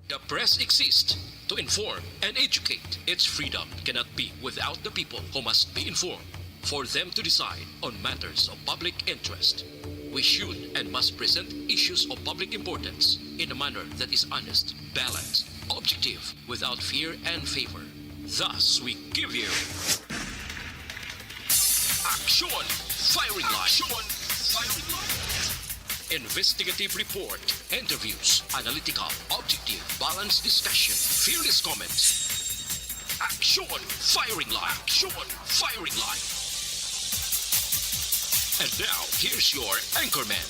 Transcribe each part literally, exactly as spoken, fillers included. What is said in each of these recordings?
The press exists to inform and educate. Its freedom cannot be without the people, who must be informed for them to decide on matters of public interest. We should and must present issues of public importance in a manner that is honest, balanced, objective, without fear and favor. Thus, we give you Action Firing Line. Action Firing Line. Investigative report, interviews, analytical, objective, balanced discussion, fearless comments. Action Firing Line. Action Firing Line. And now, here's your anchorman.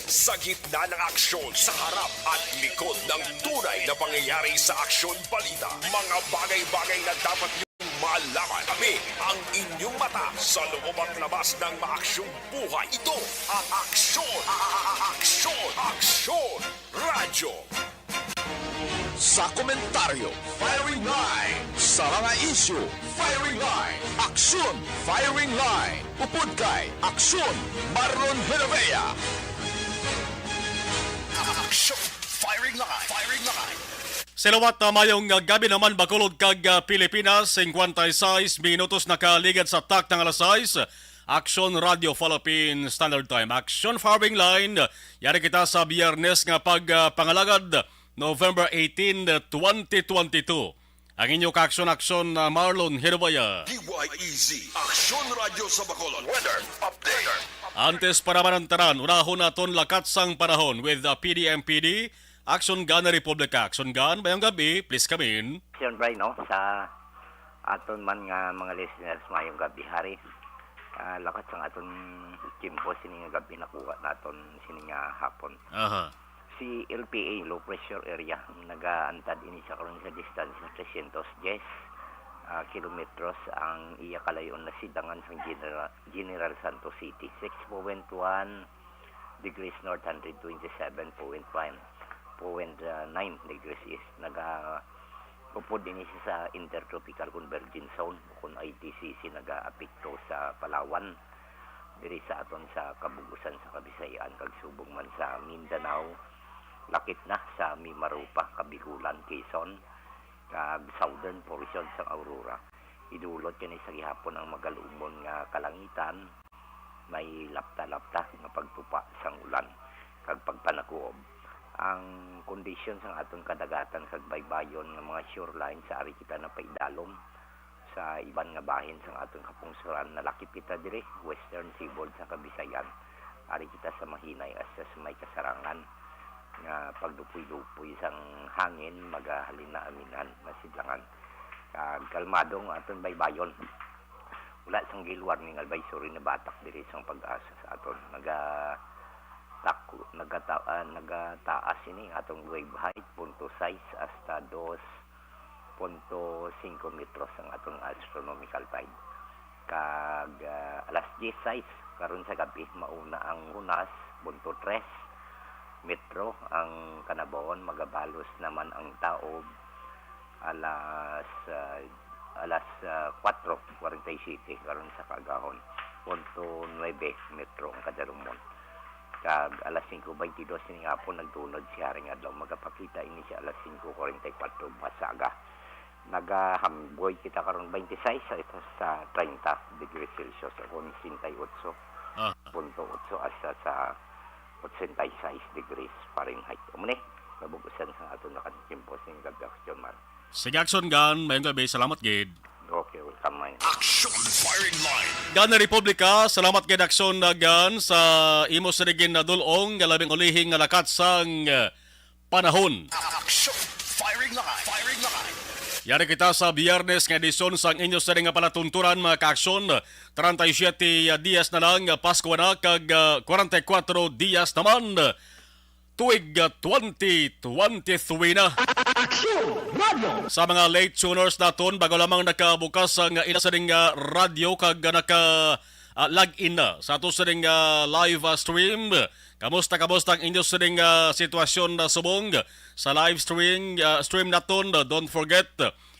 Sa gitna ng aksyon, sa harap at likod ng tunay na pangyayari sa Aksyon Balita, mga bagay-bagay na dapat niyong malaman. Kami ang inyong mata sa loob at labas ng maaksyong buhay. Ito ang Aksyon, a- a- a- Aksyon, Aksyon Radyo. Sa komentaryo, firing line. Sa mga isyu, firing line. Aksyon, firing line. Upod kay Aksyon, Marlon Genovea. Action, firing line, firing line. Salawat na mayong, uh, gabi naman, Bacolod kag, uh, Pilipinas. Singkwenta y seis minutos nakaligad sa takna nga alas sais. Action Radio Philippine Standard Time. Action Firing Line. Yari kita sa Biyernes nga pag, uh, pangalagad, November eighteen, twenty twenty-two. Ang inyo kaaksyon-aksyon na Marlon Hirbaya. D Y E Z, Aksyon Radyo sa Bacolod. Weather update. Antes pa naman ang tanan, unahon naton lakat sang panahon with the P D M P D. Action Gun Republika. Action Gun, mayong gabi, please come in. Sir Bray, no, sa aton man nga mga listeners, mayong gabi, hari. Ah, lakat sang aton kimpo sini nga gabi, nakuha naton sini nga hapon. Aha. Si L P A, low pressure area, nagaantad ini siya karon sa distansya three hundred ten, ah, kilometros ang iya kalayon, nasidangan sang General, General Santos City, six point one degrees north, hundred twenty-seven point one, point nine degrees east. Nagaupod ini siya sa Intertropical Convergence Zone, o kun I T C C, nagaapekto sa Palawan, diri sa aton sa kabug-usan sa Kabisayan, kag subong man sa Mindanao, lakip na sa Mimaropa, Kabigulan, Quezon, kag southern portion sang Aurora. Idulot kini sa gihapon ang magalumon nga kalangitan, may lapta-lapta nga pagtupa sang ulan kag pagpanakuob. Ang kondisyon sang aton kadagatan kag baybayon nga mga shorelines, ari kita napaidalom sa iban nga bahin sang aton kapungsoran. Nalakip kita diri, western seaboard sa Kabisayan. Ari kita sa Mahinay hasta sa may Kasarangan, nga pagdupoy-dupoy sang hangin, magahalin na aminan, masidlangan. Kag kalmado ang aton baybayon. Wala sang gale warning advisory na batak diri sang Pag-asa sa aton. Naga-, tak-, nagata-, ah, nagataas ini atong wave height, punto sais hasta dos punto singko metros ang atong astronomical tide. Kag, ah, alas diyes sais karon sa gabi, mauna ang hunas, punto tres metro ang kanabawan, magabalos naman ang taob alas, ah, alas, ah, kuwatro kuwarenta y siyete karon sa kaagahon, punto nuebe metro ang kadalumon. Kag alas singko baynte dos ning hapon, nagtunod si Haring Adlaw. Magapakita ini sa alas singko kuwarenta y kuwatro bukas sa aga. Nagahamboy kita karon, baynte sais sa, sa treinta degrees Celsius, o sesenta y ocho punto ocho hasta sa ochenta y seis degrees Fahrenheit. Amo ni, nabug-usan sa aton nakatimpos ning gabi, Aksyon Mar. Sige, Action Gun, mayong gabi. Salamat gid. Okay, welcome, man. Action Firing Line. Gun Republika, salamat gid, Action Gun, sa imo sini ginadul-ong nga labing ulihing nga lakat sang, uh, panahon. Action Firing Line. Firing Line. Yari kita sa Biyernes nga edisyon sang inyo sini nga palatuntunan, mga ka-aksyon. Treinta y siete dias na lang, Pasko na, kag, ah, kwarenta y kuwatro dias naman, tuig, ah, twenty twenty-three na. Aksyon Radio. Sa mga late tuners naton, bago lamang nakabukas ang, ah, ina sining, ah, radyo kag, ah, naka, ah, log in na sa ato sining, ah, live, ah, stream, kamusta, kamusta ang inyo sining, ah, sitwasyon na subong sa live stream, ah, stream naton? Don't forget,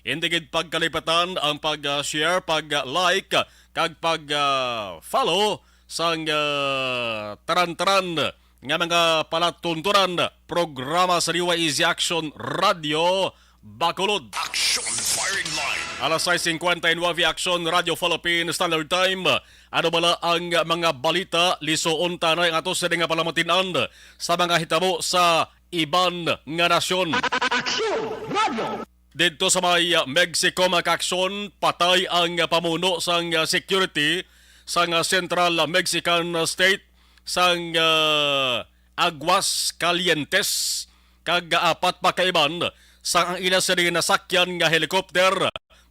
hindi gid pagkalipatan ang pag, ah, share, pag, ah, like, kag pag, ah, follow sang, ah, taran-taran nga mga palatuntunan, programa sa D Y E Z Action Radio Bacolod. Action Firing Line. Alas sais singkwenta y nuebe, Action Radio Philippines Standard Time. Ano bala ang mga balita? Lisuon ta na ang ato sini nga palamatinan sa mga hitabo sa iban nga nasyon. Action Radio. Didto sa may, ah, Mexico, mga kaaksyon, patay ang, ah, pamuno sang, ah, security sang, ah, Central, ah, Mexican, ah, State sang, ah, Aguas Calientes, kag, ah, apat pa ka iban sang ang ila sini nasakyan nga helicopter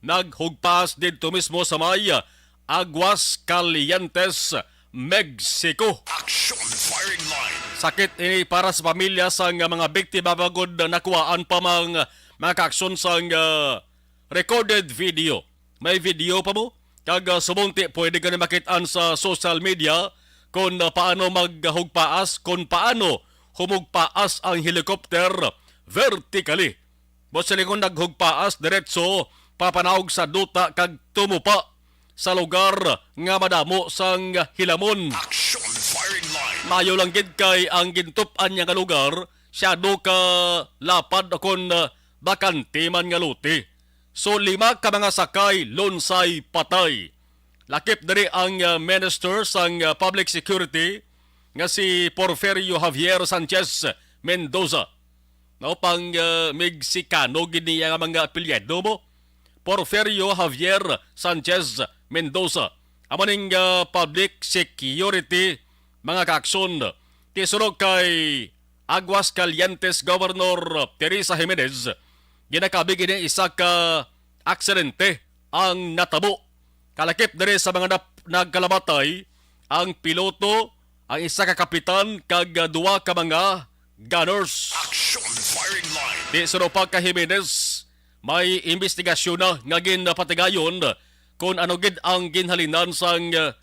naghugpas didto mismo sa may, ah, Aguas Calientes, Mexico. Action Firing Line. Sakit ini para sa pamilya sang mga biktima, bangod nakuhaan pa man, mga kaaksyon, sang, ah, recorded video. May video pa mo? Kag, ah, subong ti pwede ka ni makit-an sa social media kung, ah, paano maghugpaas, kung paano humugpaas ang helicopter vertically. Buot silingon, naghugpaas diretso papanaog sa duta kag tumupa sa lugar nga madamo sang hilamon. Action Firing Line. Maayo lang gid kay ang gintup-an niya nga lugar siyado ka lapad, kon, ah, bakante man nga lote. So, lima ka mga sakay lunsay patay. Lakip diri ang, ah, Minister sang, ah, Public Security nga si Porfirio Javier Sanchez Mendoza. Mao pang, ah, Mexicano gid niya nga mga apelyido mo. Porfirio Javier Sanchez Mendoza. Amo ning, ah, public security, mga kaaksyon. Ti suno kay Aguas Calientes Governor Teresa Jimenez, ginakabig ini isa ka aksidente ang natabo. Kalakip diri sa mga nap-, nagkalamatay, ang piloto, ang isa ka kapitan, kag, ah, duha ka mga gunners. Action Firing Line. Ti suno pa kay Jimenez, may imbestigasyon na nga ginpatigayon kon ano gid ang ginhalinan sang, ah,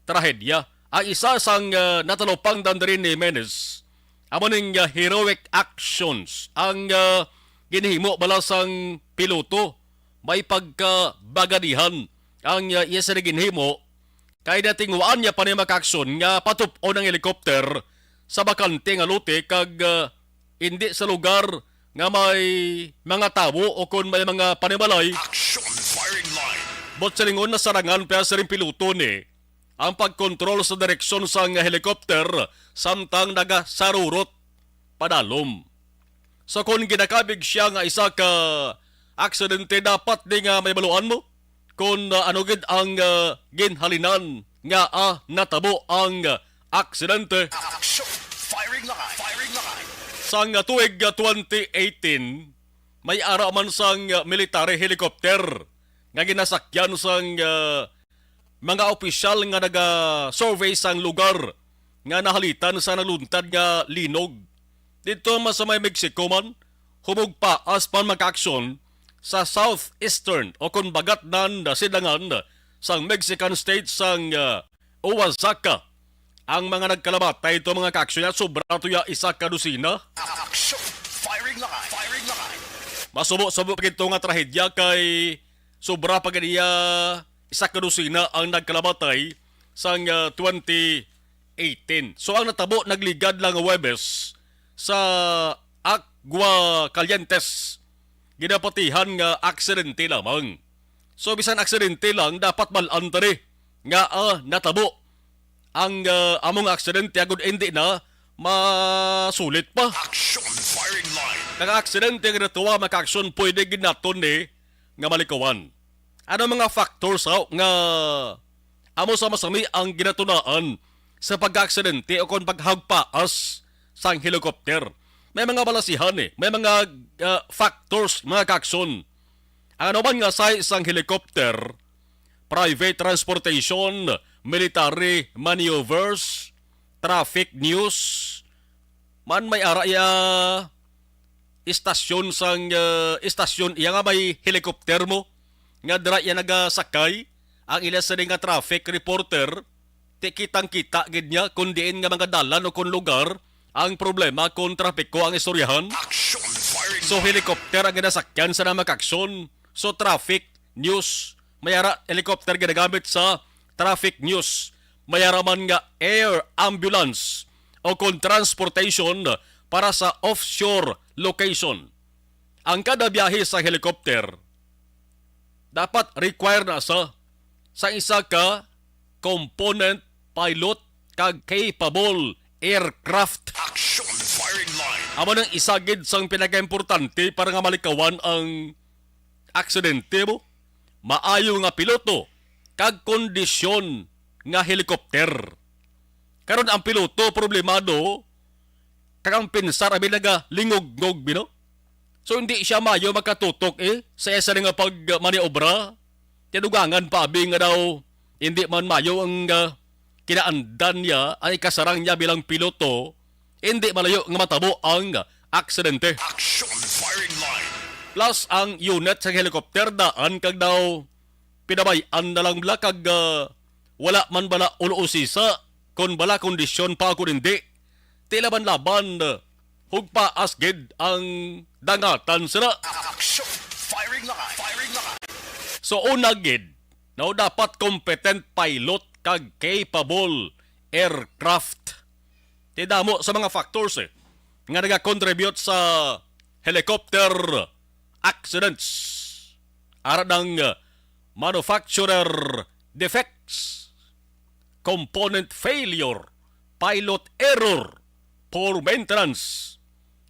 trahedya. Ang isa sang, ah, natalupangdan diri ni Jimenez, amo ning, ah, heroic actions ang, ah, ginhimo bala sang piloto. May pagkabagadihan ang, ah, iya sini ginhimo, kay natinguhaan niya pa ni, mga kaaksyon, nga patup-on ang helicopter sa bakante nga lote kag, ah, indi sa lugar nga may mga tawo o kon may mga panimalay. Action Firing Line. Buot silingon, nasarangan pa sining piloto ni ang pagkontrol sa direksyon sang helicopter samtang nagasarurot padalom. So, kon ginakabig siya nga isa ka aksidente, dapat di nga mahibaluan mo kon, ah, ano gid ang, ah, ginhalinan nga, ah, natabo ang, ah, aksidente. Action! Firing line! Firing line! Sang, ah, tuig, ah, twenty eighteen, may ara man sang, ah, military helicopter nga ginasakyan sang, ah, mga opisyal nga naga-survey sang lugar nga nahalitan sa naluntad nga linog. Didto man sa may Mexico man, humugpaas pa, mga kaaksyon, sa southeastern o kon bagatnan na silangan sang Mexican state sang, ah, Oaxaca. Ang mga nagkalamatay to, mga kaaksyon, sobra to ya isa ka dosina. Action! Firing line! Firing line! Masubo-subo pa gid to nga trahedya kay sobra pa gid iya isa ka dosina ang nagkalamatay sang, ah, twenty eighteen. So, ang natabo nagligad lang nga Huwebes sa Agua Calientes, ginapatihan nga aksidente lamang. So, bisan aksidente lang, dapat bal-an ta ni nga, ah, natabo ang, ah, among aksidente agud indi na masulit pa. Action Firing Line. Kang aksidente nga natuwa, mga kaaksyon, pwede gid naton ni nga malikawan. Ano mga factors, haw, nga amo sa masami ang ginatunaan sa pagkaaksidente o kon paghagpaas sang helicopter? May mga balasihan, eh. May mga, ah, factors, mga kaaksyon. Ang anuman nga size sang helicopter, private transportation, military maneuvers, traffic news, man may ara iya istasyon sang, ah, istasyon iya nga may helicopter mo, nga dira iya nagasakay, ang ila sini nga traffic reporter, ti kitang-kita gid niya kon diin nga mga dalan o kon lugar ang problema kon trapiko ang istoryahan. Action! Firing! So, helicopter ang ginasakyan sa mga kaaksyon. So, traffic news. May ara helicopter ginagamit sa traffic news. mayaraman nga air ambulance o kon transportation para sa offshore location. Ang kada biyahe sa helicopter, dapat require na sa, sa isa ka component pilot kag capable aircraft. Action firing line. Amo nang isa gid sang pinakaimportante para nga malikawan ang aksidente mo. Maayo nga piloto kag kondisyon nga helikopter. Karon ang piloto problemado, kag ang pensar abi nagalingog-ngog, bino. So, hindi siya mayo makatutok, eh, sa isa nga pagmaniobra. Tinugangan pa abi nga daw hindi man mayo ang, ah, kinaandan niya, ang ikasarang niya bilang piloto, hindi malayo nga matabo ang aksidente. Action firing line. Plus, ang unit sa helicopter daan kag daw pinabay-an na lang bala kag, ah, wala man bala ulo usisa kon bala kondisyon pa ako hindi. Ti laban-laban, ah, hugpaas gid ang dangatan sila. Action firing line. Firing line. So, una gid, no, dapat competent pilot kag capable aircraft. Ti damo sa mga factors, eh, nga nagakontribute sa helicopter accidents. Ara ng, uh, manufacturer defects, component failure, pilot error, poor maintenance,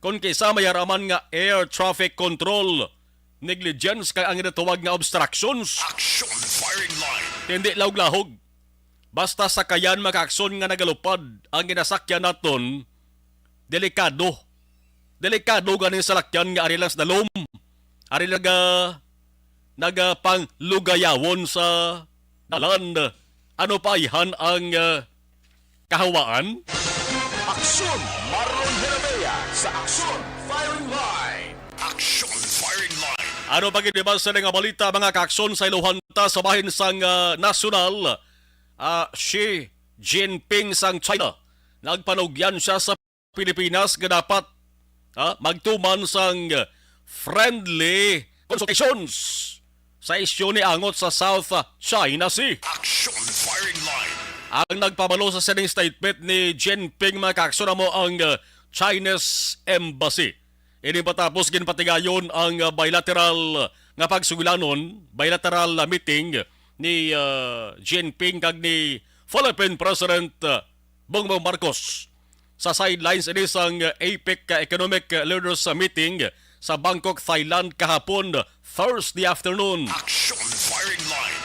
kon kisa mayaraman nga air traffic control negligence kag ang ginatawag nga obstructions. Action firing line. Hindi lahog-lahog. Basta sakayan, mga kaakson, nga nagalupad ang ginasakyan naton, delikado. Delikado ganing salakyan nga ari lang sa dalom. Ari naga, nagapanglugayawon sa dalan. Ano pa ayhan ang, ah, kahawaan? Aksyon, Marlon Herabea sa Aksyon Firing Line. Aksyon Firing Line. Ano pa gid ba sa nga balita, mga kaakson, sa iluhan ta sa bahin sang, ah, nasyonal? Ah, Xi Jinping sang China, nagpanugyan siya sa Pilipinas nga dapat, ah, magtuman sang friendly consultations sa isyu ni angot sa South China Sea. Action firing line. Ang nagpabalo sa sining statement ni Jinping, mga kaakson, amo ang, ah, Chinese Embassy. Ini matapos ginpatigayon ang, ah, bilateral nga pagsuglanon, bilateral, ah, meeting ni, ah, Jinping kag ni Philippine President, ah, Bongbong Marcos sa sidelines ini sang, ah, APEC, ah, Economic, ah, Leaders, ah, Meeting sa Bangkok, Thailand kahapon, Thursday afternoon. Action firing line.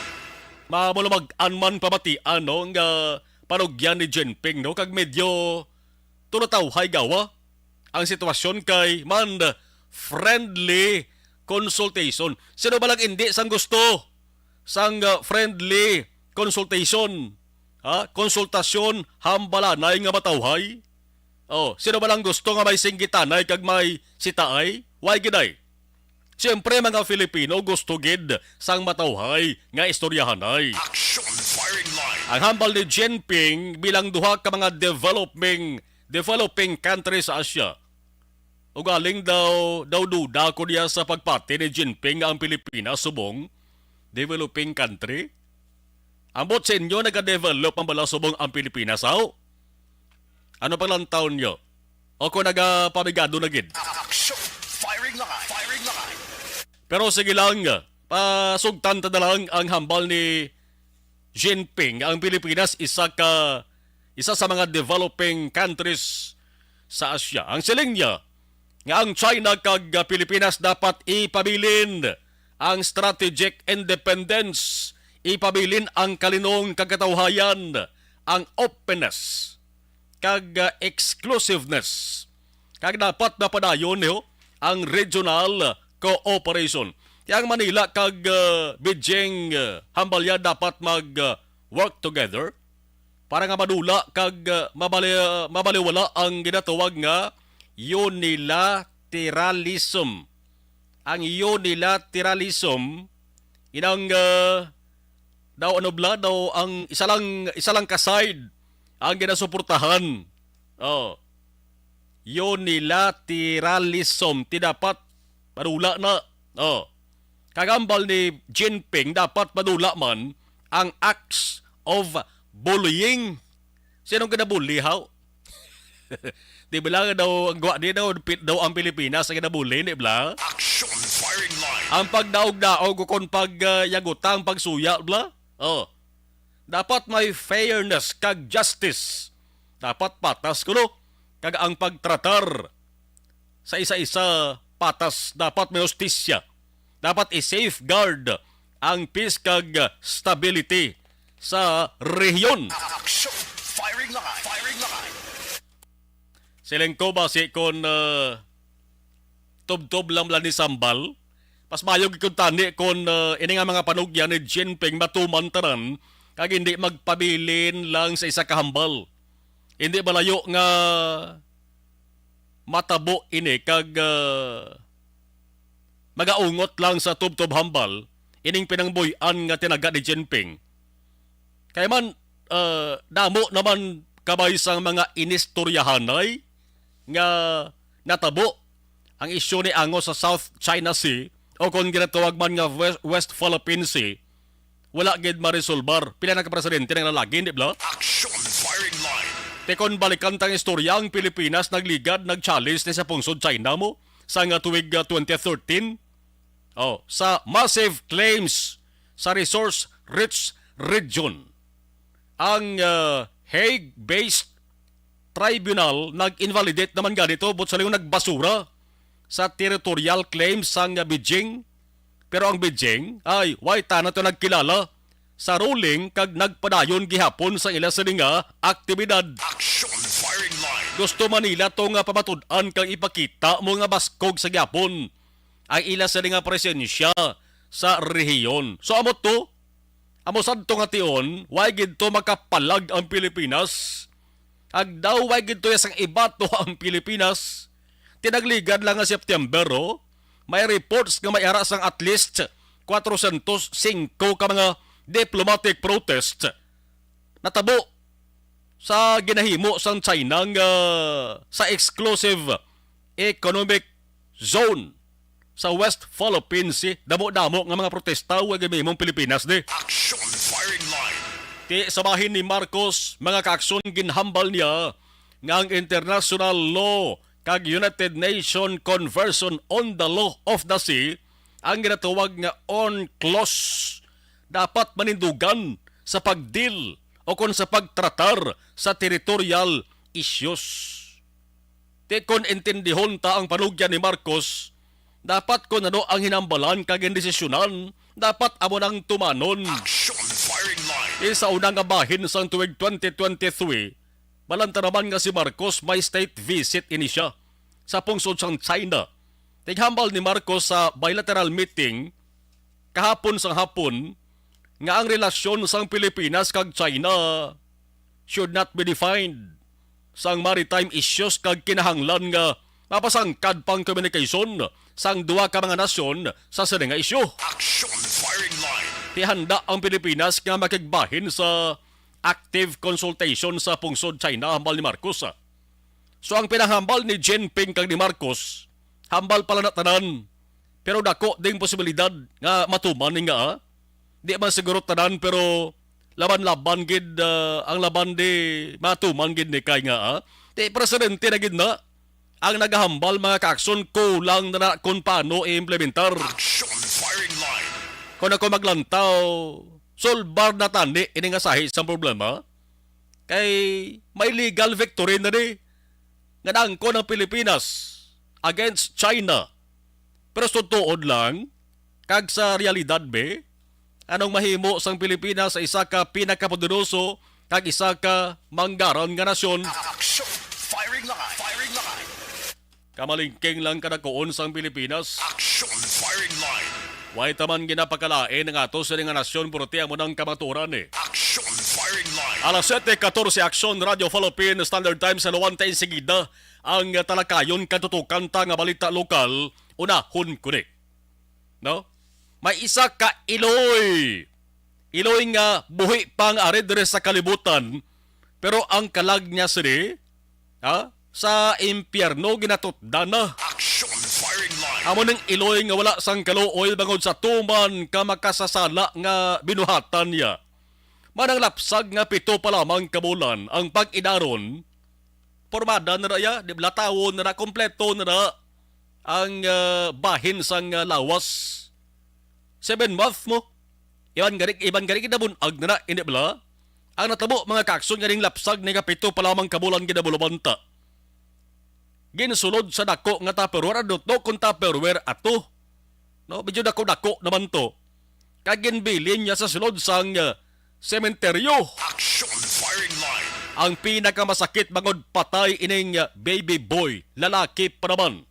Mabulamag-an man pamatian, no, nga panugyan ni Jinping, no, kag medyo tulatawhay gawa ang sitwasyon kay man friendly consultation. Sino ba lang hindi sang gusto sang, ah, friendly consultation? Ha? Konsultasyon, hambalanay nga matawhay? Oh, sino ba lang gusto nga may singgitanay kag may sitaay? Way gid ay. Siyempre, mga Filipino gusto gid sang matawhay nga istoryahanay. Action firing line. Ang hambal ni Jinping bilang duha ka mga developing, developing country sa Asia. Ugaling daw, daw duda ko niya sa pagpati ni Jinping nga ang Pilipinas subong developing country. Ambot sa inyo, nagadevelop ang bala subong ang Pilipinas, aw? Ano paglantaw nyo? O kung nagapamigado na gid? Action! Firing line! Firing line! Pero sige lang, pasugtan ta na lang ang hambal ni Jinping. Ang Pilipinas isa ka, isa sa mga developing countries sa Asia. Ang siling niya nga ang China kag Pilipinas dapat ipabilin ang strategic independence, ipabilin ang kalinong kag katawhayan, ang openness kag, ah, exclusiveness. Kag dapat mapadayon niyo ang regional cooperation. Kaya ang Manila kag, ah, Beijing, ah, hambalya dapat mag, ah, work together para nga madula kag, ah, mabali-, mabaliwala ang ginatawag nga unilateralism. Ang unilateralism, inang, ah, daw ano bala, daw ang isa lang, isa lang ka side ang ginasuportahan. Oh. Unilateralism, ti dapat madula na. Oh. Kag hambal ni Jinping, dapat madula man ang acts of Bullying. Sinong kinabuli, haw? Di ba lang daw, ang gwa-, di daw, pi-, daw ang Pilipinas ang kinabuli, di ba? Action firing line. Ang pagdaog-daog o kon pag, ah, yagutang, pagsuya, bla? Oh. Dapat may fairness kag justice. Dapat patas kuno. Kag ang pagtratar sa isa-isa patas, dapat may hustisya. Dapat i-safeguard ang peace kag stability sa rehiyon. Action! Firing line! Firing line! Siling ko ba si kon, uh, tubtob lang lang ni Sambal? Mas mayo gid kuntani kon, uh, ini nga mga panugyan ni Jinping matuman tanan kag hindi magpabilin lang sa isa ka hambal. Hindi malayo nga matabo ini kag, ah, magaungot lang sa tubtob hambal ining pinangbuy-an nga tinaga ni Jinping. Kay man, ah, damo naman kabay sang mga inistoryahanay nga natabo ang isyu ni ango sa South China Sea o kon ginatawag man nga West, West Philippine Sea, wala gid maresolbar. Pila na ka presidente nang nalagi, di ba? Action firing line. Te kon balikan tang istorya, ang Pilipinas nagligad, nag-challenge ni sa pungsod China mo sa nga tuig, ah, twenty thirteen. Oh, sa massive claims sa resource rich region. Ang, ah, Hague-based tribunal nag-invalidate naman gani to, but sa lingon nagbasura sa territorial claims sang Beijing. Pero ang Beijing ay way tana to nagkilala sa ruling kag nagpadayon gihapon sa ila sini nga aktibidad. Action firing line. Gusto man nila to nga pamatud-an kag ipakita mo nga baskog sa gihapon ang ila sini nga presensya sa rehiyon. So, amo to, amo sad to nga tion, way gid to makapalag ang Pilipinas. Agdaw, way gid to sang ibato ang Pilipinas. Tinagligad lang nga September, oh, may reports nga may ara sang at least kwatrosyentos singko ka mga diplomatic protest natabo sa ginahimo sang China nga sa exclusive economic zone sa West Philippine Sea. Damo-damo nga mga protesta ang gimahimong Pilipinas di. Action firing line. Ti sa bahin ni Marcos, mga kaaksyon, ginhambal niya nga ang international law kag United Nations Convention on the Law of the Sea, ang ginatawag nga UNCLOS, dapat manindugan sa pag-deal o kon sa pagtratar sa territorial issues. Ti kon intindihon ta ang panugyan ni Marcos, dapat kon ano ang hinambalan kag gindesisyonan, dapat amo nang tumanon. Action firing line. Sa una nga bahin sang tuig twenty twenty-three, balanta naman nga si Marcos may state visit ini siya sa pungsod sang China. Tighambal ni Marcos sa bilateral meeting kahapon sang hapon nga ang relasyon sang Pilipinas kag China should not be defined sang maritime issues kag kinahanglan nga mapasangkad pang communication sang duha ka mga nasyon sa sini nga isyu. Action firing line. Ti handa ang Pilipinas nga makigbahin sa active consultation sa pungsod China, hambal ni Marcos. So, ang pinahambal ni Jinping kag ni Marcos, hambal pala na tanan, pero dako ding posibilidad nga matuman ni nga, ah. Di man siguro tanan, pero laban-laban gid, ah, ang laban di matuman gid ni kay nga, ah. Ti presidente na gid na ang nagahambal, mga kaaksyon, kulang na na kung paano i-implementar. Action firing line. Kung ako maglantaw, solbar na tani ini nga sahi sang problema. Kay may legal victory na ni nga naangkon ang Pilipinas against China. Pero sa tuod lang, kag sa realidad, be, anong mahimo sang Pilipinas sa isa ka pinakapoderoso kag isa ka manggaran nga nasyon? Action! Firing line! Firing line! Kamalingking lang kadakuon sang Pilipinas. Action! Firing line! Way taman ginapakalain ang ato sini nga nasyon, purti amo nang kamatuoran, eh. Action! Firing line! Alas siyete katorse, Action Radio Philippine Standard Time sa Luwante, insigida ang talakayon katutukan ta nga balita lokal. Unahon ko ni. No? May isa ka iloy. Iloy nga buhi pa nga ari diri sa kalibutan, pero ang kalag niya sini, ha? Sa impyerno ginatutdan na. Action firing line. Amo ning iloy nga wala sang kaluoy bangod sa tuman ka makasasala nga binuhatan niya. Mananglapsag nga pito pa lamang ka bulan ang pag-idaron, pormada na na iya, di ba, latawon na na, kompleto na na ang, ah, bahin sang, ah, lawas. Seven month mo. Iban gani, iban gani, kinabun-ag na na, hindi bala? Ang natabo, mga kaakson, ganing lapsag ni kapito pa lamang ka bulan ginabulabanta. Ginsulod sa dako nga Tupperware, I don't know kung Tupperware ato. No, medyo dako-dako naman to. Kag ginbilin niya sa sulod sang, ah, sementeryo. Action firing line. Ang pinakamasakit bangod patay ining, ah, baby boy, lalaki pa naman.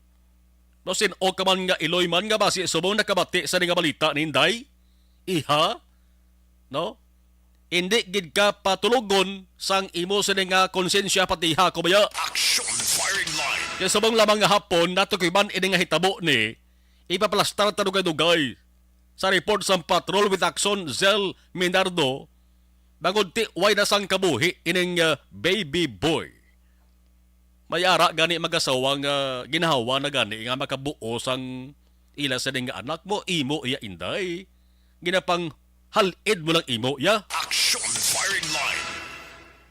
No, sin-o ka man nga iloy man nga basi subong nakabati sa ni nga balita ni Inday? Iha? No? Indi gid ka patulogon sang imo sini nga konsensya, pati iha ko baya. Action firing line. Kay subong lamang nga hapon, natukiban ini nga hitabo ni, ipapalastar ta dugay-dugay. Sa report sang patrol with Action Zell Minardo, bangod ti way na sang kabuhi ining, ah, baby boy. May ara gani mag-asawa nga ginhawa na gani nga makabuo sang ila sini nga anak mo, imo iya, Inday. Ginapang hal-id mo lang imo iya. Action firing line.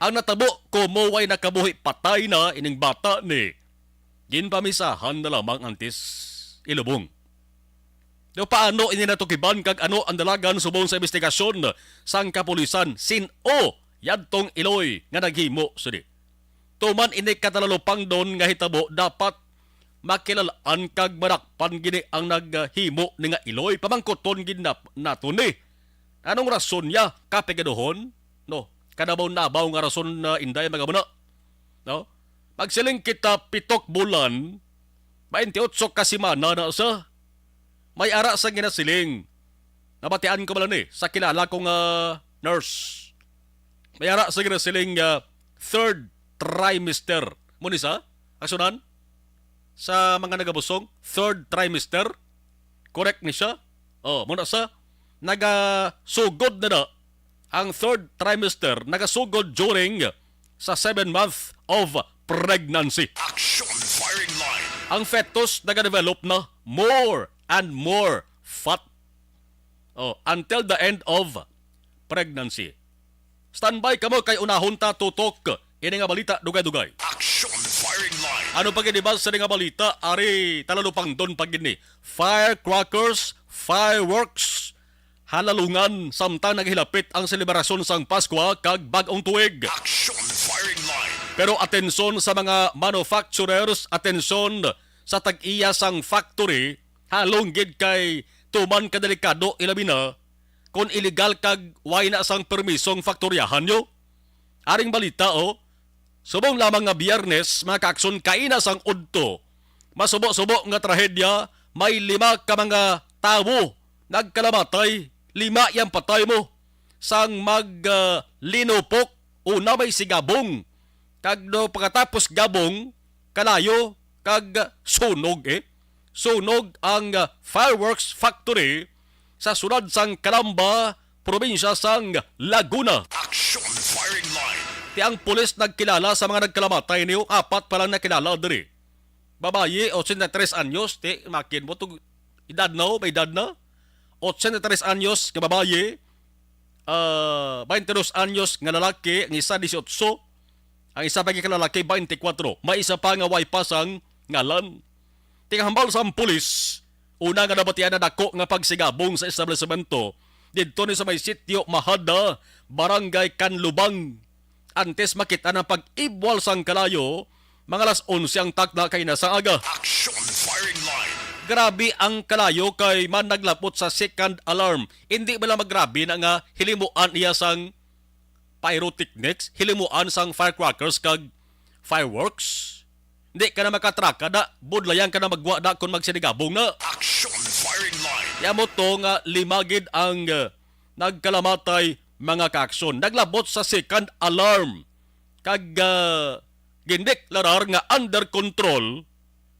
Ang natabo, kumo way nakabuhi, patay na ining bata ni. Ginpamisahan na lamang antes ilubong. Daw paano ini natukiban kag ano ang dalagan subong sa investigasyon sang kapulisan? Sin-o yadtong iloy nga naghimo sini? Tuman ini katalalupangdon nga hitabo, dapat makilalaan kag madakpan gini ang naghimo ni nga iloy. Pamangkuton gid na, nato ni. Anong rason niya? Kapigaduhon? No? Kanabaw-nabaw nga rason na, Inday, mga muna. No? Magsiling kita, pitok bulan, bainti otso ka semana na sa may ara sa ginasiling. Nabatian ko man ni sa kilala ko nga nurse. May ara sa ginasiling nga third trimester. Mo ni sa? Asunan? Sa mga nagabusong, third trimester. Correct ni siya? Oh, muna sa nagasugod na na ang third trimester, nagasugod during sa seven month of pregnancy. Action firing line. Ang fetus nagadevelop na more and more fat. Oh, until the end of pregnancy. Standby kamo kay unahon ta tutok ini nga balita dugay-dugay. Action firing line. Ano pa gid ba sa nga balita? Ari, talalupangdon pa gid ni. Firecrackers, fireworks, halalungan samtang naghilapit ang selebrasyon sang Paskwa kag Bag-ong Tuig. Action firing line. Pero atensyon sa mga manufacturers, atensyon sa tag-iya sang factory, halong gid kay tuman ka delikado, ilabi na kon iligal kag way na sang permisong faktoryahan nyo. Aring balita, oh, subong lamang nga Biyernes, mga kaakson, kaina sang udto, masubo-subo nga trahedya, may lima ka mga tawo nagkalamatay, lima yang patay mo sang mag, ah, linupok. Una may sigabong, kag do pagkatapos gabong, kalayo, kag sunog, eh. Sunog ang, ah, fireworks factory sa siyudad sang Calamba, probinsya sang Laguna. Action firing line. Ti ang pulis nagkilala sa mga nagkalamatay niyo, apat pa lang nakilala diri. Babayi, ochenta y tres anyos, ti makin mo to, edad na, oh, may edad na. Ochenta y tres anyos nga babayi, ah, baintidos anyos nga lalaki, ang isa disiotso, ang isa pa ka lalaki, baintikwatro. May isa pa nga way pa sang ngalan. Tingambal sang pulis, una nga nabatian na dako nga pagsigabong sa establisemento didto ni sa may sitio Mahada, Barangay Canlubang. Antes makit-an ang pag-ibwal sang kalayo, mga alas onse ang takna kaina sa aga. Action firing line. Grabe ang kalayo kay man naglapot sa second alarm. Hindi bala magrabe na nga hilimuan iya sang pyrotechnics, hilimuan sang firecrackers kag fireworks? Hindi ka na makatraka da, budlayan ka na magwa da kung magsinigabong na. Action firing line. Kaya mo to nga lima gid ang, uh, nagkalamatay, mga kaakson. Naglabot sa second alarm. Kag, uh, gindeklarar nga under control,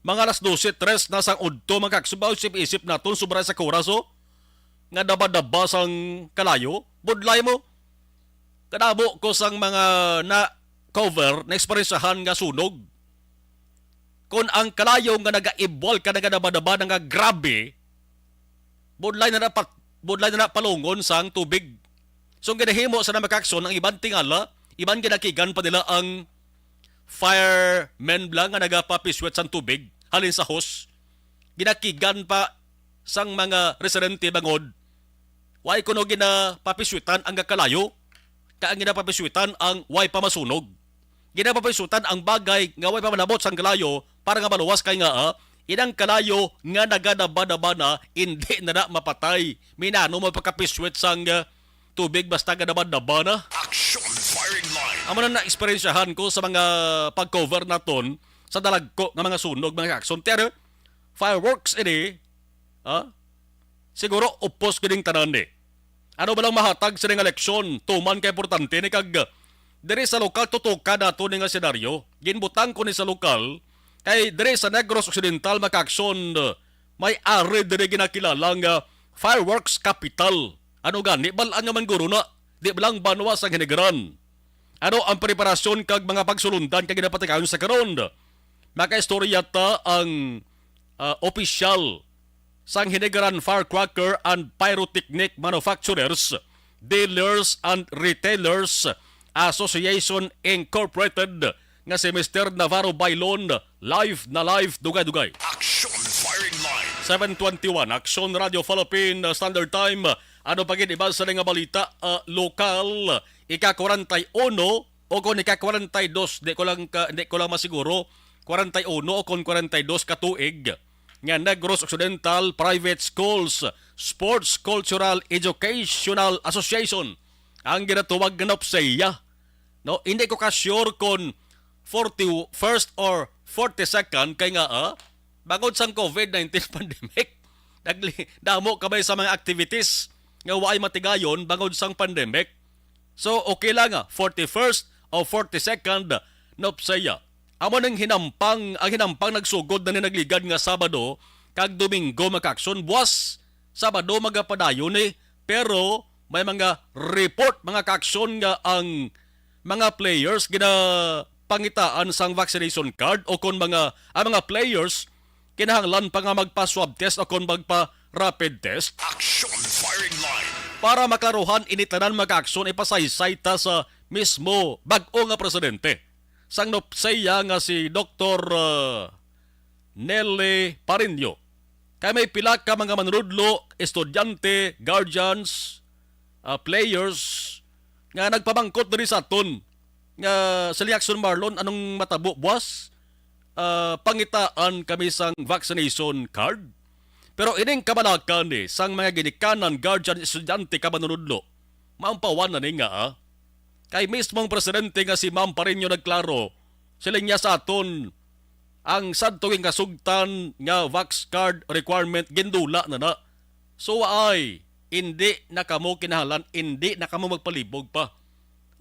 mga alas dose tres na sang udto, mga kaakson. Ba, isip-isip naton, sobra sa oras, oh, nga daba-daba sang kalayo. Budlay mo. Kadamo ko sang mga na-cover, na-eksperyensyahan nga sunog. Kon ang kalayo nga nagaibwal ka, nagadaba-daba na nga grabe, budlay na na pat-, budlay na na palungon sang tubig. So, ang ginahimo sa mga kakson, ang iban tingala, iban ginakigan pa nila ang firemen bala nga nagapapiswit sang tubig halin sa hose. Ginakigan pa sang mga residente bangod way kuno ginapapiswitan ang kalayo, kay ang ginapapiswitan ang way pa masunog. Ginapapiswitan ang bagay nga way pa manabot sang kalayo para nga maluwas, kay nga, ah, inang kalayo nga nagadaba-daba na, hindi na na mapatay. Minano mo pagkapiswit sang, ah, tubig basta gadaba-daba na? Action firing line. Amo na na-eksperyensyahan ko sa mga pag-cover naton sa dalagko nga mga sunog, mga kakson. Pero fireworks ini, ha? Siguro upos gid ning tanan ni. Ano ba lang mahatag sini nga leksyon? Tuman ka importante ni, kag diri sa lokal tutukan nato ni nga senaryo. Ginbutang ko ni sa lokal kay diri sa Negros Occidental, mga kakson, may ari diri ginakilala nga fireworks capital. Ano gani, bal-an nga man guro na, di ba lang banwa sang Hinigaran? Ano ang preparasyon kag mga pagsulundan kag ginapatigayon sa karon? Makaistorya ta ang, ah, opisyal sang Hinigaran Firecracker and Pyrotechnic Manufacturers, Dealers and Retailers Association Incorporated nga si Mister Navarro Bailon, live na live, dugay-dugay. Action firing line. Seven twenty-one, Action Radio Philippine Standard Time. Ano pa gid iba sa nga balita, ah, lokal? Ika-kwarenta y uno o kon ika-kwarenta y dos, di ko lang ka, di ko lang masiguro, kwarenta y uno o kon kwarenta y dos ka tuig nga Negros Occidental Private Schools Sports Cultural Educational Association ang ginatawag nga NOPSEA. No, hindi ko ka sure kon forty-first or forty-second, kay nga, ah, bangod sang COVID nineteen pandemic, nagli-, damo kabay sa mga activities nga waay matigayon bangod sang pandemic. So, okay lang, ah, forty-first o forty-second, NOPSEA. Amo ning hinampang, ang hinampang nagsugod na ni nagligad nga Sabado kag Domingo, mga kakson. Buwas Sabado magapadayon ni, pero may mga report, mga kakson, nga ang mga players ginapangitaan sang vaccination card, o kon mga, ang mga players kinahanglan pa nga magpa-swab test o kon magpa-rapid test. Action firing line. Para maklaruhan ini tanan, mga kakson, ipasaysay ta sa mismo bag-o nga presidente sang NOPSEA nga si Doktor, uh, Nelly Pareño. Kay may pila ka mga manunudlo, estudyante, guardians, ah, players nga nagpamangkot diri sa aton nga, si Jackson Marlon, anong matabo buwas? Ah, pangitaan kami sang vaccination card. Pero ining kabalaka ni sang mga ginikanan, guardian, estudyante ka manunudlo, maampawan na ni nga, ah. Kay mismong presidente nga si Ma'am Pareño nagklaro, siling niya sa aton, ang sadto nga kasugtan nga vax card requirement gindula na na. So, waay, indi na kamo kinahanglan, indi na kamo magpalibog pa.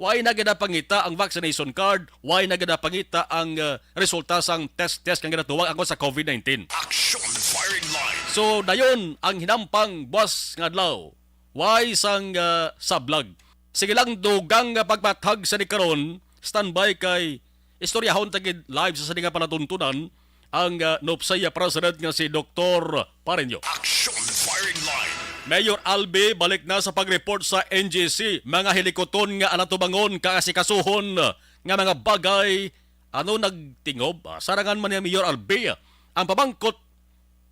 Waay na gid pangita ang vaccination card, waay na gid pangita ang, uh, resulta sang test test nga ginatuwag angkon sa COVID nineteen. Action firing line. So, dayon ang hinampang buwas nga adlaw, waay sang, uh, sablag. Sige lang, dugang nga pagpathag sa ni karon, standby kay istoryahon ta gid live sa sini nga palatuntunan ang, ah, NOPSEA President nga si Doktor Pareño. Action firing line. Mayor Albi balik na sa pag-report sa N G C. Mga hilikuton nga alatubangon, kaasikasuhon nga mga bagay, ano nagtingob? Ah, sarangan man ni Mayor Albi ang pamangkot,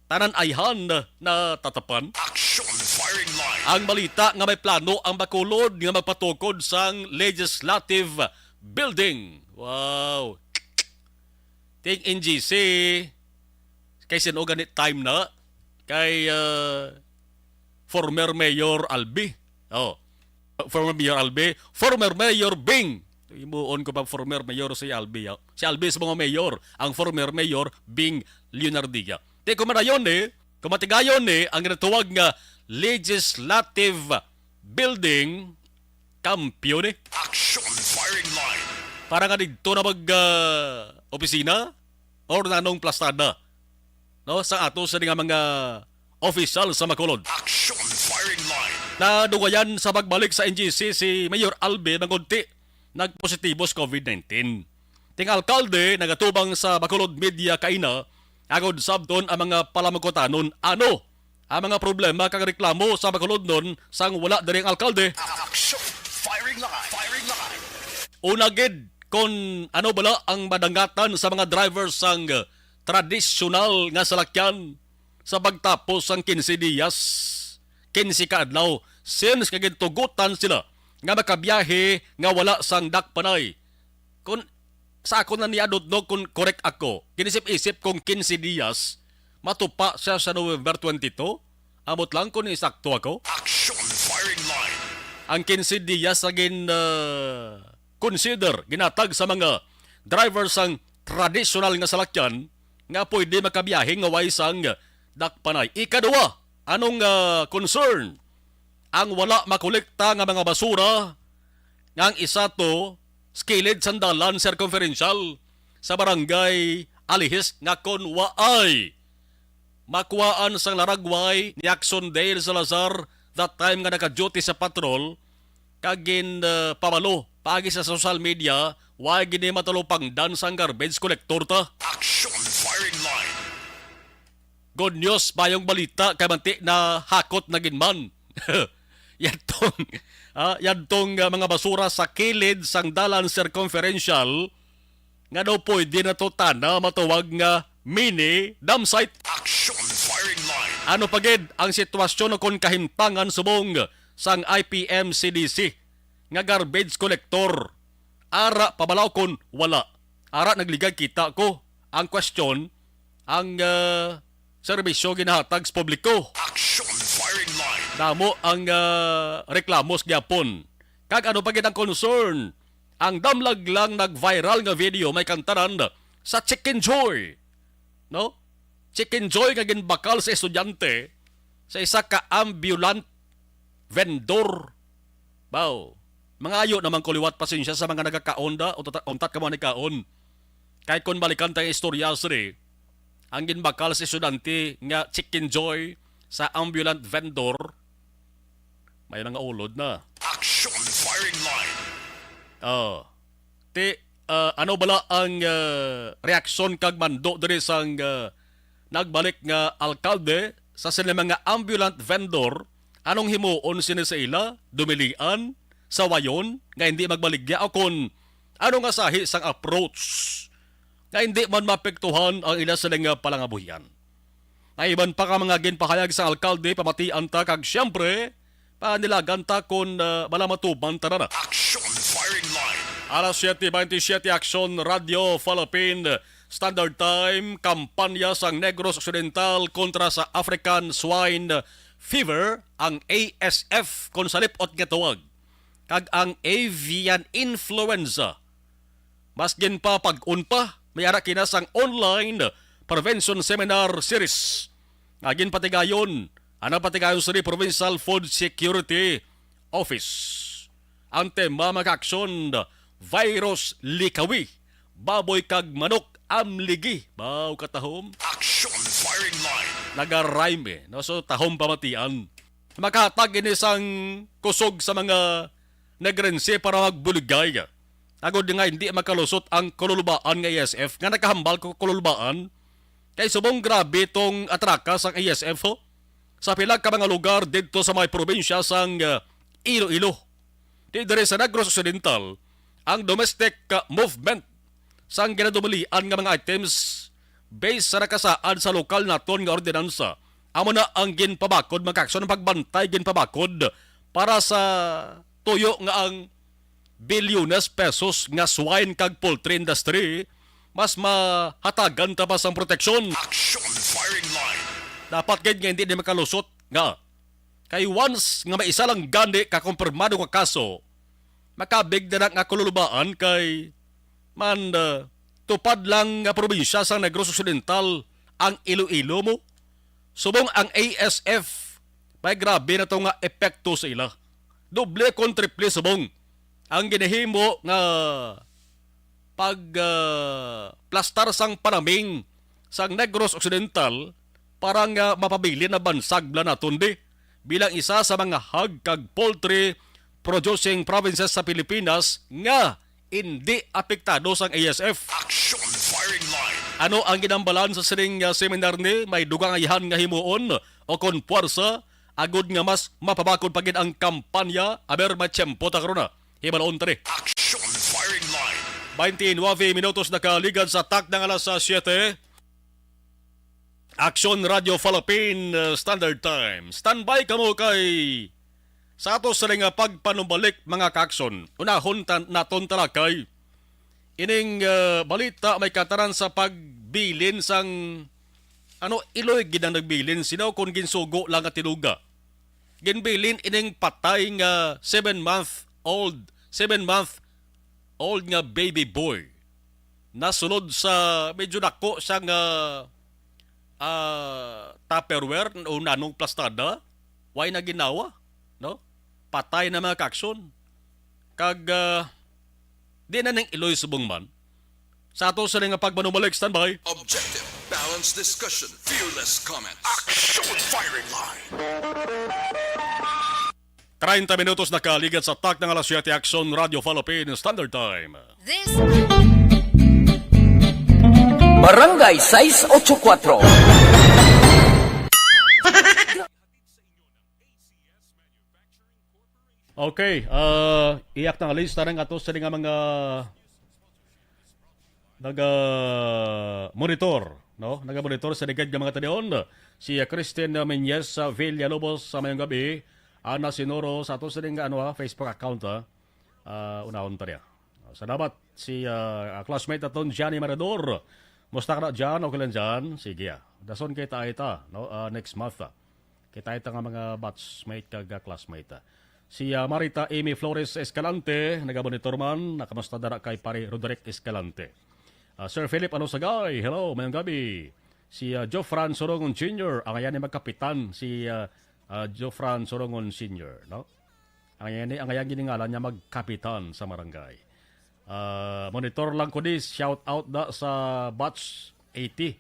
tanan ayhan na tatapan. Action firing line. Ang balita nga may plano ang Bacolod nga magpatukod sang Legislative Building. Wow. Ting N G C, kay sin-o gani time na? Kay, uh, former Mayor Albi. Oh. Former Mayor Albi, former Mayor Bing. Himuon ko pa former Mayor si Albi, ah. Si Albi sa mga mayor, ang former Mayor Bing Leonardia. Di ko madayon ni, kumatigayon ni, ang ginatuwag nga Legislative Building, kampiyon ni. Action firing line. Para nga didto na mag, ah, opisina or nanong plastada, no, sa ato sa nga mga opisyal sa Bacolod. Action firing line. Nadugayan sa pagbalik sa N G C si Mayor Albi Mangunti, nagpositibo sa COVID nineteen. Ting alkalde nagatubang sa Bacolod media kaina, agod sabton ang mga palamukutanon, ano ang mga problema kag reklamo sa Bacolodnon sang wala diri ang alkalde. Action Una gid, kon ano bala ang madangatan sa mga driver sang tradisyonal nga salakyan sa pagtapos sang quince dias, quince ka adlaw, since nga gintugutan sila nga makabiyahe nga wala sang dakpanay. Kon sa ako na niadot, no, kung correct ako, ginisip-isip kong quince dias, matupa siya sa November twenty-two. Ambot lang kung insakto ako. Action firing line. Ang quince dias sa gin, ah, consider, ginatag sa mga driver sang tradisyonal nga salakyan nga pwede makabiyahe nga way sang dakpanay. Ikaduha, anong, ah, concern? Ang wala makolekta nga mga basura nga ang isa to sa kilid sang dalan circumferential sa barangay Alihis nga kon waay makuhaan sang laragway ni Action Dale Salazar that time nga naka-duty sa patrol kag gin, ah, pabalo paagi sa social media, way gini matalupangdan sang garbage collector ta. Action firing line. Good news, mayong balita, kay manti na hakot na gid man. Yadtong, ah, yadtong, ah, mga basura sa kilid sang dalan circumferential nga daw pwede na to tana matawag nga mini dump site. Action firing line. Ano pa gid ang sitwasyon o kon kahimtangan subong sang I P M C D C nga garbage collector? Ara, pabalaw kon wala. Ara, nagligay kita ko. Ang question, ang, ah, serbisyo ginahatag sa publiko. Action firing line. Damo ang, ah, reklamos gyapon. Kag ano pa gid ang concern? Ang damlag lang nag-viral nga video may kantanan sa Chicken Joy. No? Chicken Joy nga ginbakal sa estudyante sa isa ka ambulant vendor. Baw, mangayo naman ko liwat pasensya sa mga nagakaon da, untat, untat ka mga nagkaon. Kay kung balikan tayo istorya, sir, eh, ang ginbakal sa estudyante nga Chicken Joy sa ambulant vendor, may mga ulod na. Action firing line. Oh. Ti, ah, ano bala ang, ah, reaksyon kag mando diri sang, ah, nagbalik nga alkalde sa sini mga ambulant vendor? Anong himuon sini sa ila? Dumilian? Sawayon nga hindi magbaligya? O kon ano nga sahi sang approach nga hindi man maapektuhan ang ila sila nga palangabuhian? May iban pa ka mga ginpahayag sa alkalde, pamatian ta, kag siyempre, panilagan ta kon, ah, bala matuman ta na. Action firing line. Alas siete veintisiete, Action Radio Philippine Standard Time, kampanya sang Negros Occidental kontra sa African Swine Fever, ang A S F kon sa lip-ot nga tawag, kag ang avian influenza. Mas ginpapag-on pa, may ara kina sang online prevention seminar series nga ginpatigayon, ang nagpatigayon sa Provincial Food Security Office. Ang tema, mga aksyon, virus likawi, baboy kag manok amligi. Baw katahom. Action firing line. Naga-rhyme, eh, no? So, tahom pamatian. Makahatag ini sang kusog sa mga Negrense para magbuligay. Agod nga hindi makalusot ang kalulubaan nga A S F nga nakahambal ko kalulubaan. Kay subong grabe tong atraka sang A S F, ho. Sa pila ka mga lugar didto sa mga probinsya sang, ah, Iloilo. Di diri sa Negros Occidental, ang domestic, ah, movement sang ginadumalian nga mga items based sa nakasaad sa lokal naton nga ordinansa. Amo na ang ginpabakod, mga kaaksyon, ang pagbantay ginpabakod para sa tuyo nga ang bilyones pesos nga swine kag poultry industry, mas mahatagan ta pa sang proteksyon. Action firing line. Dapat gid nga hindi ni makalusot nga. Kay once nga may isa lang gani ka kumpirmado nga kaso, makabig na na nga kalulubaan kay man, uh, tupad lang nga probinsya sang Negros Occidental ang Iloilo mo. Subong ang A S F, may grabe na to nga epekto sa ila. Doble kon triple subong ang ginahimo nga pag, ah, plastar sang panaming sang Negros Occidental para nga mapabilin na bansag bala naton di bilang isa sa mga hog kag poultry producing provinces sa Pilipinas nga indi apektado sang A S F. Action firing line. Ano ang ginambalan sa sining, ah, seminar ni? May dugang ayhan nga himuon o kon puwersa agod nga mas mapabakod pa gid ang kampanya? Aber, may tiyempo ta karon na. Hibalon tani. Action Firing Line. Twenty-nine minutos nakaligad sa takna nga alas siyete. Action Radio Philippine, uh, Standard Time. Standby kamo kay sa ato sila nga pagpanumbalik, mga kakson. Unahon ta-, naton talakay ining, uh, balita may katanan sa pagbilin sang, ano, iloy gid ang nagbilin, sino kung ginsugo lang nga tinuga. Ginbilin ining patay nga seven month old, seven month old nga baby boy. Nasulod sa medyo dako siya nga, ah, Tupperware o nanong plastada. Way na ginawa, no? Patay na, mga kakson. Kag, ah, di na ning iloy subong man. Sa ato sila nga pagmanumalik, standby. Objective, balanced discussion, fearless comment. Action Firing Line. Treinta minutos nakaligad sa takna nga alas siyete, Action Radio Philippine Standard Time. This Barangay sais ocho kuatro. Okay, ah, iyak na nga lista ng ato sa nga mga naga monitor, no? Naga monitor sa ligad nga mga tanion. Si, ah, Christine Menyes sa Villalobos sa mayong gabi. Ana Sinoro sa ato sa nga, ano, ah, Facebook account, ah. Ah, unahon ta niya. Salamat si, ah, ah, classmate naton Johnny Marador. Musta ka na, John? Okay lang, John? Sige, ah. Dason kita ay ta, no? Ah, next month, ah. Kita ita nga mga batchmate kag, ah, classmate, ah. Si, ah, Marita Amy Flores Escalante, nagamonitor man, nakamusta dara kay pare Roderick Escalante. Ah, Sir Philip Anosagay, hello, mayong gabi. Si, ah, Jofran Sorongon Junior, ang ayan ni magkapitan, si, ah, ah, Jofran Sorongon Senior, no? Ang ayan ni, ang ayan giningalan niya magkapitan sa barangay. Ah, monitor lang ko ni, shout out da sa batch eighty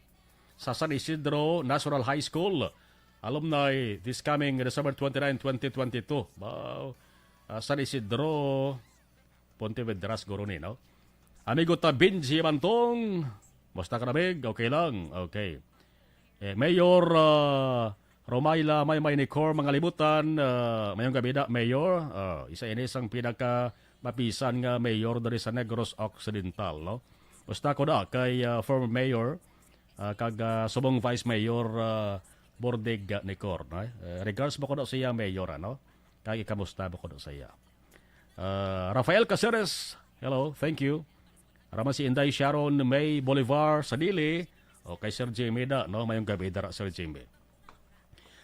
sa San Isidro National High School alumni this coming December twenty-nine, twenty twenty-two. Wow. Ah, San Isidro, Pontevedra siguro ni, no? Amigo ta Benji Mantong, musta ka, Mig? Okay lang. Okay. Eh, Mayor, ah, Romayla Maymay Nicor, mga libutan, ah, mayong gabi na, Mayor. Ah, isa ini sang pinaka mapisan nga mayor diri sa Negros Occidental, no? Musta ko na kay, ah, former mayor, ah, kag, ah, subong Vice Mayor, ah, Bordig, ah, Nicor, no? Eh, regards mo ko na sa iya, Mayor, ano? Kag ikamusta mo ko na sa iya? Ah, Rafael Caceres, hello, thank you. Ara man si Inday Sharon May Bolivar sa Dili. O kay Sir Jimmy da, no? Mayong gabi dara, Sir Jimmy.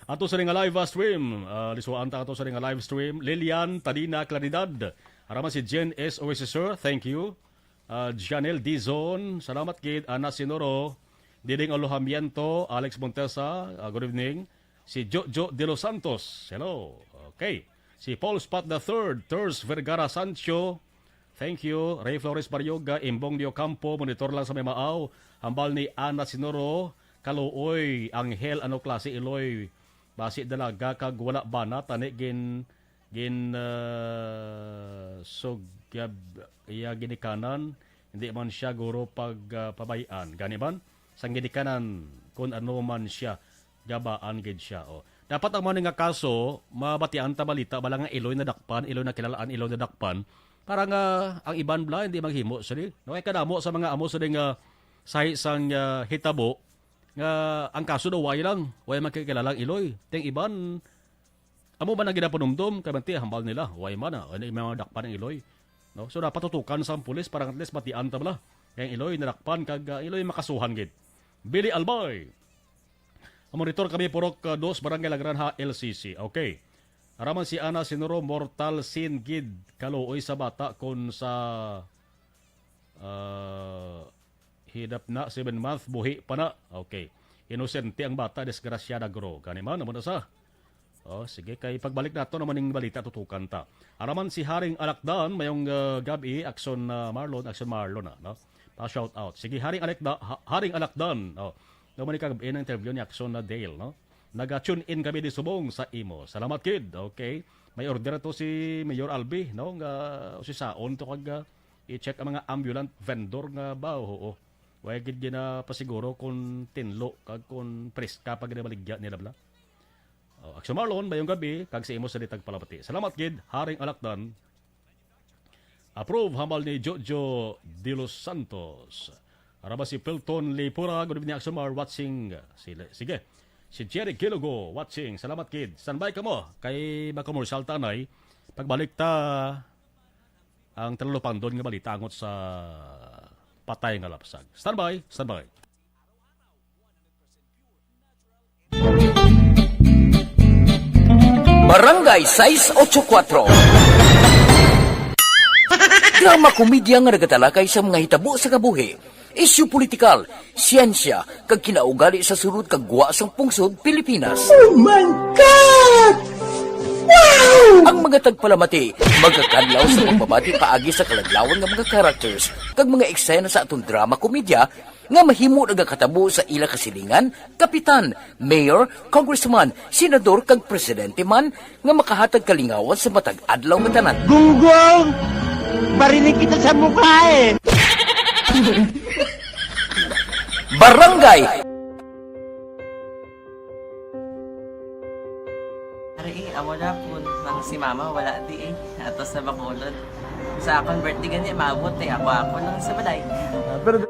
Ato sa nga live, ah, stream, ah, lisuan ta ato sa nga live stream. Lilian Tadina Claridad. Ara man si Jen S Oasis, sir. Thank you. Ah, Janelle Dizon, salamat gid. Ana Sinoro, Diding Alojamiento, Alex Montesa, ah, good evening. Si Jojo De Los Santos, hello. Okay. Si Paul Spot the third, Ters Vergara Sancho, thank you. Ray Flores Barioga, Imbong de Ocampo, monitor lang sa may Maaw. Hambal ni Ana Sinoro, Kaluoy, Angel, ano klase iloy? Basi dalaga kag wala bana, tani gin, gin, ah, sugyab iya ginikanan. Hindi man siya guro pag, ah, pabay-an. Gani man, sang ginikanan, kun ano man siya, gabaan gid siya. Oh. Dapat ang mga nga kaso, mabatian ta balita, bala nga iloy nadakpan, iloy nakilalaan, iloy nadakpan, para nga ang iban bala hindi maghimo sini. No, kay kadamo sa mga amo sini nga sahi sang, ah, hitabo nga ang kaso daw way lang, way man kilalang iloy. Ting iban, amo man ang ginapanumdom, kay manti hambal nila, way man, ah, ano yung mga dakpan ng iloy. No? So, dapat tutukan sa pulis para at least batian ta bala. Kay ang iloy, nadakpan, kag, ah, iloy makasuhan gid. Billy Albay, ang monitor kami, Purok, ah, dos, Barangay Lagranha, L C C. Okay. Ara man si Ana Sinuro, mortal sin gid, kaluoy sa bata kon sa, ah, hidap na, seven month, buhi pa na. Okay. Inosente ang bata, disgrasyada, guro. Gani man, amo na sa. Oh, sige, kay pagbalik nato naman ning balita, tutukan ta. Ara man si Haring Alakdan, mayong, ah, gabi, Akson, ah, Marlon, Akson Marlon, ah, no? Pa-shout out. Sige, Haring Alakda-, Ha-, Haring Alakdan, oh. Naman ni kagabi ng interview ni Akson na Dale, no? Naga-tune in kami di subong sa imo. Salamat, kid. Okay. May order to si Mayor Albi, no? Nga usisaon to kag, ah, i-check ang mga ambulant vendor nga ba, oo. Way gid ginapasiguro kung tinlo kag kung preska pa ginabaligya nila bala. Oh, Aksyon Marlon, mayong gabi, kag sa imo sa ditag palabati. Salamat gid, Haring Alakdan. Approve, hambal ni Jojo de los Santos. Araba si Pelton Lipura, good evening, Axelmar, watching. Sile-, sige. Si Jerry Gilogo, watching. Salamat, kid. Standby kamo. Kay makomersyal ta anay. Pagbalik ta ang talupangdon nga balita angot sa patay nga lapsag. Standby, standby. Barangay sais ocho kuatro. Drama komedya nga nagatalakay sa mga hitabo sa kabuhi, isyu politikal, siyensya, kag kinaugali sa sulod kag gwa sang pungsod Pilipinas. Oh my God! Wow! Ang mga tagpalamati magakadlaw sa pagbabati paagi sa kaladlawan nga mga characters kag mga eksena sa aton drama komedya nga mahimo nagakatabo sa ila kasilingan, kapitan, mayor, congressman, senador kag presidente man nga makahatag kalingawan sa matag adlaw nga tanan. Gunggong! Barinig kita sa mukha eh! Barangay Ari, eh, amo na po, nang si mama wala di eh. Ato sa Bacolod. Sa akon birthday gani, maabot eh. Ako, ako lang sa balay. Ah, pero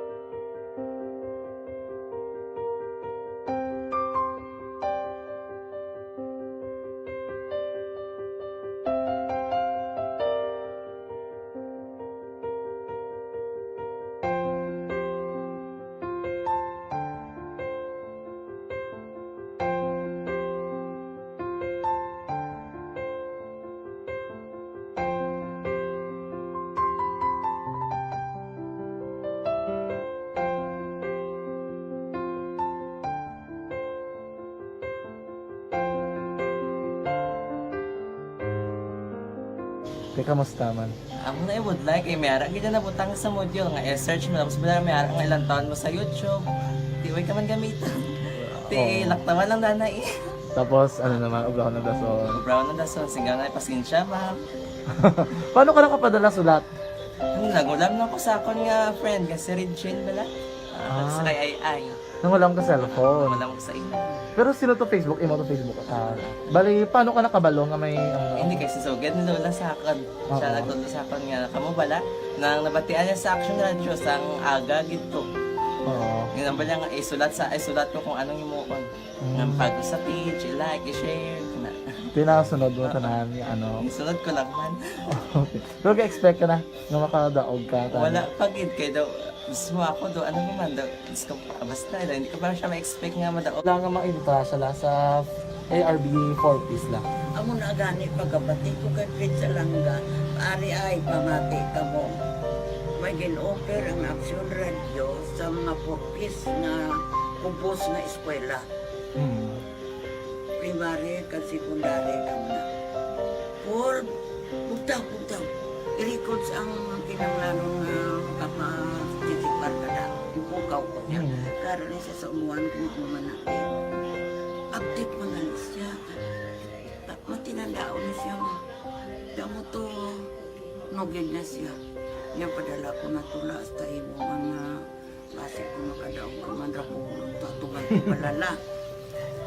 Te, kamusta man? Amo na ibudlay kay may ara gid na nabutang sa module nga i-search mo, tapos bala may ara nga ilang taon mo sa YouTube. Di way ka man gamiton. Ti Oo. Laktawan lang dana eh. Tapos, ano naman, obra ko ng dason. Brown na dason, singga na pasensya, ma'am. Paano ka nakapadala sulat? Ano, nagulam na ko sa akon nga friend nga si Regine bala. Ah, Ah. Sa kay Ay Ay. Nangulam ka cellphone. Wala mo sa imo. Pero sino to Facebook? Imo to Facebook account. Bali, paano ka nakabalo nga may ano? Hindi kay si Sugad ni Lola sa akon. Siya Oo. nagtudlo sa akon nga kamo bala nang nabatian niya sa Action Radio sang aga gid to. Oo. Nga nang bala nga isulat sa isulat ko kung anong himuon. Mm. Nga pag sa page, i-like, i-share, na. Pinasunod mo tanan nga ano. Isunod ko lang man. Okay. Pero ga-expect ka na nga makadaog ka. Wala pa gid kay daw Diyos mo ako do, ano mo man do, Diyos ko, ah, basta, hindi ko pa siya ma-expect nga madaog. Wala nga maimprasa la sa A R B four Ps la. Amo na gani pagkabati ko kay Fred Salanga, ari ay pamati kamo. May gin-offer ang Aksyon Radyo sa mga four Ps nga kubos nga eskwela. Hmm. Primary kag secondary kamo na. Four Bugtaw, bugtaw. I-records ang kinahanglanon nga makapa-, titikbar ka na. Ipukaw ko niya. Mm. Karon ni siya sa umuan kung ano man na. Update man na siya. Ta-, matinandaon na siya. Kamo to, nugid na siya. Niya padala ko na tula hasta imo mga Basi ko makadaog ka man ra ko, tatuman ko bala la.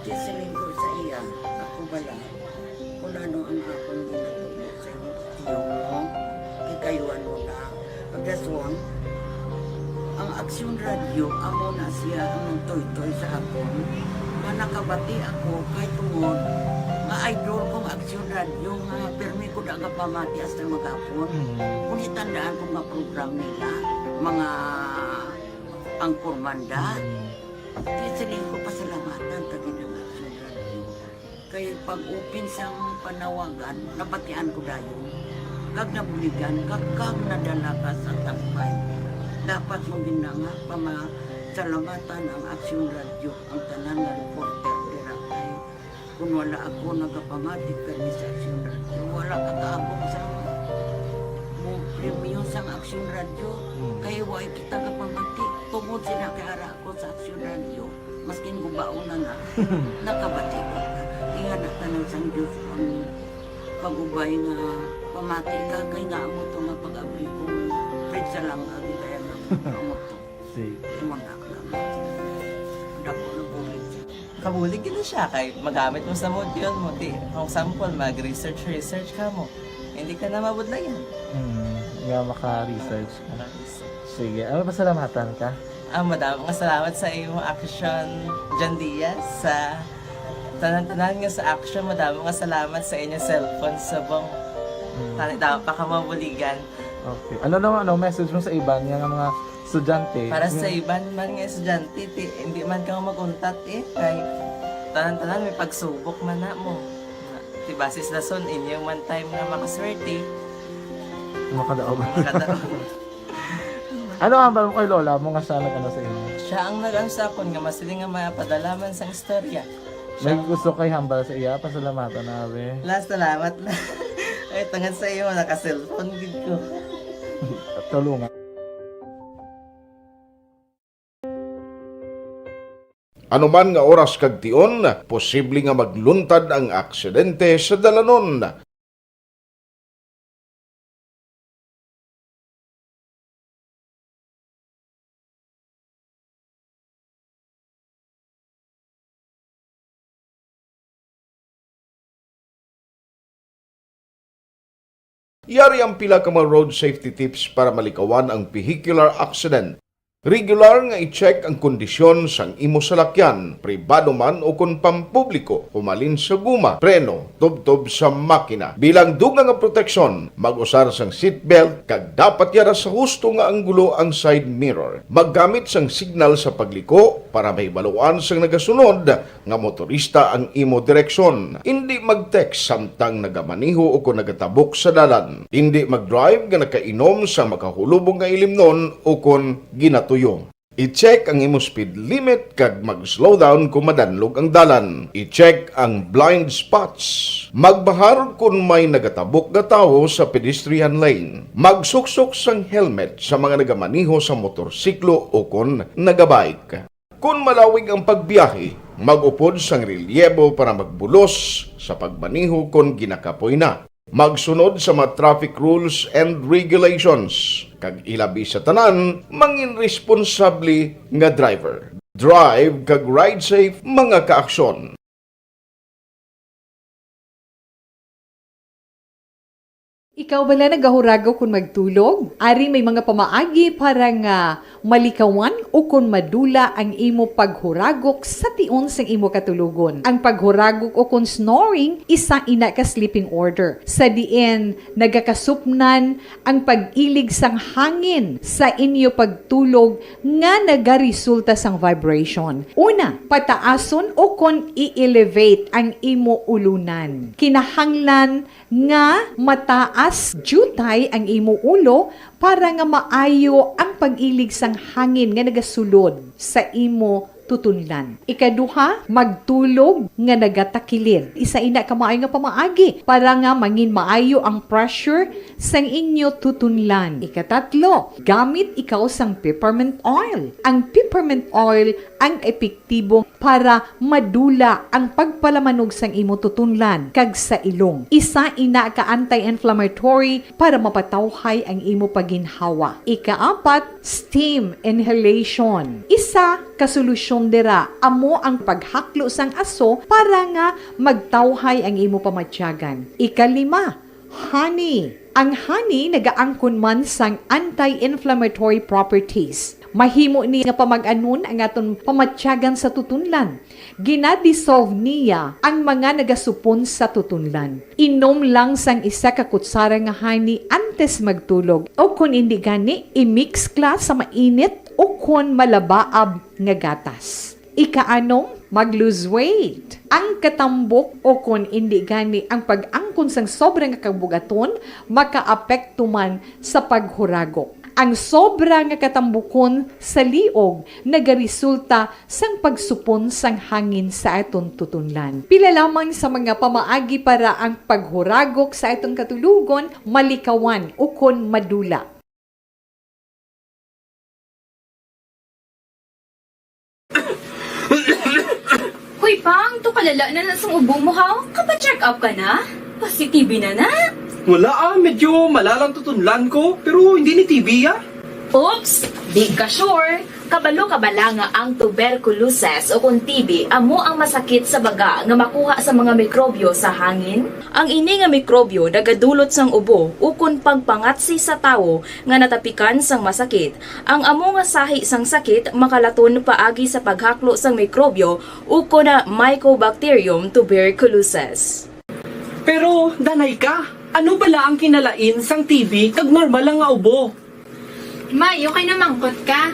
Di siling ko sa iya, ako bala. Kung ano ang akong ginatubo sa imo, tiyo mo, kikayuan mo na. Pagdason, ang Aksyon Radyo, amo na siya ang nagtoytoy sa akon. Nga nakabati ako, kay tungod, nga idol kong Aksyon Radyo, nga pirmi ko da nga pamati hasta maghapon. Mm. Kung itandaan ko nga program nila, mga angkor manda. Kaya siling ko pasalamatan ta gid ang Aksyon Radyo. Kay pag-open sang panawagan, nabatian ko dayon. Kag nabuligan, kag, kag nadala ka sa tambay. Dapat mo gid na nga pamasalamatan ang Aksyon Radyo, ang tanan nga reporter dira kay Kon wala ako nagapamati kani sa Aksyon Radyo, wala ka kaabot sa mo premyo sang Aksyon Radyo. Hmm. Kay wa kita gapamati. Tungod sila kay ara ako sa Aksyon Radyo. Maskin gubaon na na, nakabati ko. Kaya na tanan sang Diyos ang pag-ubay nga pamati ka kay nga amo to nga pag-abri ko. Pwede sa lang agi kaya na amo to. Sige. Imo na lang. Dako na bulig. Kabulig gid na siya kay magamit mo sa module mo. Di, kung sample, mag-research, research ka mo. Hindi ka na mabudlayan. Mm. Nga maka-research ka. Sige, ano, pasalamatan ka? Ah, madamo nga salamat sa imong action, John Diaz, sa tanan-tanan nga sa action. Madamo nga salamat sa inyong cellphone subong. Mm. Tani daw pa ka mabuligan. Okay. Ano naman, ano, message mo sa iban nga mga estudyante? Para sa iban man nga estudyante, ti, hindi man ka mag-untat, eh, kay tanan-tanan may pagsubok man na mo. Ti basis dason inyo man time nga makaswerte. Makadaog. Makadaog. Ano ang hambal mo kay lola mo nga siya nag-ano sa imo? Siya ang nag-ano sa akon nga masiling nga mapadala man sang istorya. May gusto kay hambal sa iya, pasalamatan na, be. La, salamat na. Ay, tungod sa imo, naka-cellphone gid ko. Tulungan. Anuman nga oras kag tion, posible nga magluntad ang aksidente sa dalanon. Yari ang pila ka mga road safety tips para malikawan ang vehicular accident. Regular nga i-check ang kondisyon sang imo salakyan, pribado man o kon pampubliko, humalin sa guma, preno, tubtob sa makina. Bilang dugang nga proteksyon, mag-usar sang seatbelt kag dapat yara sa husto nga anggulo ang side mirror. Maggamit sang signal sa pagliko para mahibaluan sang nagasunod nga motorista ang imo direksyon. Indi mag-text samtang nagamaneho o kon nagatabok sa dalan. Indi mag-drive nga nakainom sa makahulubong nga ilimnon o kon ginatuyo. I-check ang imo speed limit kag mag-slow down kon madanlog ang dalan. I-check ang blind spots. Magbahar kon may nagatabok nga tawo sa pedestrian lane. Magsuksok sang helmet sa mga nagamaneho sa motorsiklo o kon nagabike. Kon malawig ang pagbiyahe, mag-upod sang relyebo para magbulos sa pagmaneho kon ginakapoy na. Magsunod sa mga traffic rules and regulations, kag ilabi sa tanan, mangin responsable nga driver. Drive kag ride safe, mga kaaksyon. Ikaw bala nagahuragok kon magtulog? Ari may mga pamaagi para nga malikawan o kon madula ang imo paghuragok sa tion sang imo katulogon. Ang paghuragok o kon snoring, isa ina ka sleeping order, sa diin nagakasupnan ang pag-ilig sang hangin sa inyo pagtulog nga nagaresulta sang vibration. Una, pataason o kon i-elevate ang imo ulunan. Kinahanglan nga mataas diutay ang imo ulo para nga maayo ang pag-ilig sang hangin nga nagasulod sa imo tutunlan. Ikaduha, magtulog nga nagatakilid. Isa ina ka maayo nga pamaagi para nga mangin maayo ang pressure sang inyo tutunlan. Ikatatlo, gamit ikaw sang peppermint oil. Ang peppermint oil ang epektibo para madula ang pagpalamanog sang imo tutunlan kag sa ilong. Isa ina ka anti-inflammatory para mapatawhay ang imo paginhawa. Ikaapat, steam inhalation. Isa ka solusyon dira amo ang paghaklo sang aso para nga magtawhay ang imo pamatyagan. Ikalima, honey. Ang honey nagaangkon man sang anti-inflammatory properties. Mahimo ni nga pamag-anon ang aton pamatyagan sa tutunlan. Gina-dissolve niya ang mga nagasupon sa tutunlan. Inom lang sang isa ka kutsara nga honey antes magtulog, o kon indi gani, i-mix kla sa mainit o kon malabaab nga gatas. Ikaanom, mag-lose weight. Ang katambok o kon indi gani ang pag-angkon sang sobra nga kabug-aton makaapekto man sa paghuragok. Ang sobra nga katambukon sa liog nagaresulta sang pagsupon sang hangin sa aton tutunlan. Pila lamang sa mga pamaagi para ang paghuragok sa aton katulogon malikawan ukon madula. Hoy, Pang, to kalala na na sang ubo mo, ha? Kapa-check up ka na? Pasi-T B na na? Wala, ah, medyo malalang tutunlan ko, pero hindi ni T B, ah. Oops, di ka sure. Kabalo ka bala nga ang tuberculosis o kon T B amo ang masakit sa baga nga makuha sa mga mikrobyo sa hangin? Ang ini nga mikrobyo nagadulot sang ubo ukon pagpangatsi sa tawo nga natapikan sang masakit. Ang amo nga sahi sang sakit makalaton paagi sa paghaklo sang mikrobyo ukon Mycobacterium tuberculosis. Pero, danay ka, ano bala ang kinalain sang T B kag normal lang nga ubo? May, okay na mangkot ka.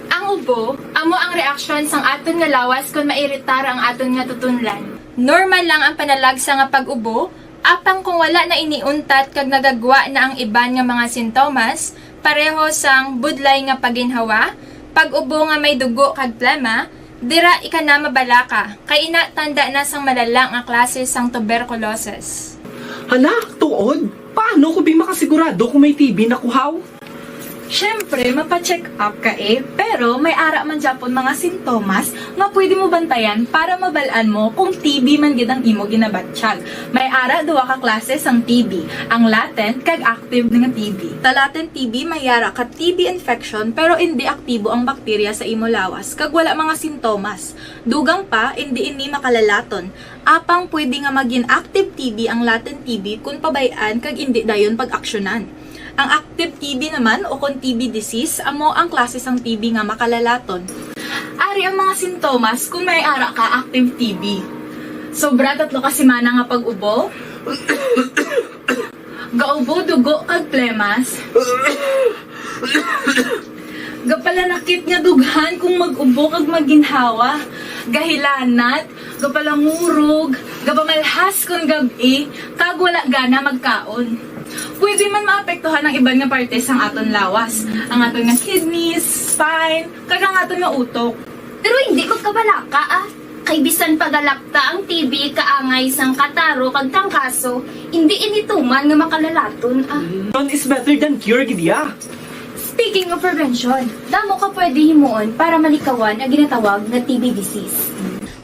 Ang ubo, amo ang reaksyon sang aton nga lawas kon mairitar ang aton nga tutunlan. Normal lang ang panalagsa nga pag-ubo, apang kung wala na ini untat kag nagagwa na ang iban nga mga sintomas, pareho sang budlay nga paginhawa, pag-ubo nga may dugo kag plema, dira ika na mabalaka, kay ina tanda na sang malala nga klase sang tuberculosis. Hala, tuod? Paano ko bi makasigurado kung may T B na kuhaw? Siyempre, mapa-check up ka eh, pero may ara man gyapon mga sintomas nga pwede mo bantayan para mabal-an mo kung T B man gid ang imo ginabatyag. May ara duha ka klase sang T B, ang latent kag active nga T B. Sa latent T B, may ara ka T B infection pero indi aktibo ang bakterya sa imo lawas kag wala mga sintomas. Dugang pa, indi ini makalalaton. Apang pwede nga magin active T B ang latent T B kon pabay-an kag indi dayon pag-aksyonan. Ang active T B naman o kon T B disease amo ang klase sang T B nga makalalaton. Ari ang mga sintomas kon may ara ka active T B. Sobra tatlo ka semana nga pag-ubo. Gaubo dugo kag plemas. Gapalanakit nga dughan kung mag-ubo kag maginhawa. Gahilanat, gapalangurog, gapamalhas kon gab-i, kag wala gana magkaon. Pwede man maapektuhan ang iban nga parte sang aton lawas, ang aton nga kidneys, spine, kag ang aton nga utok. Pero hindi magkabalaka ah. Kay bisan pagalakta ang T B kaangay sang kataro kag tangkaso, hindi ini tuman nga makalalaton ah. None is better than cure gid ya. Speaking of prevention, damo ka pwede himuon para malikawan ang ginatawag nga T B disease.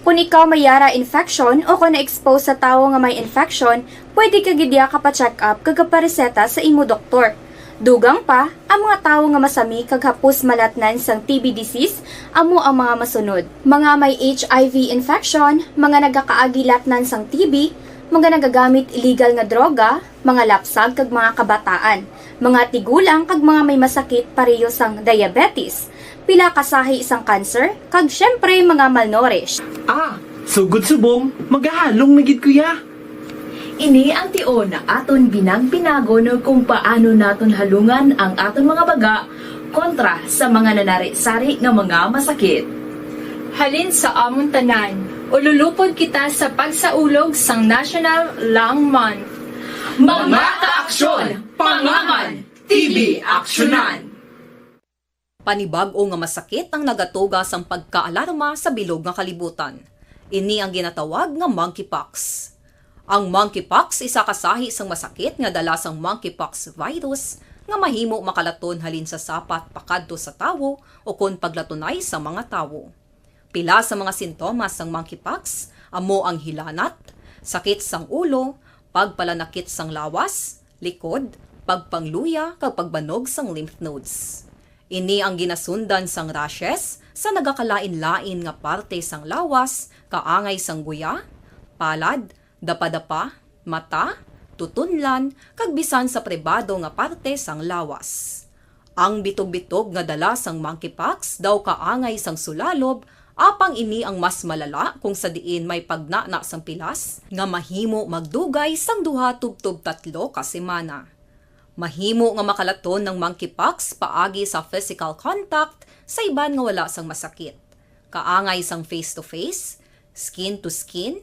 Kung ikaw may yara infection o kung na-expose sa tawo nga may infection, pwede ka gid ya kapa-check up kag kapareseta sa imo doktor. Dugang pa, ang mga tawo nga masami kag hapos malatnan sang T B disease amo ang mga masunod: mga may H I V infection, mga nagakaagi latnan sang T B, mga nagagamit illegal nga droga, mga lapsag kag mga kabataan, mga tigulang kag mga may masakit pareho sang diabetes, pila ka sahi sang cancer, kag siyempre mga malnourished. Ah, sugod subong, magahalong na gid ko ya. Ini ang tion nga aton binag-binagon kung paano naton halungan ang aton mga baga kontra sa mga nanari-sari nga mga masakit. Halin sa amon tanan, ululupod kita sa pagsaulog sang National Lung Month. Mga kaaksyon, pangaman, T B aksyonan. Panibag-o nga masakit ang nagatuga sang pagkaalarma sa bilog nga kalibutan. Ini ang ginatawag nga monkeypox. Ang monkeypox isa ka sahi sang masakit nga dala sang monkeypox virus nga mahimo makalaton halin sa sapat pakadto sa tawo ukon paglatunay sa mga tawo. Pila sa mga sintomas sang monkeypox amo ang hilanat, sakit sang ulo, pagpalanakit sang lawas, likod, pagpangluya, kag pagbanog sang lymph nodes. Ini ang ginasundan sang rashes sa nagakalain-lain nga parte sang lawas, kaangay sang guya, palad, dapadapa, mata, tutunlan, kag bisan sa pribado nga parte sang lawas. Ang bitog-bitog nga dala sang monkeypox daw kaangay sang sulalob, apang ini ang mas malala kung sa diin may pagnana sang pilas nga mahimo magdugay sang duha tubtob tatlo ka semana. Mahimo nga makalaton ang monkeypox paagi sa physical contact sa iban nga wala sang masakit, kaangay sang face-to-face, skin-to-skin,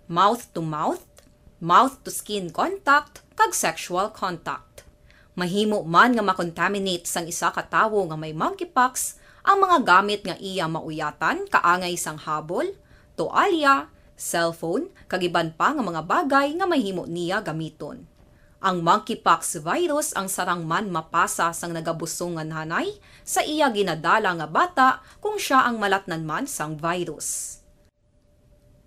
mouth-to-mouth, mouth-to-skin contact, kag sexual contact. Mahimo man nga makontaminate sang isa ka tawo nga may monkeypox ang mga gamit nga iya mauyatan, kaangay sang habol, toalya, cellphone, kag iban pa nga mga bagay nga mahimo niya gamiton. Ang monkeypox virus ang sarang man mapasa sang nagabusong nga nanay sa iya ginadala nga bata kung sia ang malatnan man sang virus.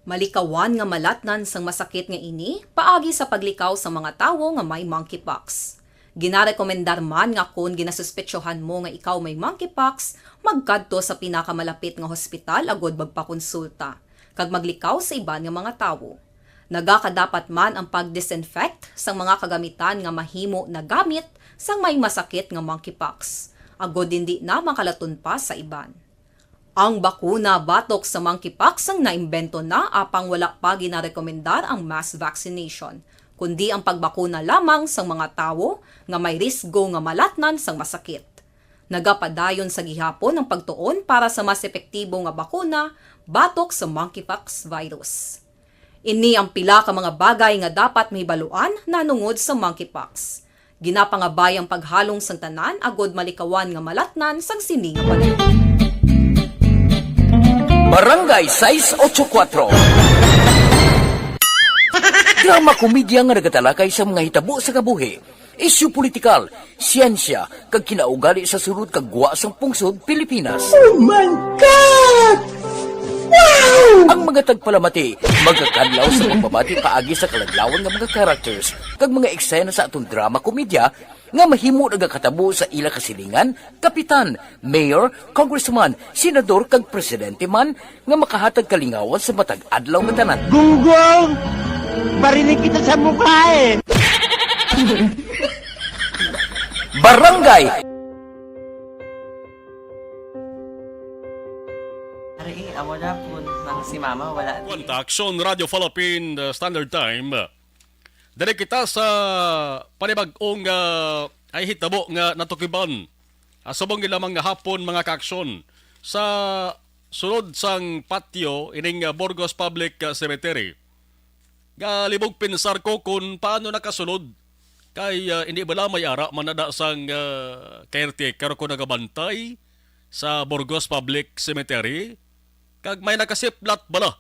Malikawan nga malatnan sang masakit nga ini paagi sa paglikaw sa mga tawo nga may monkeypox. Ginarekomendar man nga kon ginasuspetsohan mo nga ikaw may monkeypox, magkadto sa pinakamalapit nga hospital agud magpakonsulta, kag maglikaw sa iban nga mga tawo. Nagakadapat man ang pag-disinfect sang mga kagamitan nga mahimo nagamit sang may masakit nga monkeypox, agud hindi na makalaton pa sa iban. Ang bakuna batok sa monkeypox ang naimbento na, apang wala pa ginarekomendar ang mass vaccination, kundi ang pagbakuna lamang sang mga tawo nga may risgo nga malatnan sang masakit. Nagapadayon sa gihapon ang pagtuon para sa mas epektibo nga bakuna batok sa monkeypox virus. Ini ang pila ka mga bagay nga dapat mahibaluan nahanungod sa monkeypox. Ginapangabay ang paghalong sang tanan agud malikawan nga malatnan sang sini nga panahon. Barangay sais ocho kuatro. Drama komedya nga nagatalakay sa mga hitabo sa kabuhi, isyu politikal, siyensya, kag kinaugali sa sulod kag gwa sang pungsod Pilipinas. Oh my God! Wow! Ang mga tagpalamati magakadlaw sa pagbabati paagi sa kaladlawan nga mga characters kag mga eksena sa aton drama komedya nga mahimo nagakatabo sa ila kasilingan, kapitan, mayor, congressman, senador, kag presidente man nga makahatag kalingawan sa matag adlaw nga tanan. Gunggong! Barinig kita sa mukha eh! Barangay Ari, amo na po nang si mama wala. Kwanta Aksyon, Radyo Philippine, uh, Standard Time. Dali kita sa panibag-ong uh, ay hitabo nga natukiban. Uh, subong lamang nga hapon, mga kaaksyon, sa sulod sang patio ining uh, Burgos Public uh, Cemetery. Galibog pensar ko kung paano nakasulod. Kay uh, hindi bala may ara man nada sang uh, caretaker ko nagabantay sa Burgos Public Cemetery. Kag may nakasiplat bala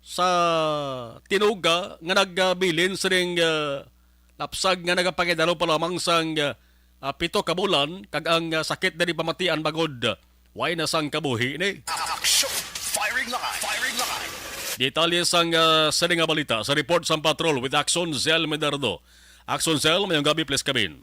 sa tinuga nga nagabilin sining uh, lapsag nga nagapangidalo pa lamang sang uh, pito ka bulan kag ang uh, sakit diri pamatian bagod uh, way na sang kabuhi ni. Action! Firing line! Firing line! Detalye sang uh, sini nga balita sa report sang patrol with Action Zell Medardo. Action Zell, mayong gabi, please come in.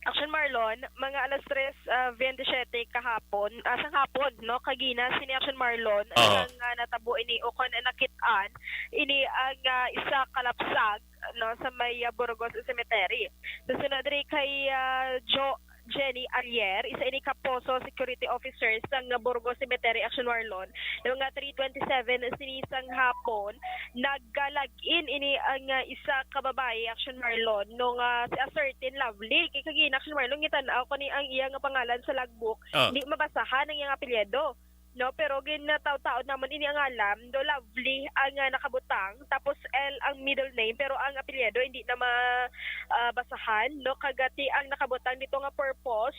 Action Marlon, mga alas tres, ah, veintisiete kahapon, ah, sang hapon, no, kagina sini Action Marlon, Aha. Ang, ah, natabo ini o kon nakit-an ini ang, ah, isa ka lapsag, no, sa may, ah, Burgos Cemetery. Susunod diri kay, ah, Jo Jenny Alier, isa ini ka poso security officer sang Burgos Cemetery, Action Marlon, nga mga three twenty-seven sini sang hapon, nagkalag in ini ang, ah, isa ka babayi, Action Marlon, no nga si a certain Lovely. Kay kagina, Action Marlon, gitan-aw ko ni ang iya nga pangalan sa logbook. Ah. Hindi mabasahan ang iyang apelyido. No, pero ginataw-taod namon ini ang ngalan, do Lovely ang, ah, nakabutang, tapos L ang middle name, pero ang apelyido hindi na ma, ah, basahan, no, kagati ang nakabutang dito nga purpose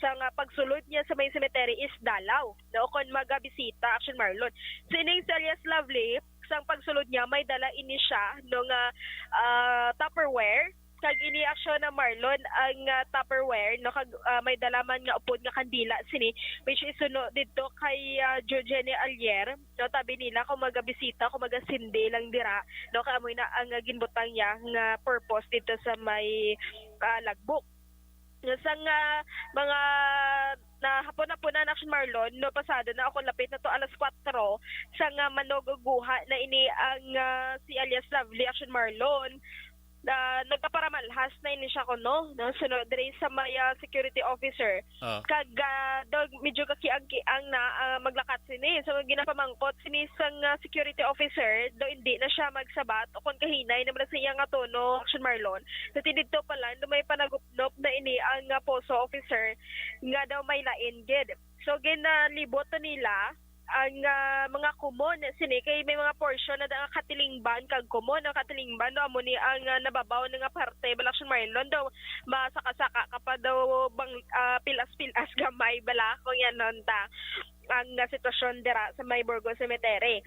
sa nga pagsulod niya sa may cemetery is dalaw, no, kon magabisita, Action Marlon. Sining si alias Lovely, sang pagsulod niya, may dala ini siya, no, nga, ah, Tupperware. Kag ini, Action na Marlon, ang, ah, Tupperware, no, kag, ah, may dala man nga upod nga kandila sini, which is suno didto kay, ah, Jojene Alier, no, tabi nila kung magabisita, kung magasindi lang dira, no, kay amoy na ang, ah, ginbutang niya nga purpose didto sa may, ah, logbook. Sang, ah, mga na hapon-hapon na, Action Marlon, no, pasado na ako, lapit na to alas kwatro, sang, ah, manuguguha na ini ang, ah, si alias Lovely, Action Marlon. Ah, nagkaparamalhas na ini siya kuno, no, suno diri sa may, ah, security officer. Ah. Kag, ah, daw medyo kakiang-kiang na, ah, maglakat sini. So, ginapamangkot sini sang, ah, security officer, daw hindi na siya magsabat o kon kahinay na man sa iya nga tono, Action Marlon. Sa tinidto pa lang, daw may panagupnop na ini ang, ah, poso officer nga daw may lain gid. So, ginalibot to nila ang, ah, mga kumon sini kay may mga portion na da nga katilingban kag kumon. Ang katilingban daw amo ni ang, ah, nababaw na nga parte, bala, Action Marlon, daw masaka-saka ka pa daw bang, ah, pilas-pilas gamay, bala, kung yan nun ta ang, ah, sitwasyon dira sa may Burgos Cemetery.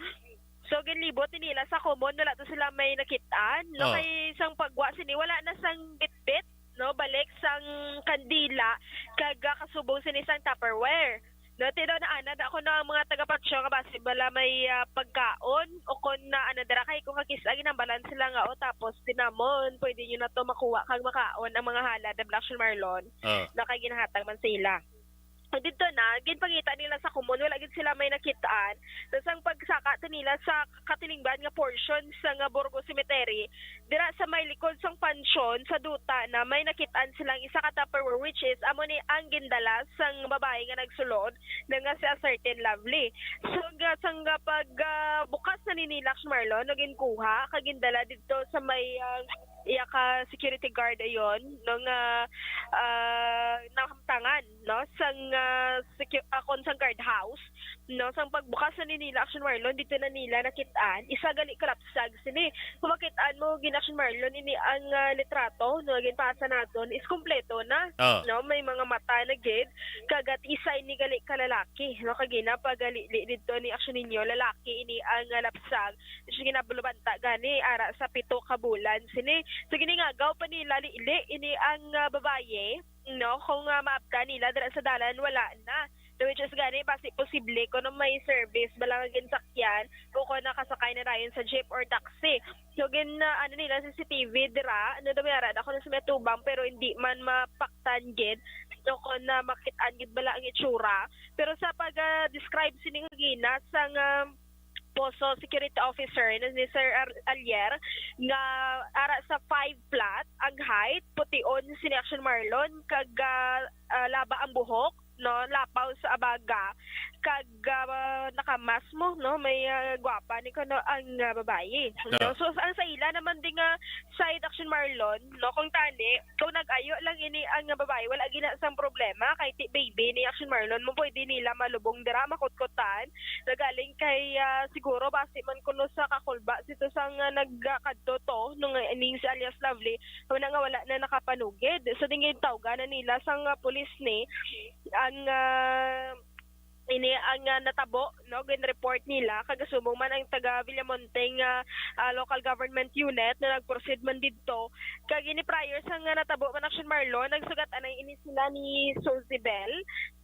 So, ginlibot ni nila sa kumon, wala to sila may nakit-an, no? Ah. Kay sang pagwa sini, wala na sang bitbit, no? Balik sang kandila, kag, ah, kasubong sini sang Tupperware. No, ti daw na ana da ko no ang mga taga-Patio nga basi bala may, ah, pagkaon o kon na ana dira kay kung kakis-a ginambalan sila nga, "O, tapos tinamon, pwede nyo na to makuha kag makaon ang mga halad na Black Action Marlon." Ah. Na kay ginahatag man sila. Pag didto na, ginpangita nila sa komon, wala gid sila may nakitaan. Tapos ang pagsaka to nila sa katilingban nga portion sa nga Burgos Cemetery, dira sa may likod sang pansyon sa duta na may nakitaan silang isa ka Tupperware, which is amo ni ang gindala sang babayi nga nagsulod na nga si a certain Lovely. So nga sang pag, ah, bukas na ni nila, Marlon, no, ginkuha kag gindala didto sa may, ah, iya ka security guard ayon, no, nga, ah, nahamtangan, no, sang, ah, secu- ah, kon sang guardhouse, no, sang pagbukas na ni nila, Action Marlon, dito na nila nakitaan isa gali ka lapsag sini. Kung makitaan mo gid, Action Marlon, ini ang, ah, litrato, no, ginpasa naton is kompleto na, Ah. no, may mga mata na gid, kag at isa ini gali ka lalaki, no, kag ginapagalili dito ni Action Ninyo, lalaki ini ang, ah, lapsag. Siya ginabulubanta gani ara sa pito ka bulan sini. So, giningagaw pa nila lili ini ang, ah, babaye, no? Kung, ah, maabtan nila dira sa dalan, wala na. So, which is gani, basi posible kuno may service bala nga ginsakyan o kung nakasakay na dayon sa jeep or taxi. So, gin, ah, ano nila, C C T V dira, ano daw may ara, ako na sa may tubang, pero hindi man mapaktan gid. So, kung na makitaan gid bala ang itsura. Pero sa pag, ah, describe sini nga gina sa nga Poso Security Officer na si Sir Ar- Alier nga ara sa five flat ang height, pution sini Action Marlon, kag, ah, ah, laba ang buhok, no, lapaw sa abaga, kag, ah, nakamas mo, no, may, ah, gwapa ni kuno ang, ah, babayi, no? No. So ang sa ila naman din nga side, Action Marlon, no, kung tani, kung nag-ayo lang ini ang babayi, wala gina sang problema kay ti baby ni Action Marlon mo, pwede nila malubong dira, makutkutan. Nagaling kay, ah, siguro basi man kuno sa kakulba sito sang, ah, nagkadto to, no, nga ining si alias Lovely, wala nga wala na nakapanugid. So, dingin tawgan na nila sang, ah, pulis ni ang, ah, ini ang, ah, natabo, no, gin-report nila kag subong man ang taga Villamonte nga, ah, local government unit na nag-proceed man didto. Kag ini prior sa nga natabo man, Action Marlon, nagsugat anay ini sila ni Sosibel,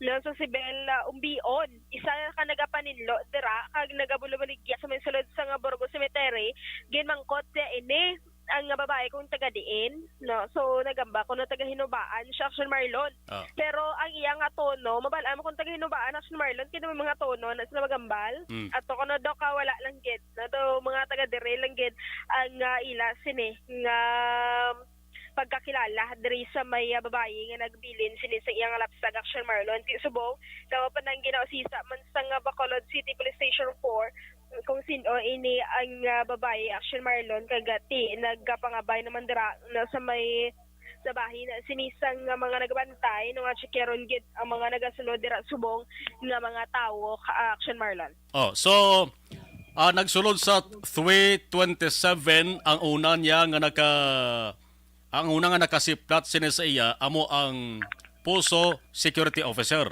no, Sosibel, ah, Umbion, isa ka nagapaninlo dira kag nagabulabaligya sa may sulod sa nga Burgos Cemetery. Ginmangkot niya ini ang nga babae kung taga diin, no? So, nagamba ko na taga Hinubaan siya, Action Marlon. Ah. Pero ang iya nga tono, mabal-an mo kung taga Hinubaan, Action Marlon, kaya may mga tono na sila magambal. Mm. At ako na daw ka, wala lang gid. Na daw mga taga dire lang gid ang, ah, ila sini nga pagkakilala diri sa may, ah, babayi nga nagbilin sini sa iyang lapsag, Action Marlon. Ti subong, daw pa nang ginausisa man sa nga Bacolod City Police Station four, kung sin-o ini ang, ah, babayi, Action Marlon, kag, ah, ti nagapangabay naman dira na sa may sa bahin sini sang, ah, mga nagabantay, no, nga tsikyaron gid ang mga nagasulod dira subong nga mga tawo, ka-, Action Marlon. Oh, so, ah, nagsulod sa three twenty-seven ang una niya nga naka, ang una nga nakasiplat sini sa iya amo ang Poso Security Officer.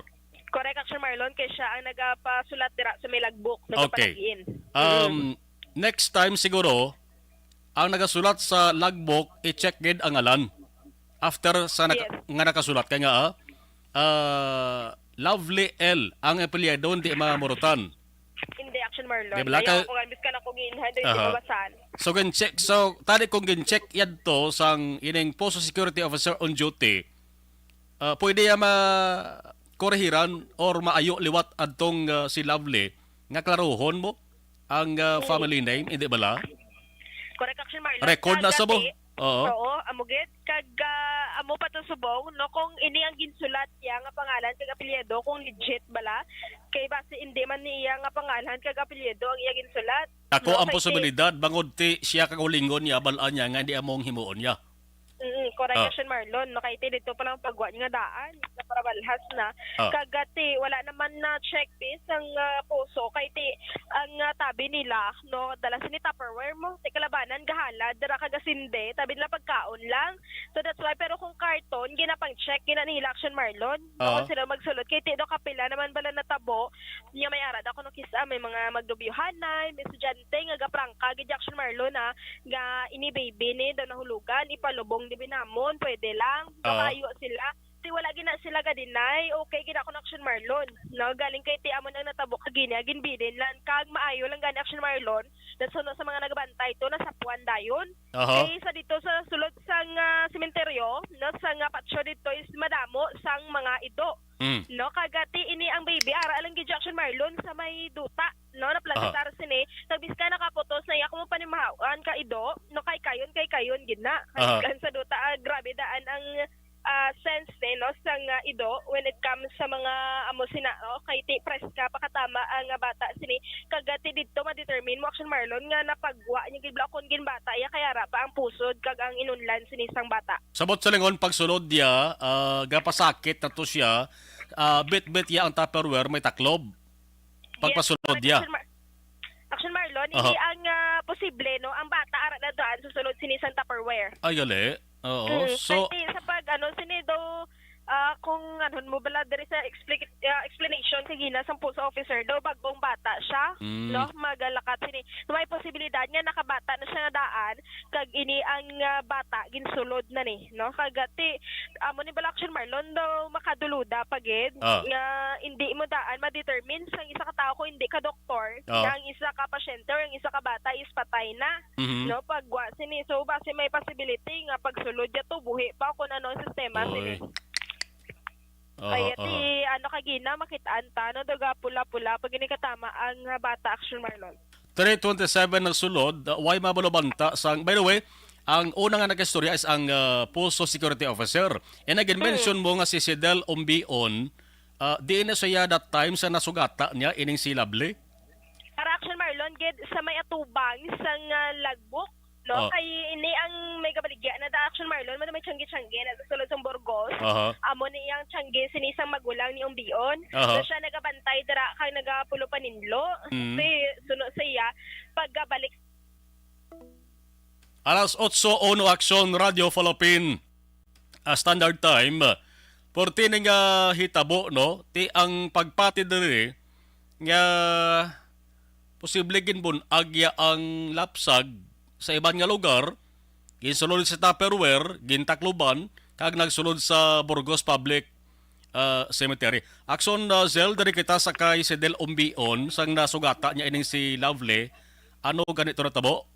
Correct, Action Marlon, kay siya ang nagapasulat dira sa may logbook, Okay. nagapalagiin. Um, Mm. Next time siguro, ang nagasulat sa logbook, i-check gid ang ngalan. After sa naka-, Yes. nga nakasulat, kay nga, ah, ah, Lovely L ang apelyido, hindi mamurutan. Hindi, Action Marlon. Di ba, Ayaw kay ako nga, imbis ka na kung inhan, dahil Aha. Mabasan. So, gin-check. So, tani kung gin-check yadto sang ining Poso Security Officer on duty, ah, pwede ya ma-, korehiran or maayo liwat adtong, ah, si Lovely nga klaruhon mo ang, ah, Oo. family name, hindi bala? Correct, Action Marlon. Record na sa mo? Kagati, Oo. Oo, amo gid. Kag, ah, amo pa to subong, no, kung ini ang ginsulat niya nga pangalan kag apelyido, kung legit bala, kay basi hindi man niya nga pangalan kag apelyido ang iya ginsulat. Ako No, ang kay posibilidad, bangod ti siya kagalingon niya, bal-an niya nga hindi amo ang himuon niya. Mm, correct, Ah. Action Marlon. No, kay ti dito pa lang pagwa niya nga daan, na para balhas na. Ah. Kagati, wala naman na check, bis, ang, ah, puso. Kay ti, ang, ah, tabi nila, no, dala sini Tupperware mo. Ti kalabanan, gahala, dira ka gasinde, tabi nila pagkaon lang. So that's why, pero kung karton, ginapang check, gina nila, Action Marlon. No, Oo. Kung sila magsulod, kay ti do kapila naman bala natabo, niya may ara daw kuno kis-a, may mga magnobyuhanay, may estudyante nga gaprangka gid, Action Marlon, ha, nga ini baby ni daw nahulugan, ipalubong di binamon, pwede lang, Ah. Makayo sila. Ti wala gina sila ga-deny, okay gina kon Action Marlon. No, galing kay ti amo nang natabo kagina, ginbilin lang kag maayo lang gani Action Marlon, nasuno sa mga nagabantay to, nasapuan dayon. Aha. Kay sa dito sa sulod sang, ah, sementeryo, no, sang, ah, patio dito is madamo sang mga ido. Mm. No, kag, ah, ti ini ang baby, ara lang gid Action Marlon sa may duta, no, naplagasar sini. Kag bisan nakaputos na iya, kung panimahawan ka ido, no, kay kayon, kay kayon gid na. Aha. Kay sa duta, ah, grabe daan ang ah, sense ni, no, sang, ah, ido when it comes sa mga amo sina, no, kay ti preska pa katama ang, ah, bata sini, kag, ah, ti didto ma-determine mo, Action Marlon, nga napagwa niya gid bala kon ginbata iya kay ara pa ang pusod kag ang inunlan sini sang bata. Sabot sa lingon, pagsulod niya, ah, gapasakit na to siya, ah, bitbit niya ang Tupperware may taklob. Pagpasulod niya. Action Mar-, Action Marlon, aha, hindi ang, ah, posible, no? Ang bata ara na daan sa sulod sini sang Tupperware. Ay, gali. Oo. Mm, so, kay sa pag, ano, sini daw, ah, kung ano mo bala diri sa expli-, ah, explanation kagina sang POSO officer daw, bagong bata siya, mm, no? Magalakat sini. So, may posibilidad nga nakabata na siya nga daan, kag ini ang, ah, bata ginsulod na ni, no? Kag, ah, ti, amo ni bala Action Marlon daw makaduluda pa gid, ah, nga hindi mo daan ma-determine sang isa ka tawo kung hindi ka doktor, ah, nga ang isa ka pasyente or ang isa ka bata is patay na, mhm, no? Pagwa sini, so basi may possibility nga pagsulod niya to buhi pa kung ano ang sistema, oy, sini. Aha, kaya ti, aha, ano kagina, makit-an ta, no? Daga pula-pula, pag ini katama ang, ah, bata, Action Marlon. Three twenty-seven na sulod, uh, way mabalubanta sang, by the way, ang una nga nag-istorya is ang, uh, POSO security officer. And again, mm, mention mo nga si Sidel Umbion, uh, diin na siya that time sa nasugata niya ining si Lovely? Para Action Marlon, gid sa may atubang sang, uh, logbook, no? Oh. Kay ini ang may gabaligya na da Action Marlon, man may tiyangge-tiyangge na sa sulod sang Burgos. Aha. Amo ni ang tiyangge sini sang magulang ni Umbion. Aha. So siya nagabantay dira kag nagapulo paninlo. Mm. Kay suno sa iya, pagkabalik. Alas otso uno, Action Radio Philippine, ah, Standard Time. Perti ni nga hitabo, no? Ti ang pagpati diri nga posible ginbun-ag ya ang lapsag sa iban nga lugar, ginsulod sa Tupperware, gintakluban, kag nagsulod sa Burgos Public, ah, Cemetery. Action, ah, Zel, diri kita sa kay Sidel Umbion, sang nasugata niya ining si Lovely. Ano gani to natabo?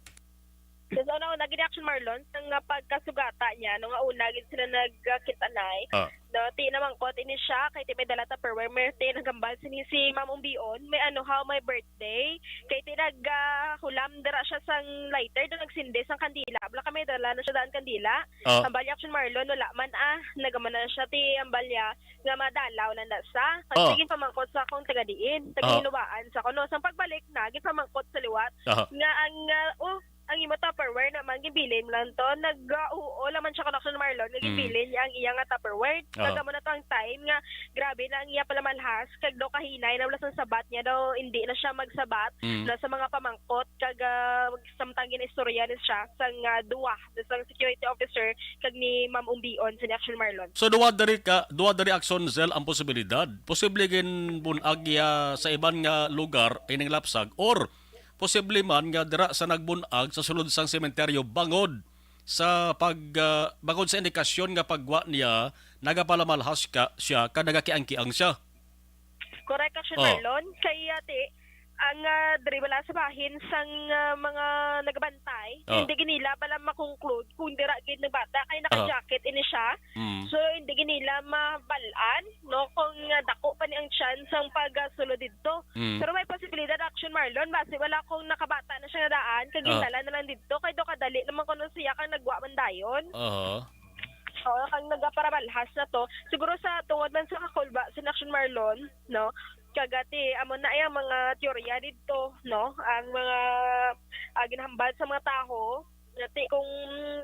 So, sa una, una gid Action Marlon, sang, ah, pagkasugata niya, no, nga una gid sila nagkita-anay, ah, no, ti namangkot ini siya, kay ti may dala Tupperware, may ti naghambal sini si Ma'am Umbion, may ano ha, may birthday, kay ti nag, ah, hulam dira siya sang lighter, do nagsindi sang kandila, wala ka may dala na siya daan kandila, ah, hambal ni Action Marlon, wala man, ah, nagama na siya, ti hambal niya, nga madalaw na na sa, kay, ah, sige, pamangkot sa akong taga diin, taga, ah, Hinubaan sa kuno, sang pagbalik na, gipamangkot sa liwat, ah, nga ang, ah, oh, ang imo Tupperware naman, gibilin lang to. Nag-, ah, oo, laman siya kung Action Marlon, nga, mm, gibilin niya ang iya nga Tupperware. Oo. Kag amo na to ang time nga grabe na ang iya palamalhas, kag daw kahinay na wala sang sabat niya daw, hindi na siya magsabat, mm, na sa mga pamangkot, kag, ah, samtang ginaistorya ni siya sang, ah, duwa, sang security officer, kag ni Ma'am Umbion sa ni Action Marlon. So, duwa diri ka, duwa diri, Action Zel, ang posibilidad. Posible gin bunag iya sa iban nga lugar ining lapsag, or posible man nga dira sa nagbun-ag sa sulod sang sementeryo bangod sa pag, ah, bangod sa indikasyon nga pagwa niya nagapalamalhas ka, siya ka nagakiang-kiang siya. Correct, Action, oh, Marlon. Kay, ah, ti, ang, ah, diri bala sa bahin sang, ah, mga nagabantay, oh, hindi gid nila bala makonclude kung dira gid nagbata kay, ah, naka-jacket ini siya. Mm. So, hindi gid nila mabal-an, no, kung, ah, dako pa ni ang chance ang pagsulod didto. Mm. Pero may posibilidad, Action Marlon, basi wala kung nakabata na siya nga daan, kag, ah, gindala na lang didto, kay daw kadali naman kuno siya kang nagwa man dayon. Aha. Oo, kang nagaparabalhas na to. Siguro sa tungod man sa kakulba sa Action Marlon, no? Kag ti, amo na ang mga teorya didto, no? Ang mga, ah, ginhambal sa mga tawo, nga ti kung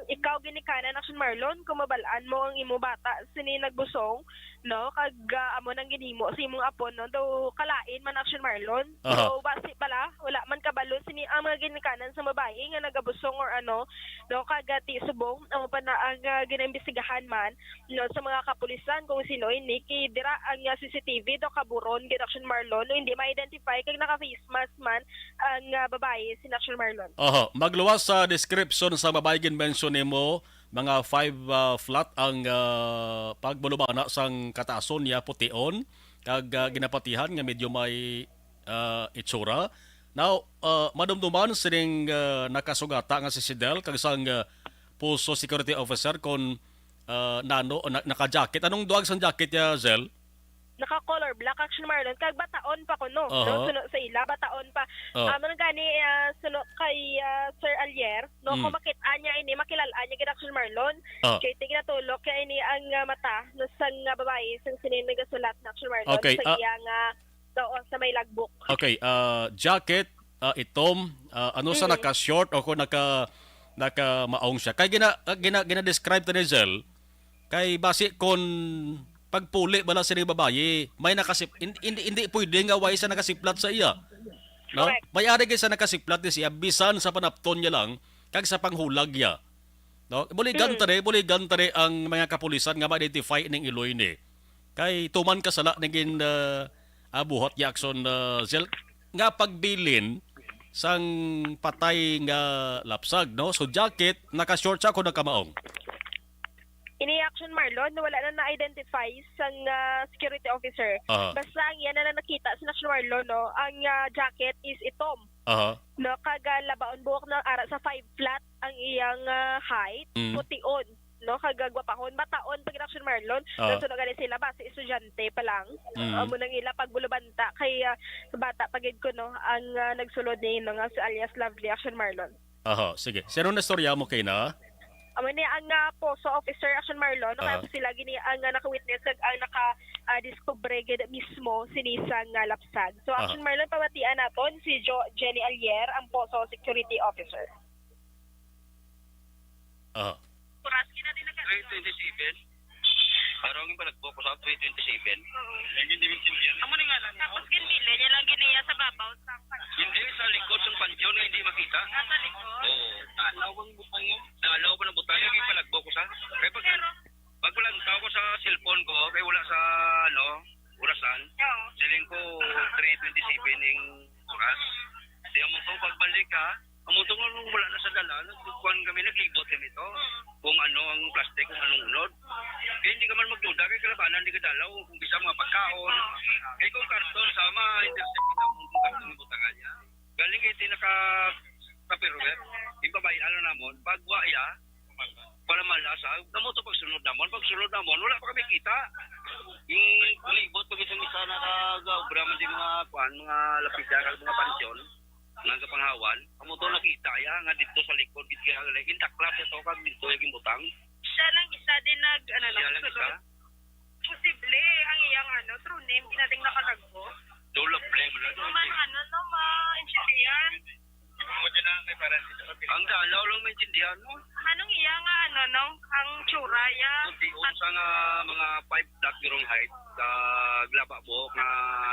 ikaw ginikanan, Action Marlon, kung mabal-an mo ang imo bata sini nagbusong, no? Kag, ah, amo nang ginhimo sa imong apo, no? Daw kalain man, Action Marlon. Aha. So, basi pala, wala man kabalo sini ang mga ginikanan sa babayi nga nagabusong or ano, no? Kag ti subong, amo pa na ang, ah, ginaimbestigahan man, no, sa mga kapulisan kung sino ini, kay dira ang, ah, C C T V daw kaburon gid, Action Marlon, no? Hindi ma-identify kag naka-face mask man ang, ah, babayi, si Action Marlon. Oho, magluwas sa description sa babayi gin-mention nimo, mga five, ah, flat ang, ah, pagbulubana sang kataason niya pution, kag, ah, ginapatihan nga medyo may, ah, itsura. Now, ah, madumduman sining, ah, nakasugata nga si Sidel kag sang, ah, POSO security officer kon, ah, nano, na, naka-jacket. Anong duwag sang jacket niya, Zel? Naka-color black, Action Marlon, kag bataon pa kuno, no? Aha. Suno sa ila, bataon pa. Oh. Ah, man gani, ah, suno kay, ah, Sir Alier, no? Mm. Kung makit-an niya ini, makilal-an niya gid, Action Marlon. Ah. Kay ti ginatulok niya ini ang, ah, mata, no, sang, ah, babayi, sang sini nagasulat na, Action Marlon, okay, sa ah, iya nga, oo, sa may logbook. Okay, ah, jacket, ah, itom, ah, ano sa Mm. naka-short o kung naka, naka-maong siya. Kay gina-, ah, gina-, gina-describe to ni Zel, kay basi kon pagpuli bala sining babayi, may nakasip-, hin-, hindi, hindi pwede nga way sa nakasiplat sa iya. No? Correct. May ari gid sa nakasiplat ni siya, bisan sa panapton niya lang, kag sa panghulag niya. No? Buligan Mm. tani, buligan tani ang mga kapulisan nga ma-identify ning iloy ni. Kay tuman ka sala ning gin, ah, ah, buhat niya, Action, ah, Zel, nga pagbilin sang patay nga lapsag, no? So, jacket, naka-short siya kung nagkamaong. Ini, Action Marlon, wala na na-identify sang, ah, security officer. Aha. Basta ang iya na lang nakita sa Action Marlon, no? Ang, ah, jacket is itom. Aha. No, kag, ah, labaon buok na ara sa five flat ang iyang, ah, height, Mm. pution, no, kag, ah, gwapahon, bataon pa gid, Action Marlon. Ah. Nagsunog gani sila, basi estudyante pa lang. Mm. Amo nang ila pagbulubanta kay, ah, bata pa gid kuno ang, ah, nagsulod ni, no, nga si alias Lovely, Action Marlon. Aha, sige. Sino na istorya mo kay na? Amo ni ang, ah, POSO officer, Action Marlon, no, kaya Ah. sila gini ang, ah, naka-witness kag ang naka, ah, diskubre gid mismo sini sang, ah, lapsag. So, Aha. Action Marlon, pamatian naton si Jo-, Jenny Alier, ang POSO security officer. Aha. Oras gina din nag- Three twenty-seven. Araw ang palagbo ko sa three twenty-seven. Oo. Hindi mo intindihan. Amo ni nga lang. Tapos ginbili niya lang giniya sa babaw sa Hindi, sa likod sa panteon nga hindi makita. Ah, sa likod? Oo. Nalaw ang butang yun? Nalaw pa ng butang. Yung palagbo ko sa. Kaya pag, Pero pag walang tao ko sa cellphone ko, kaya wala sa, ano, orasan. Oo. Siling ko, three twenty-seven yung oras. Di mo to pagbalik, ha? Amo to nga nung wala na sa dala, nagkukuhan kami, naglibot kami to. Mm. Kung ano ang plastic, kung anong unod. Kaya hindi ka man magduda, kay kalabanan, di ka dalaw, kung bisa mga pagkaon. Kay kung karton, sama, intercept kita kung karton yung butangan niya. Galing kay tinaka Tupperware, yung babae, ano namon, pagwa iya, para malasa, namo to pagsunod namon, pagsunod namon, wala pa kami kita. Yung libot kami sa misa, nakaga-obra man di mga, kuan, mga lapida, kag mga pansyon. Nga kapanghawan, amo to nakita ya nga dito sa likod gid kaya gintaklas ito kag dito ay gimbutang. Siya lang isa din nag, ano, Siya lang nagsulod. Isa? Posible ang iyang, ano, true name, ginating nakalagbo. Joe Lovely mo na. Hindi man, ano, no, maintindihan. Ang dalaw lang maintindihan mo. Anong iya nga, ano, no, ang tsura ya? Kunti unsa nga mga five block yung height, ah, glaba buhok nga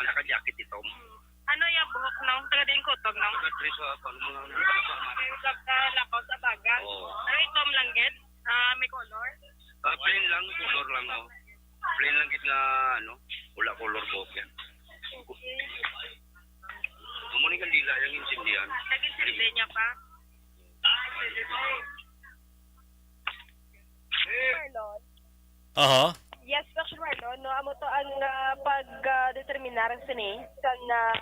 naka-jacket ito. Ano ya buhok, no? Taga diin kutob, no? Taga diri sa, ano, mga, mga, May usap ka lakaw sa baga. Oo. Pero itom lang gid. Ah, may color? Ah, plain lang, color lang, oh. Plain lang gid nga, ano, wala color buhok yan. Amo ni kandila yung intindihan. Nag-insindi niya pa? Marlon. Aha. Yes, Action Marlon, no? Amo to ang, ah, pag, ah, determinar sini sang, ah,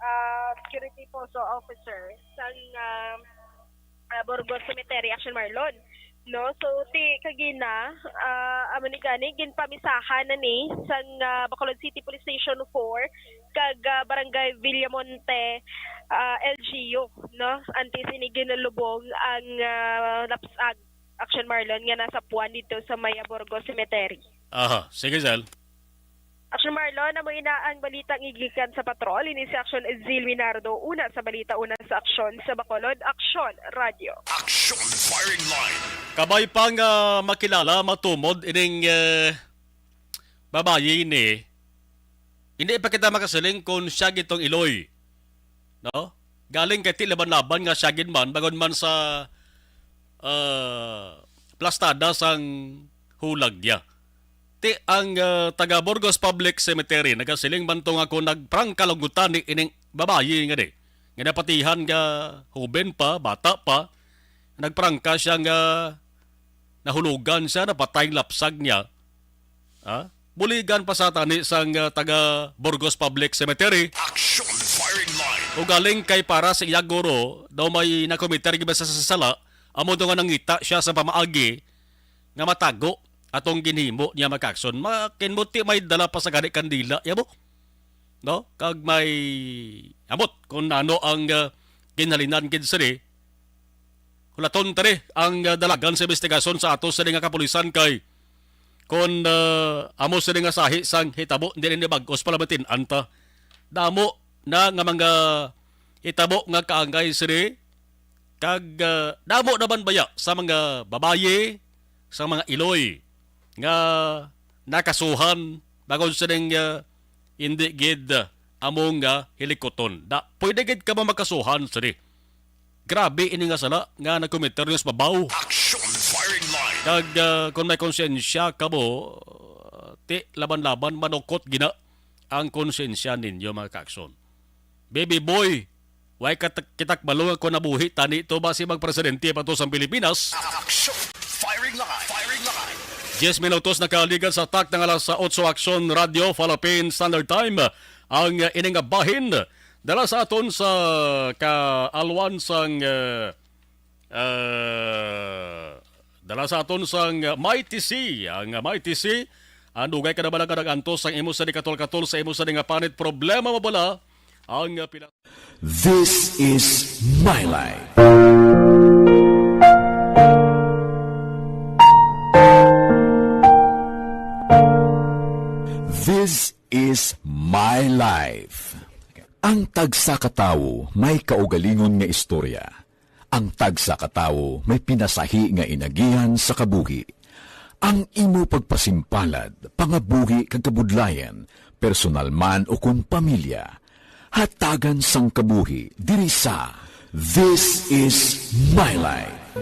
ah, security POSO officer sang, ah, ah, Burgos Cemetery, Action Marlon. No? So, ti kagina, ah, amo ni gani, ginpamisahan na ni sang, ah, Bacolod City Police Station four kag, ah, Barangay Villamonte, ah, L G U, no? Antes ini ginalubong ang, ah, lapsag, Action Marlon, nga nasapuan dito sa may Burgos Cemetery. Aha, sige, Zal. Action Marlon, amo ina ang balita nga gikan sa patrol. Ini si Action Zil Minardo, una sa balita, una sa aksyon sa Bacolod. Action Radio. Action Firing Line. Kabay pa nga makilala, matumod ining, eh, babayi ini. Hindi pa kita makasiling kung siya gitong iloy. No? Galing kay ti laban-laban nga siya gid man, bagon man sa, ah, plastada sang hulag niya. Ti ang, ah, taga Burgos Public Cemetery nagasiling man to nga kung nagprangka lang gutani ining babayi nga di, nga napatihan nga huben pa, bata pa, nagprangka siya nga Nahulugan siya, napatay ang lapsag niya. Ha? Buligan pa sa tani sang, ah, taga Burgos Public Cemetery. Action firing line. O galing kay para sa iya guro, daw may nakomiter giba sa sala, amo daw nga nangita siya sa pamaagi nga matago atong ginhimo niya, mga ka-aksyon. Makinbuti may dala pa sa gani kandila, yabo. No? Kag may amot kung ano ang, ah, ginhalinan gid sini. Hulaton tani ang, ah, dalagan sa investigasyon sa ato sini nga kapulisan kay kung, ah, amo sini nga sahi sang hitabo, hindi ni bag-os pala matin-an ta. Damo na nga mga hitabo nga kaangay sini kag, ah, damo naman baya sa mga babayi, sa mga iloy nga nakasuhan bangod sining, ah, hindi gid, ah, amo nga hilikuton. Da, pwede gid ka ba makasuhan sini? Grabe ini nga sala nga nagkomiter niya sa babaw. Action firing line. Kag, ah, kung may konsensya ka mo, ah, ti laban-laban manukot gina ang konsensya ninyo, mga ka-aksyon. Baby boy, way ka kitak balong ako nabuhi tani to ba si magpresidente pa to sa Pilipinas? Action firing line. Firing line. Diyes minutos nakaligan sa tak ng alas otso. Aksyon Radio Philippine Standard Time ang, uh, ining bahin. Dala sa aton sa kaalwan sang, uh, uh, dala sa aton sang Mighty C. Ang Mighty C, ang dugay ka na bala ka nag-antos ang imo sa di katol-katol sa imo sa di nga panit problema mo bala ang, uh, pila This is my life. This is my life. Ang tagsa ka tawo may kaugalingon nga istorya. Ang tagsa ka tawo may pinasahi nga inagihan sa kabuhi. Ang imo pagpasimpalad, pangabuhi kag kabudlayan, personal man o kon pamilya, hatagan sang kabuhi diri sa This Is My Life.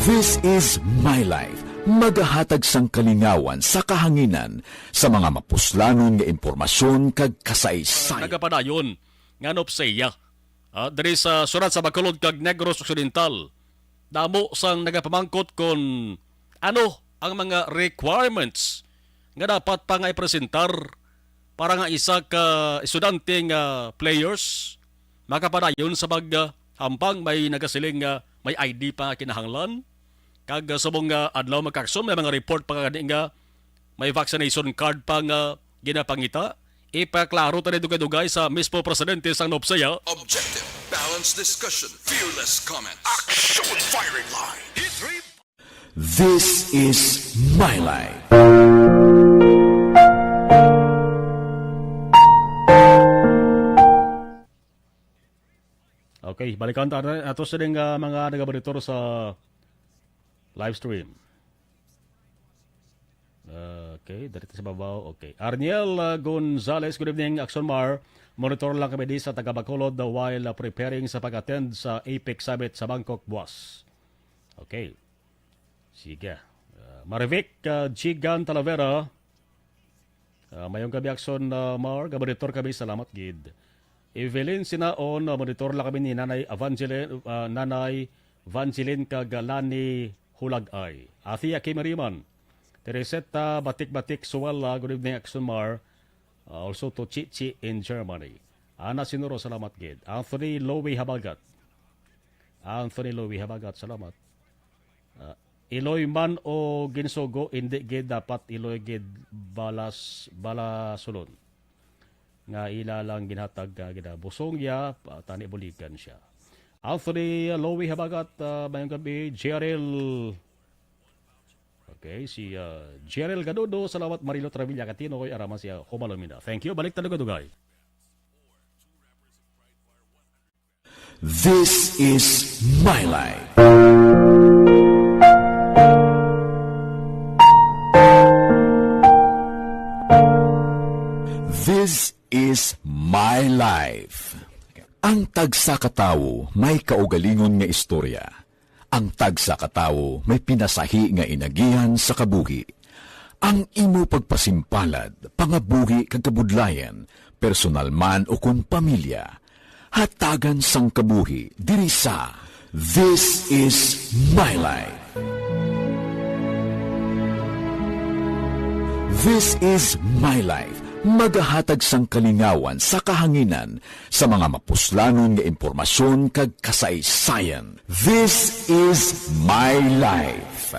This Is My Life, magahatag sang kalingawan sa kahanginan sa mga mapuslanon nga impormasyon kag kasaysayan. Nagapadayon nga nopseya, ah, diri sa surat sa Bacolod kag Negros Occidental. Damo sang nagapamangkot kon ano ang mga requirements nga dapat pa nga ipresentar para nga isa ka estudyante nga players makapadayon sa pag, ah, hampang. May nagasiling nga may I D pa nga kinahanglan. Kag, ah, subong nga adlaw, mga ka-aksyon, may mga report pa nga gani nga may vaccination card pa nga ginapangita. Ipaklaro tani dugay-dugay sa mismo presidente sang nopseya. Objective, balanced discussion, fearless comment. Action firing line. This is my life. Okay, balikan ta na ato sining, ah, mga nagamonitor sa live stream. Okay, diri ta sa babaw. Okay. Arniel, ah, Gonzales, good evening, Aksyon Mar. Monitor lang kami di sa taga Bacolod, ah, while, ah, preparing sa pag-attend sa APEC Summit sa Bangkok buwas. Okay. Sige. Ah, Marivic, ah, Jigan Talavera. Ah, mayong gabi, Aksyon, ah, Mar. Gabonitor kami. Salamat gid. Evelyn Sinaon, ah, monitor lang kami ni Nanay Evangeline, ah, Nanay Evangeline kag Lani Hulagay. Ati Aki Mariman. Tereseta Batik-Batik Suwala, good evening, Aksyon Mar. Ah, also to Chichi in Germany. Ana Sinuro, salamat gid. Anthony Lowy Habagat. Anthony Lowy Habagat, salamat. Ah, iloy man o ginsugo, hindi gid dapat iloy gid balas, balasulon. Nga ila lang ginhatag, ah, ginabusong ya, pa-, tani buligan siya. Anthony Lowy Habagat, ah, mayong gabi. Jeril, okay, si, ah, Jeril Gadudo, salamat. Marilo Travilla Catino, koy arama siya, Homalomina. Thank you. Balik talaga, dugay. This is my life. This is my life. Ang tagsa ka tawo may kaugalingon nga istorya. Ang tagsa ka tawo may pinasahi nga inagihan sa kabuhi. Ang imo pagpasimpalad, pangabuhi kag kabudlayan, personal man o kon pamilya, hatagan sang kabuhi diri sa This is my life. This is my life. Magahatag sang kalingawan sa kahanginan sa mga mapuslanon nga impormasyon kag kasaysayan. This is my life.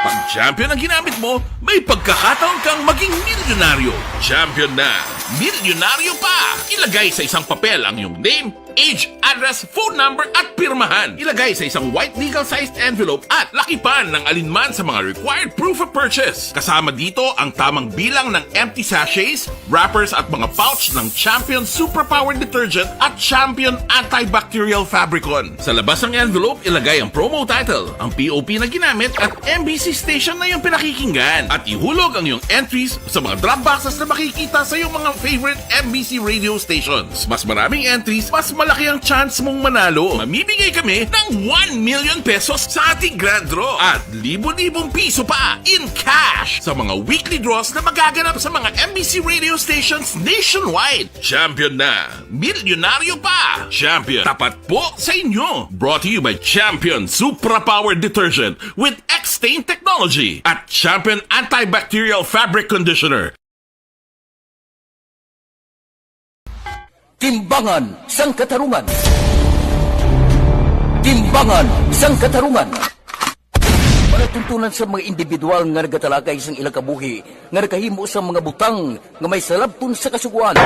Pag champion ang ginamit mo, may pagkakataon kang maging milyonaryo. Champion na, milyonaryo pa! Ilagay sa isang papel ang iyong name, age, address, phone number, at pirmahan. Ilagay sa isang white legal-sized envelope at lakipan ng alinman sa mga required proof of purchase. Kasama dito ang tamang bilang ng empty sachets, wrappers at mga pouch ng Champion Superpower Detergent at Champion Antibacterial Fabricon. Sa labas ng envelope, ilagay ang promo title, ang P O P na ginamit at M B C station na iyong pinakikinggan. At ihulog ang iyong entries sa mga drop boxes na makikita sa iyong mga favorite M B C radio stations. Mas maraming entries, mas malaki ang chance mong manalo. Mamimigay kami ng one million pesos sa ating grand draw at libo-libong piso pa in cash sa mga weekly draws na magaganap sa mga M B C radio stations nationwide. Champion na! Milyonaryo pa! Champion, tapat po sa inyo! Brought to you by Champion Supra Power Detergent with X-Stain Technology at Champion Antibacterial Fabric Conditioner. Timbangan sang Katarungan. Timbangan sang Katarungan. Palatuntunan sa mga individual nga nagatalakay sang ila kabuhi nga nakahimo sang mga butang nga may salabton sa Kasugoan.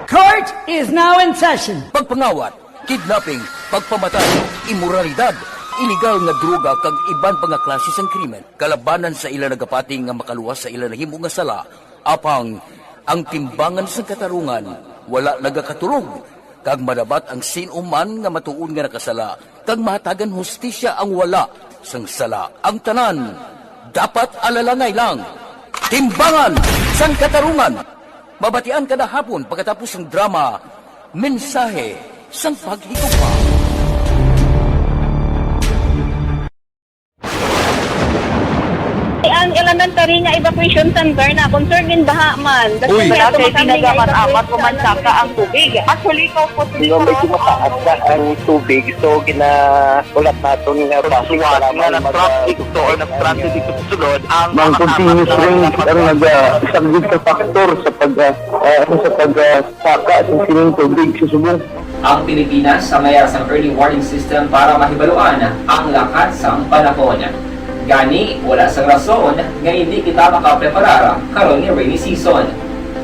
Court is now in session. Pagpangawat, kidnapping, pagpamatay, imoralidad, iligal nga droga kag iban pa nga klase sang krimen kalabanan sa ila nagapati nga makaluwas sa ila nahimo nga sala. Apang ang timbangan sang katarungan wala nagakatulog, kag madabat ang sin-o man nga matuod nga nakasala, kag mahatagan hustisya ang wala sang sala. Ang tanan dapat alalangay lang. Timbangan sang Katarungan. Mabatian kada hapon pagkatapos sang drama, Mensahe sang Paghigugma. Ang elementary nga evacuation center na concerned in baha man. Uy. Wala kay pinagamat-amat o mansaka ang tubig. Actually, ikaw po, medyo mataas na ang tubig, so ginaulat naton nga base nga nag-traffic to or nag-transit dito sa sulod ang mga continuous rain ang naga-, isa gid ka factor sa pag, ah, ah, sa pag, ah, saka sa sining tubig sa subong. Ang Pilipinas sa mayar sang early warning system para mahibaluan ang lakat sang panahon. Gani, wala sang rason nga hindi kita makapreparar karon nga rainy season.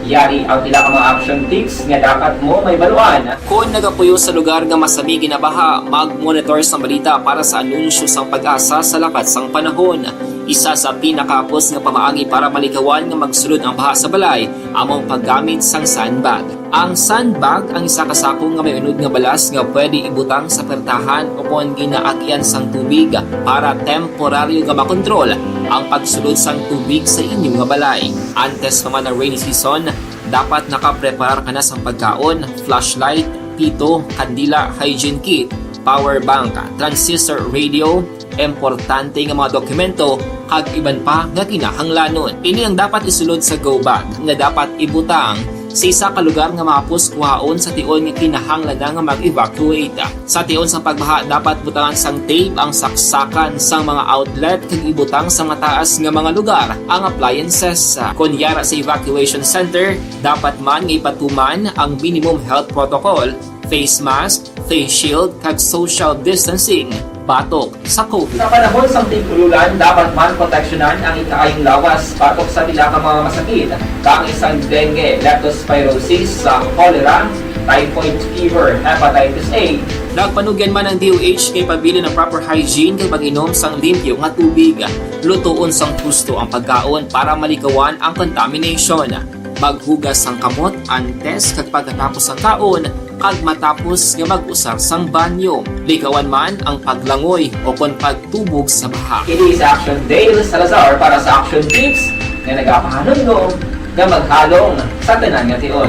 Yari ang pila ka mga action tips nga dapat mo mahibaluan. Kon nagapuyo sa lugar nga masami ginabaha, mag-monitor sang balita para sa anunsyo sang PAGASA sa lakat sang panahon. Isa sa pinakahapos nga pamaagi para malikawan nga magsulod ang baha sa balay amo ang paggamit sang sandbag. Ang sandbag ang isa ka sako nga may unod nga balas nga pwede ibutang sa pertahan ukon ginaagyan sang tubig para temporaryo nga makontrol ang pagsulod sang tubig sa inyo nga balay. Antes pa man ang rainy season, dapat nakapreparar ka na sang pagkaon, flashlight, pito, kandila, hygiene kit, power bank, transistor radio, importante nga mga dokumento, kag iban pa nga kinahanglanon. Ini ang dapat isulod sa go bag nga dapat ibutang sa isa ka lugar nga mahapos kuhaon sa tion nga kinahanglan na nga mag-evacuate. Sa tion sang pagbaha, dapat butangan sang tape ang saksakan sang mga outlet kag ibutang sa mataas nga mga lugar ang appliances. Kon yara sa evacuation center, dapat man nga ipatuman ang minimum health protocol, face mask, face shield, kag social distancing batok sa COVID. Sa panahon sang tig-ululan, dapat man proteksyonan ang ikaayong lawas batok sa pila ka mga masakit, kaangay sang dengue, leptospirosis, sa cholera, typhoid fever, hepatitis A. Nagpanugyan man ang D O H nga ipabilin ang proper hygiene kag mag-inom sang limpyo nga tubig. Lutoon sang husto ang pagkaon para malikawan ang contamination. Maghugas sang kamot antes kag pagkatapos sang kaon, kag matapos nga mag-usar sang banyo. Likawan man ang paglangoy o kon pagtubog sa baha. Ini si Action Dale Salazar para sa Action Tips nga nagapahanumdom nga maghalong sa tanan nga tion.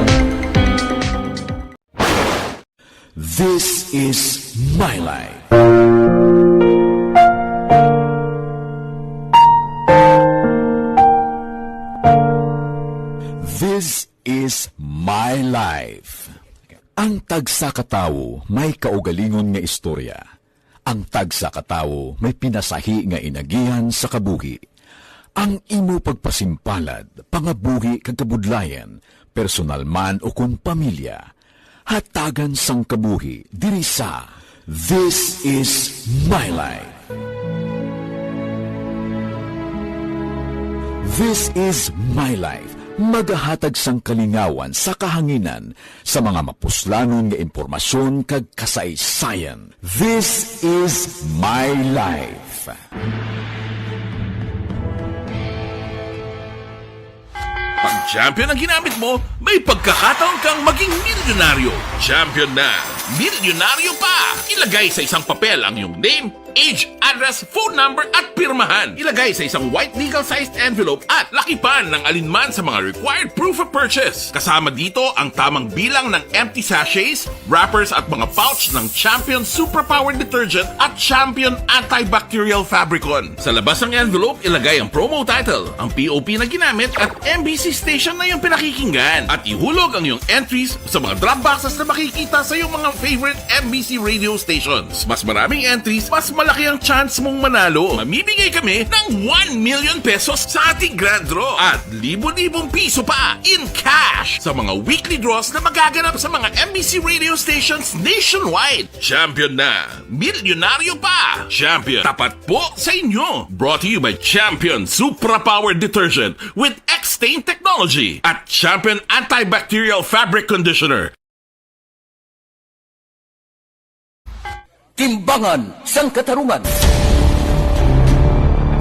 This is my life. This is my life. Ang tagsa ka tawo may kaugalingon nga istorya. Ang tagsa ka tawo may pinasahi nga inagihan sa kabuhi. Ang imo pagpasimpalad, pangabuhi kag kabudlayan, personal man o kon pamilya, hatagan sang kabuhi diri sa This Is My Life. This Is My Life, magahatag sang kalingawan sa kahanginan sa mga mapuslanon nga impormasyon kag kasaysayan. This Is My Life. Pag champion ang ginamit mo, may pagkakataon kang maging milyonaryo. Champion na, milyonaryo pa! Ilagay sa isang papel ang iyong name, age, address, phone number, at pirmahan. Ilagay sa isang white legal-sized envelope at lakipan ng alinman sa mga required proof of purchase. Kasama dito ang tamang bilang ng empty sachets, wrappers, at mga pouch ng Champion Superpower Detergent at Champion Antibacterial Fabricon. Sa labas ng envelope, ilagay ang promo title, ang P O P na ginamit, at M B C station na iyong pinakikinggan. At ihulog ang iyong entries sa mga drop boxes na makikita sa iyong mga favorite M B C radio stations. Mas maraming entries, mas malaki ang chance mong manalo. Mamimigay kami ng one million pesos sa ating grand draw at libo-libong piso pa in cash sa mga weekly draws na magaganap sa mga M B C radio stations nationwide. Champion na! Milyonaryo pa! Champion, tapat po sa inyo! Brought to you by Champion Supra Power Detergent with X-Stain Technology at Champion Antibacterial Fabric Conditioner. Timbangan sang Katarungan.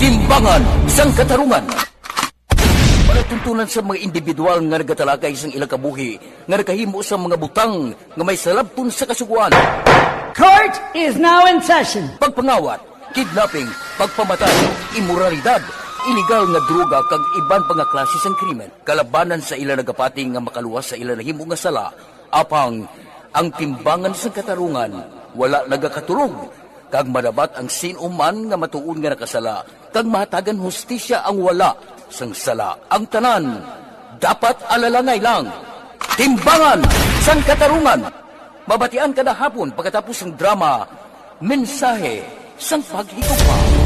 Timbangan sang Katarungan. Palatuntunan sa mga individual nga nagatalakay sang ilang kabuhi nga nakahimo sa mga butang nga may salabton sa Kasugoan. Court is now in session. Pagpangawat, kidnapping, pagpamatay, imoralidad, iligal nga droga kag iban pa nga klase sang krimen kalabanan sa ila nagapati nga makaluwas sa ila nahimo nga sala. Apang ang Timbangan sang Katarungan wala nagakatulog, kag madapat ang sin-o man nga matuod nga nakasala, kag mahatagan hustisya ang wala sang sala. Ang tanan dapat alalangay lang. Timbangan sang Katarungan, mabatian kada hapon pagkatapos sang drama, Mensahe sang Paghigugma.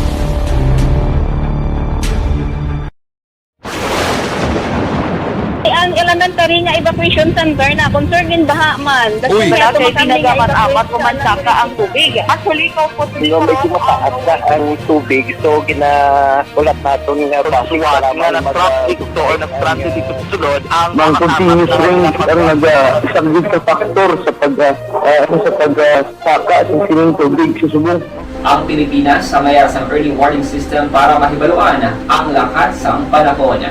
Ang elementary nga evacuation center na concerned din baha man. Uy. Malaki, tinaga man amat o mansaka ang tubig. Actually, ikaw po, Di ba, medyo mataas na ang tubig, so ginaulat naton nga basi nga nag-traffic to or nag-transit dito sa sulod ang mga continuous rain ang naga-, isang good factor sa pag, ah, ah, sa pag, ah, saka sa sining tubig sa subong. Ang Pilipinas ang mayar sang early warning system para mahibaluan ang lakat sang panahon.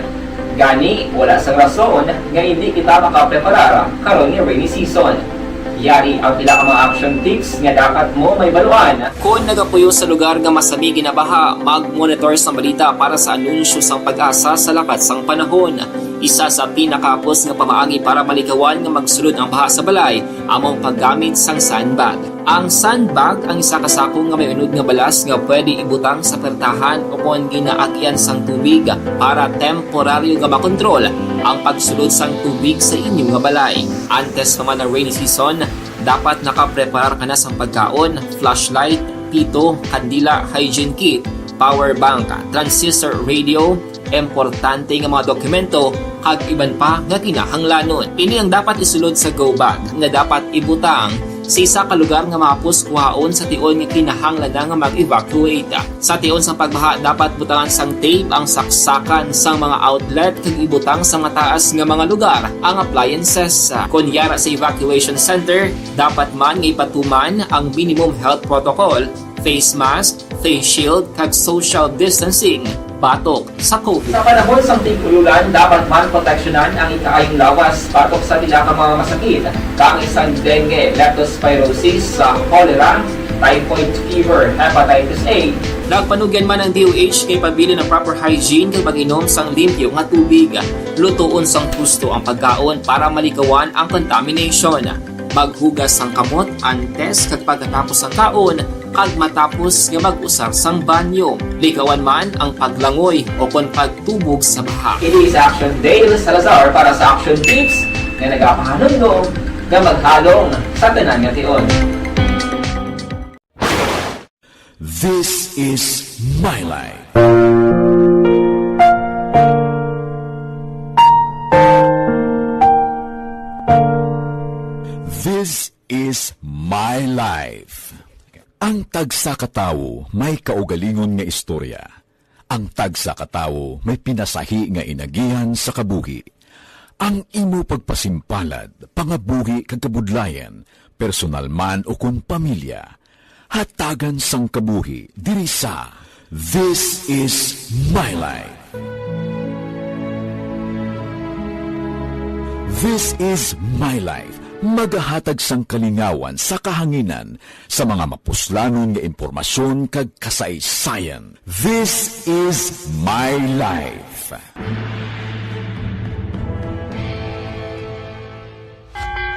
Gani, wala sang rason nga indi kita makapreparar karon nga rainy season. Yari ang pila ka mga action tips nga dapat mo mahibaluan. Kon nagapuyo sa lugar nga masami ginabaha, mag-monitor sang balita para sa anunsyo sang PAGASA sa lakat sang panahon. Isa sa pinakahapos nga pamaagi para malikawan nga magsulod ang baha sa balay amo ang paggamit sang sandbag. Ang sandbag ang isa ka sako nga may unod nga balas nga pwede ibutang sa pertahan o kon ginaagian sang tubig para temporaryo nga makontrol ang pagsulod sang tubig sa inyo nga balay. Antes pa man ang rainy season, dapat nakapreparar ka na sang pagkaon, flashlight, pito, kandila, hygiene kit, power bank, transistor radio, importante nga mga dokumento, kag iban pa nga kinahanglanon. Ini ang dapat isulod sa go bag nga dapat ibutang sa isa ka lugar nga mahapos kuhaon sa tion nga kinahanglan na nga mag-evacuate. Sa tion sang pagbaha, dapat butangan sang tape ang saksakan sang mga outlet kag ibutang sa mataas nga mga lugar ang appliances. Kon yara sa evacuation center, dapat man nga ipatuman ang minimum health protocol, face mask, face shield, kag social distancing batok sa COVID. Sa panahon sang tig-ululan, dapat man proteksyonan ang ikaayong lawas batok sa pila ka mga masakit, kaangay sang dengue, leptospirosis, sa cholera, typhoid fever, hepatitis A. Nagpanugyan man ang D O H kay pabilin ang proper hygiene kag pag-inom sang limpyo nga tubig. Lutoon sang husto ang pagkaon para malikawan ang contamination. Maghugas sang kamot antes kag pagkatapos sang kaon, kag matapos nga mag-usar sang banyo. Likawan man ang paglangoy o kon pagtubog sa baha. Ini si Action Dale Salazar para sa Action Tips nga nagapahanumdom nga maghalong sa tanan nga tion. This is my life. This is my life. Ang tagsa ka tawo may kaugalingon nga istorya. Ang tagsa ka tawo may pinasahi nga inagihan sa kabuhi. Ang imo pagpasimpalad, pangabuhi kag kabudlayan, personal man o kon pamilya, hatagan sang kabuhi diri sa This Is My Life. This Is My Life, magahatag sang kalingawan sa kahanginan sa mga mapuslanon nga impormasyon kag kasaysayan. This Is My Life.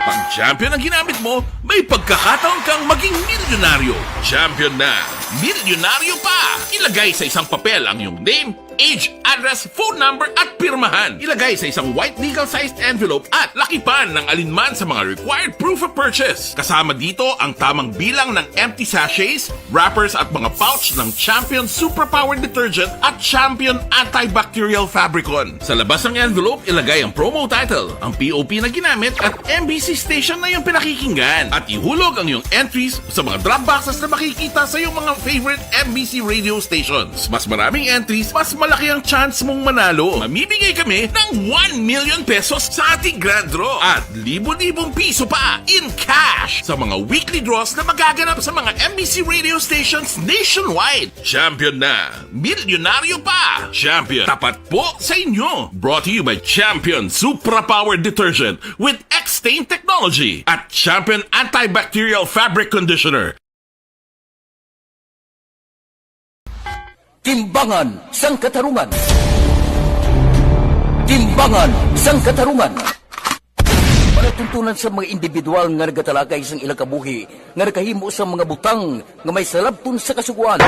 Pag champion ang ginamit mo, may pagkakataon kang maging milyonaryo. Champion na, milyonaryo pa! Ilagay sa isang papel ang iyong name, age, address, phone number, at pirmahan. Ilagay sa isang white legal-sized envelope at lakipan ng alinman sa mga required proof of purchase. Kasama dito ang tamang bilang ng empty sachets, wrappers at mga pouch ng Champion Superpower Detergent at Champion Antibacterial Fabricon. Sa labas ng envelope, ilagay ang promo title, ang P O P na ginamit at M B C station na iyong pinakikinggan. At ihulog ang iyong entries sa mga drop boxes na makikita sa iyong mga favorite M B C radio stations. Mas maraming entries, mas malaki ang chance mong manalo. Mamimigay kami ng one million pesos sa ating grand draw at libo-libong piso pa in cash sa mga weekly draws na magaganap sa mga M B C radio stations nationwide. Champion na! Milyonaryo pa! Champion, tapat po sa inyo! Brought to you by Champion Supra Power Detergent with X-Stain Technology at Champion Antibacterial Fabric Conditioner. Timbangan sang Katarungan. Timbangan sang Katarungan. Palatuntunan sa mga individual nga nagatalakay sang ilang kabuhi nga nakahimo sa mga butang nga may salabton sa Kasugoan.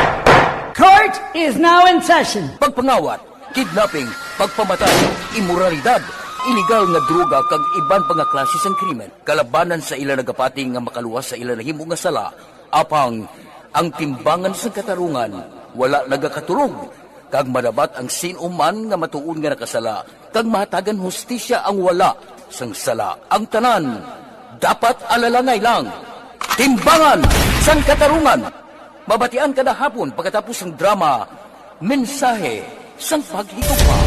Court is now in session. Pagpangawat, kidnapping, pagpamatay, imoralidad, iligal nga droga kag iban pa nga klase sang krimen kalabanan sa ila nagapati nga makaluwas sa ila nahimo nga sala. Apang ang timbangan sang katarungan wala nagakatulog, kag madabat ang sin-o man nga matuod nga nakasala, kag mahatagan hustisya ang wala sang sala. Ang tanan dapat alalangay lang. Timbangan sang Katarungan. Mabatian kada hapon pagkatapos sang drama, Mensahe sang Paghigugma.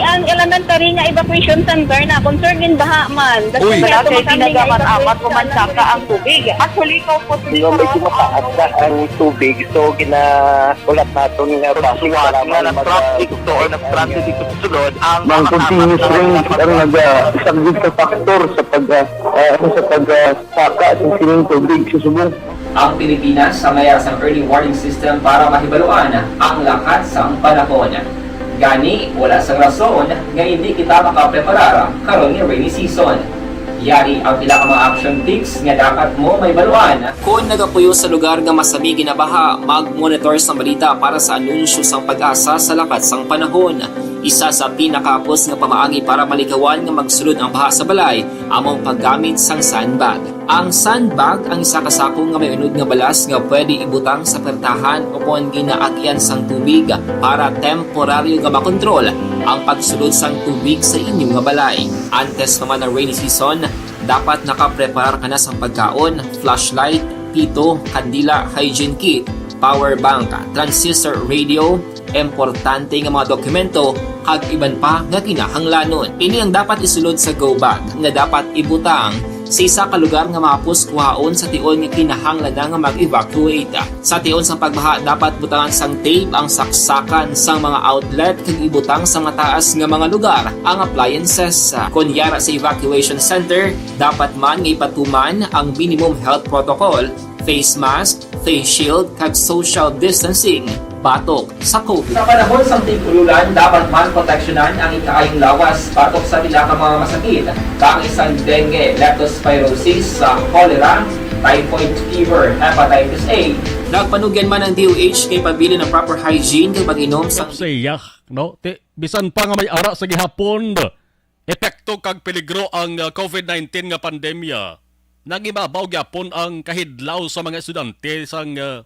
Ang elementary nga evacuation center na concerned in baha man. Uy, wala kay tinaga man amat human saka ang tubig. Actually, ikaw po, di ba, may tumataas na ang tubig, so ginaulat naton nga basi nga nag-traffic to or nag-transit dito sa sulod ang mga continuous rain ang nagasaglit sa factor sa pag, ah, ah, sa pag, ah, saka sa sining tubig sa subong. Ang Pilipinas ang mayara sang early warning system para mahibaluan ang lakat sang panahon. Gani, wala sang rason nga indi kita makapreparar karon nga rainy season. Yari ang pila ka mga action tips nga dapat mo mahibaluan. Kon nagapuyo sa lugar nga masami ginabaha, mag-monitor sang balita para sa anunsyo sang PAGASA sa lakat sang panahon. Isa sa pinakahapos nga pamaagi para malikawan nga magsulod ang baha sa balay amo ang paggamit sang sandbag. Ang sandbag ang isa ka sako nga may unod nga balas nga pwede ibutang sa pertahan ukon ginaagian sang tubig para temporaryo nga makontrol ang pagsulod sang tubig sa inyo nga balay. Antes pa man ang rainy season, dapat nakapreparar ka na sang pagkaon, flashlight, pito, kandila, hygiene kit, power bank, transistor radio, importante nga mga dokumento, kag iban pa nga kinahanglanon. Ini ang dapat isulod sa go bag nga dapat ibutang sa isa ka lugar nga mahapos kuhaon sa tion nga kinahanglan na nga mag-evacuate. Sa tion sang pagbaha, dapat butangan sang tape ang saksakan sang mga outlet kag ibutang sa mataas nga mga lugar ang appliances. Kon yara sa evacuation center, dapat man nga ipatuman ang minimum health protocol, face mask, face shield, kag social distancing batok sa COVID. Sa panahon sang tig-ululan, dapat man proteksyonan ang ikaayong lawas batok sa pila ka mga masakit, kaangay sang dengue, leptospirosis, sa cholera, typhoid fever, hepatitis A. Nagpanugyan man ang D O H kay pabilin ang proper hygiene kag pag-inom sa Sa iya, no? Ti-, bisan pa nga may ara sa gihapon, epekto kag peligro ang, ah, covid nineteen nga pandemya, nag-ibabaw gyapon ang kahidlaw sa mga estudyante sang, ah,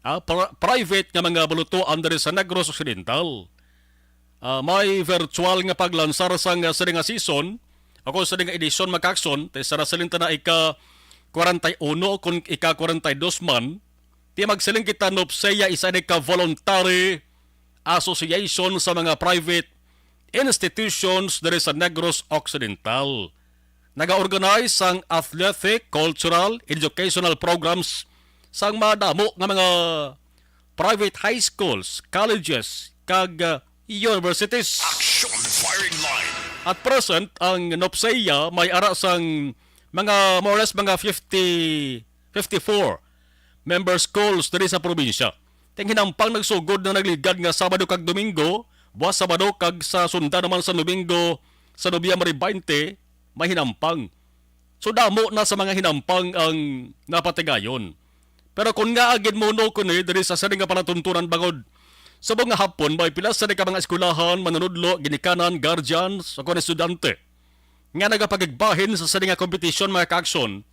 ah, pri-, private nga mga balutuan diri sa Negros Occidental. Ah, may virtual nga paglansar sang, ah, sini nga season, o kung sini nga edisyon, mga ka-aksyon, ti sa nasiling ta na ika kwarenta y uno o kung ika kwarenta y dos man, ti magsiling kita, NOPSEA isa ni ka voluntary association sa mga private institutions diri sa Negros Occidental. Naga-organize sang athletic, cultural, educational programs sang madamo nga mga private high schools, colleges, kag, uh, universities. Action Firing Line. At present, ang NOPSEA may ara sang mga, more or less, mga fifty, fifty-four member schools diri sa probinsya. Ting hinampang nagsugod na nagligad nga Sabado kag Domingo, buwas Sabado kag sa sunda naman sa Domingo, sa Nobyembre twenty, may hinampang. So, damo na sa mga hinampang ang napatigayon. Pero kon ngaa ginmuno kini diri sa sini nga palatuntunan bangod subong nga hapon may pila sini ka mga eskwelahan, manunudlo, ginikanan, guardians, o kon estudyante nga nagapakigbahin sa sini nga kompetisyon, mga ka-aksyon,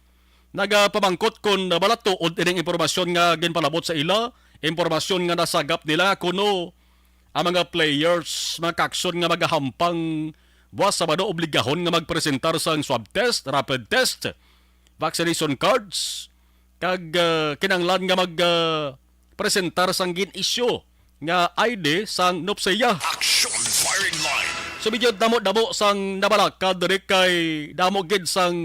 nagapamangkot kon bala tuod ining impormasyon nga ginpalabot sa ila, impormasyon nga nasagap nila kuno ang mga players, mga ka-aksyon, nga magahampang buwas Sabado, obligahon nga magpresentar sang swab test, rapid test, vaccination cards, kag, ah, kinahanglan nga mag, ah, presentar sang gin-issue nga I D sang NOPSEA. Action Firing Line. So, medyo damo-damo sang nabalaka diri kay damo gid sang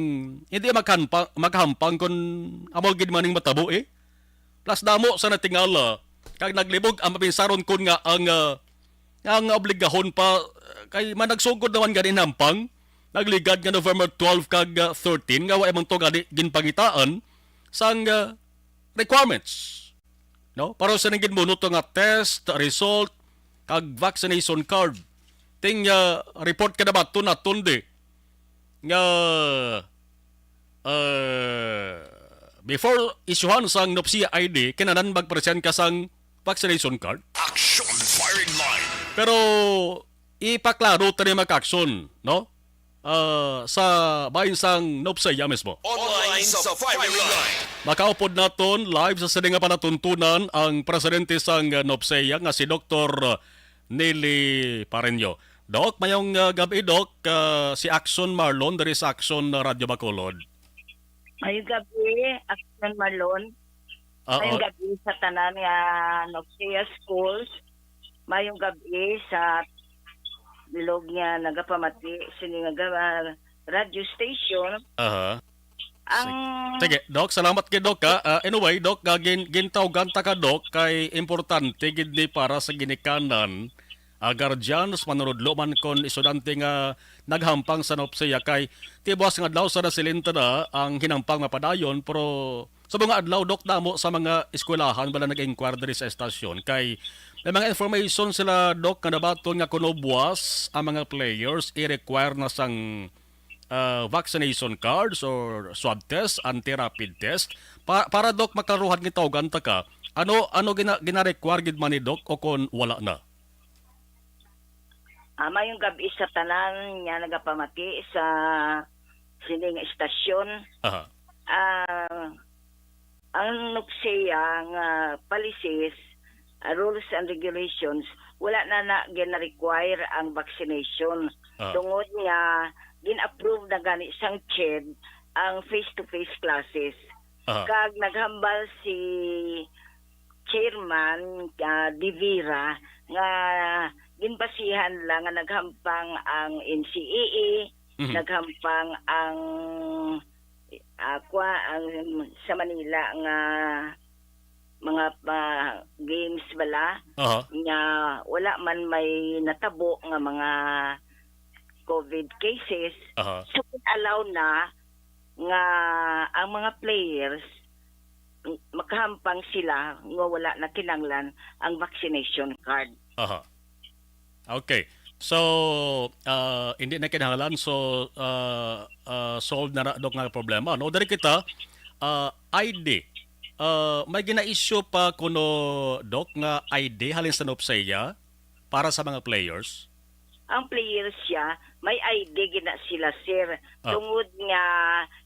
hindi maghanpa-, maghampang kon amo gid maning matabo, eh. Plus damo sa natingala, kag naglibog ang mapinsaron kon nga ang, ah, ang obligahon pa, ah, kay managsugod naman gani hinampang, nagligad nga November twelve kag, ah, thirteen nga wa man to gani ginpangitaan sang, ah, requirements, no? Para sa ning ginbuno to nga test result kag vaccination card. Ting, ah, report ka na ba to naton di? Nga, ah, before isyuhan sang NOPSEA I D, kinahanglan magpresent ka sang vaccination card. Action Firing Line. Pero ipaklaro ta ni, mga ka-aksyon, no? Ah, sa bahin sang NOPSEA mismo. Online sa Firing Line. Makaupod naton live sa sini nga palatuntunan ang presidente sang, ah, NOPSEA nga si Doktor Nelly Pareño. Doc, mayong, ah, gab-i, Doc. Ah, si Action Marlon diri sa Action Radyo Bacolod. Mayong gab-i, Action Marlon. Oo. Mayong gab-i sa tanan nga NOPSEA schools. Mayong gab-i sa bilog nga nagapamati sini nga ga-, ah, radio station. Aha. Ang Sig-, sige, Doc, salamat kay Doc, ha. Ah, anyway, Doc, ah, gin-, gintawgan ta ka, Doc, kay importante gid ni para sa ginikanan, ah, guardians, manunudlo man kon estudyante nga naghampang sa NOPSEA kay ti buwas nga adlaw sa nasiling ta na ang hinampang mapadayon, pero sa mga adlaw, Doc, damo sa mga eskwelahan wala nag-inquire diri sa estasyon kay may mga information sila, Doc, nga nabaton nga kuno buwas ang mga players i-require na sang ah, vaccination cards or swab test, anti-rapid test. Pa-, para, Doc, maklaruhan, gitawgan ta ka, ano, ano gina-, gina-require gid man ni, Doc, o kon wala na? Ah, mayong gab-i sa tanan nga nagapamati sa sining istasyon. Aha. Ah, ang NOPSEA nga policies, ah, rules and regulations, wala na na gina-require ang vaccination. Ah. Tungod nga gin-approve na gani sang CHED ang face-to-face classes. Ah. Kag naghambal si Chairman, ah, De Vera nga ginbasihan lang nga naghampang ang N C A A, Mhm. naghampang ang, ah, kwa, ang sa Manila nga mga, ah, games bala Aha. nga wala man may natabo nga mga covid cases. Aha. So, allow na nga ang mga players, makahampang sila nga wala na kinanglan ang vaccination card. Aha. Okay. So, ah, hindi na kinahanglan. So, ah, ah, solved na ra, Doc, nga problema, no? Dari kita, Ah, I D. Ah, may gina-issue pa kuno, Doc, nga I D halin sa NOPSEA para sa mga players? Ang players siya, may I D gina sila, sir. Ah. Tungod nga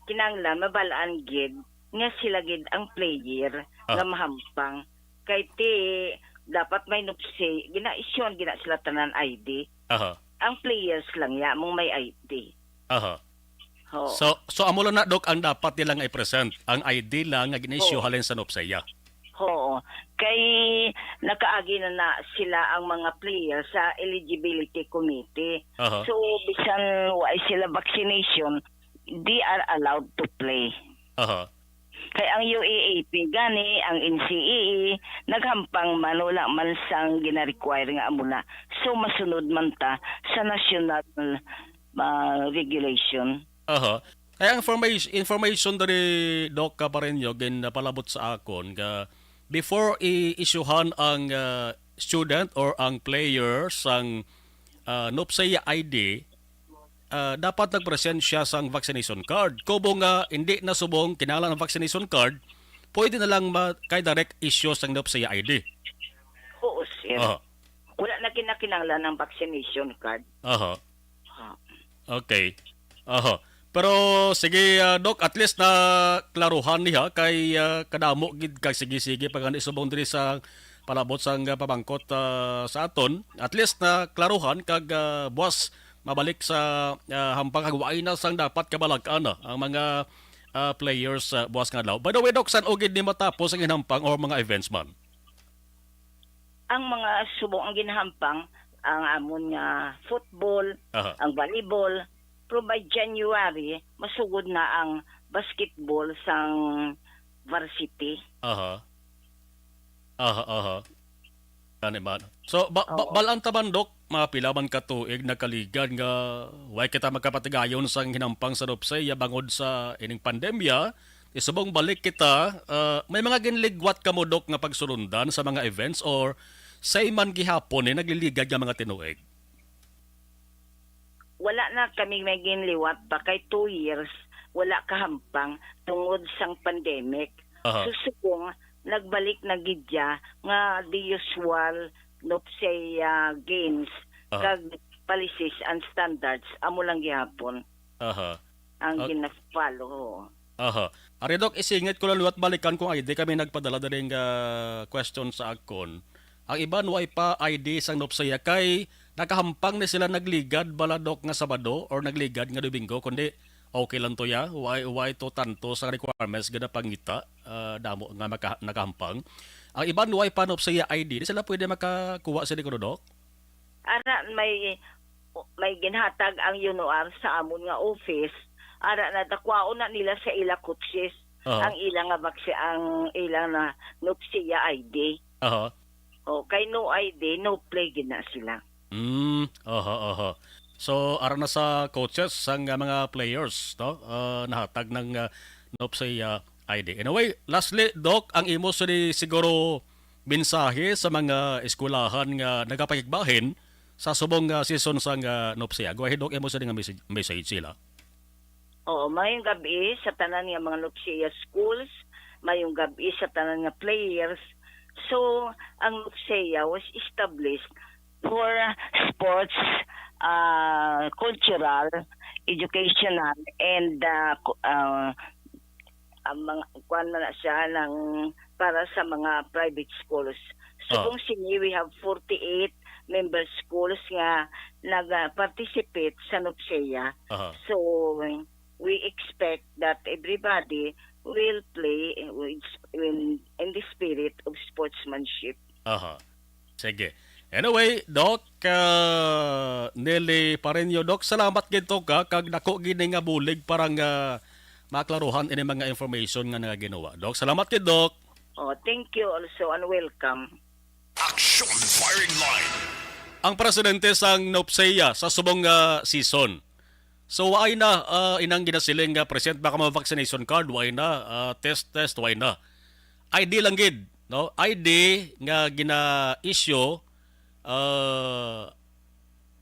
kinahanglan mabalaan gid nga sila gid ang player nga Aha. mahampang. Kay ti, dapat may NOPSEA, gina-issuehan gina sila tanan I D. Aha. Ang players lang ya mong may I D. Aha. Oo. So, so amo lang na, Doc, ang dapat nila nga i-present, ang I D lang nga gina-issue Oo. halin sa NOPSEA. Oo. Kay nakaagi na na sila ang mga player sa eligibility committee. Aha. So, bisan wa sila vaccination, they are allowed to play. Aha. Kay ang U A A P gani, ang N C A A, naghampang man, wala man sang gina-require nga amo na. So, masunod man ta sa national, ah, regulation. Aha. Kaya ang information, information diri, Doc Capareño, ginapalabot sa akon nga before i-issuehan ang, ah, student or ang player sang, ah, NOPSEA I D, ah, dapat nag-present siya sang vaccination card. Kubo nga hindi na subong kinahanglan ang vaccination card, pwede na lang ma-, kay direct issue sang NOPSEA I D. Oo, sir. Aha. Wala na kinakinahanglan ang vaccination card. Aha. Ha. Okay. Aha. Pero sige, ah, Doc, at least na klaruhan niya kay, ah, kadamo gid kag sige-sige pa gani subong diri sa palabot sang, ah, pamangkot, ah, sa aton. At least na klaruhan kag, ah, buwas mabalik sa, ah, hampang kag waay na sang dapat kabalag-an na ang mga, ah, players sa buwas nga adlaw. By the way, Doc, san-o gid ni matapos ang hinampang or mga events man? Ang mga subong ang ginahampang, ang amon nga football, Aha. ang volleyball, pero by January, masugod na ang basketball sang varsity. Aha. Aha, aha. Gani man. So, ba, ba, Oo. Balaan ta man, Doc, mga pila man ka tuig nakaligad nga way kita magkapatigayon sang hinampang sa NOPSEA bangod sa ining pandemya, isubong balik kita, ah, may mga ginligwat kamo, Doc, nga pagsulundan sa mga events or say man gihapon ni nagliligad nga mga tinuig? Wala na kami may ginliwat pa kay two years wala kahampang tungod sang pandemic. Aha. So, subong nagbalik na gid ya nga the usual NOPSEA games Aha. kag policies and standards amo lang gihapon Aha. ang Okay. gina-follow. Aha. Ari, Doc, isingit ko lang liwat balikan kung ay di kami nagpadala diri nga question sa akon. Ang iban way pa I D sang NOPSEA kay nakahampang ni sila nagligad bala, Doc, nga Sabado or nagligad nga Domingo, kundi okay lang to ya. Way, way to tanto sa requirements gid na pangita, ah, damo nga maka-, nakahampang. Ang iban way pa NOPSEA I D, di sila pwede makakuha sini kuno, Doc? Ara may, may ginhatag ang UNOR sa amon nga office. Ara na dakwaon na nila sa ila kutsis Aha. ang ila nga vaksi-, ang ila nga NOPSEA I D. Aha. O, kay no I D, no play gid na sila. Mm, aha, aha. So, ara na sa coaches sang, ah, mga players, no? Ah, nahatag ng, ah, NOPSEA I D. Anyway, lastly, Doc, ang imo sini siguro mensahe sa mga eskwelahan nga nagapakigbahin sa subong nga season sang, ah, NOPSEA. Go ahead, Doc, imo sini nga message, message sila. Oo, mayong gabi sa tanan nga mga NOPSEA schools, mayong gabi sa tanan nga players. So, ang NOPSEA was established for sports, ah, cultural, educational, and, ah, cu-, ah, ang mga, kuwan man na siya, ng, para sa mga private schools. So, Ah. kung sini, we have forty-eight member schools nga nag-participate sa NOPSEA. Aha. So, we expect that everybody will play in, in, in the spirit of sportsmanship. Aha. Sige. Anyway, Doc, ah, Nelly Pareño, Doc, salamat gid to ka, kag dako gid ni nga bulig para nga maklaruhan ini mga information nga nagaginawa. Doc, salamat gid, Doc. Oh, thank you also and welcome. Action Firing Line. Ang presidente sang NOPSEA sa subong nga season. So, waay na, ah, inang ginasiling nga present ba ka mo vaccination card, waay na, ah, test, test, waay na. I D lang gid, no? I D nga gina-issue, ah,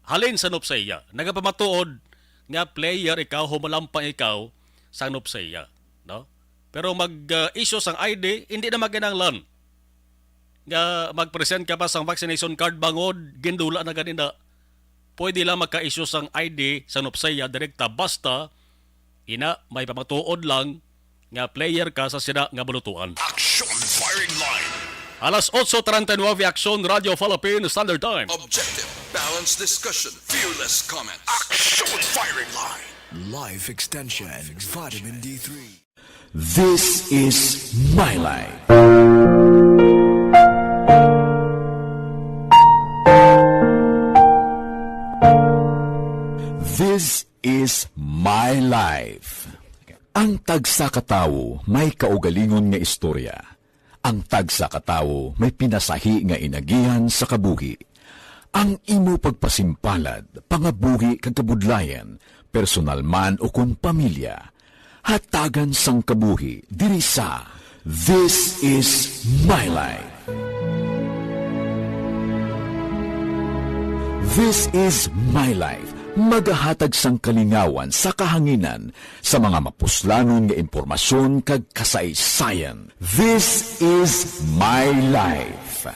halin sa NOPSEA. Nagapamatuod nga player ikaw, humalampang ikaw sa NOPSEA, no? Pero mag, ah, issue sang I D, hindi na maginahanglan nga mag-present ka pa sang vaccination card bangod gindula na ganina. Pwede lang magka-issue sang I D sa NOPSEA direkta basta ina may pamatuod lang nga player ka sa sina nga bulutuan. Action Firing Line. Alas otso treinta y nueve, Action Radio Philippine Standard Time. Objective, balanced discussion, fearless comments. Action Firing Line. Life Extension, Vitamin D three. This is my life. This is my life. Ang tagsa ka tawo may kaugalingon nga istorya. Ang tagsa ka tawo may pinasahi nga inagihan sa kabuhi. Ang imo pagpasimpalad, pangabuhi kag kabudlayan, personal man ukon pamilya, hatagan sang kabuhi diri sa This Is My Life. This Is My Life magahatag sang kalingawan sa kahanginan sa mga mapuslanon nga impormasyon kag kasaysayan. This Is My Life.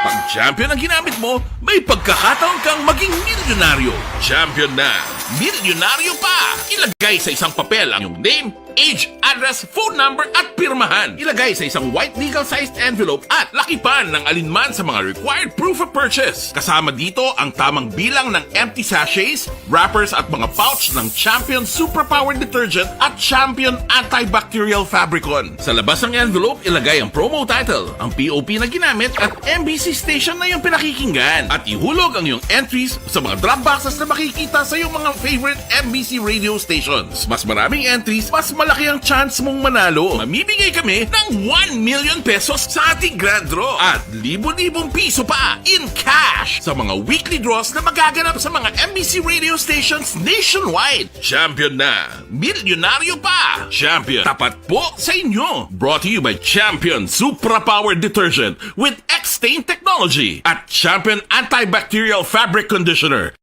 Pag champion ang ginamit mo, may pagkakataon kang maging milyonaryo. Champion na milyonaryo pa! Ilagay sa isang papel ang iyong name, age, address, phone number, at pirmahan. Ilagay sa isang white legal-sized envelope at lakipan ng alinman sa mga required proof of purchase. Kasama dito ang tamang bilang ng empty sachets, wrappers, at mga pouch ng Champion Suprapower Detergent at Champion Antibacterial Fabricon. Sa labas ng envelope, ilagay ang promo title, ang P O P na ginamit, at M B C station na iyong pinakikinggan. At ihulog ang iyong entries sa mga drop boxes na makikita sa iyong mga favorite M B C radio stations. Mas maraming entries, mas malaki ang chance mong manalo. Mamimigay kami ng one million pesos sa ating grand draw at libo-libong piso pa in cash sa mga weekly draws na magaganap sa mga M B C radio stations nationwide. Champion na! Milyonaryo pa! Champion, tapat po sa inyo! Brought to you by Champion Supra Power Detergent with X-Stain Technology at Champion Antibacterial Fabric Conditioner.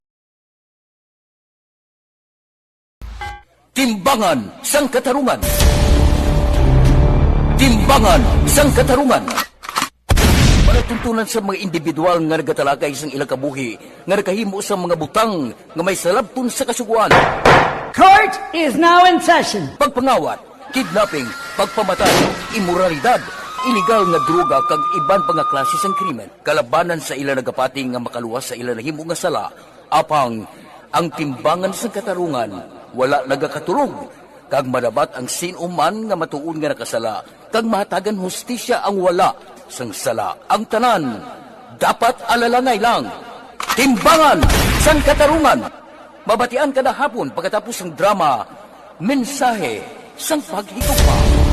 Timbangan sang Katarungan. Timbangan sang Katarungan. Palatuntunan sa mga individual nga nagatalakay sang ilang kabuhi nga nakahimo sang mga butang nga may salabton sa Kasugoan. Court is now in session. Pagpangawat, kidnapping, pagpamatay, imoralidad, iligal nga droga kag iban pa nga klase sang krimen kalabanan sa ila nagapati nga makaluwas sa ila nahimo nga sala. Apang ang timbangan sang katarungan wala nagakatulog, kag madabat ang sin-o man nga matuod nga nakasala, kag mahatagan hustisya ang wala sang sala. Ang tanan dapat alalangay lang. Timbangan sang Katarungan. Mabatian kada hapon pagkatapos sang drama, Mensahe sang Paghigugma.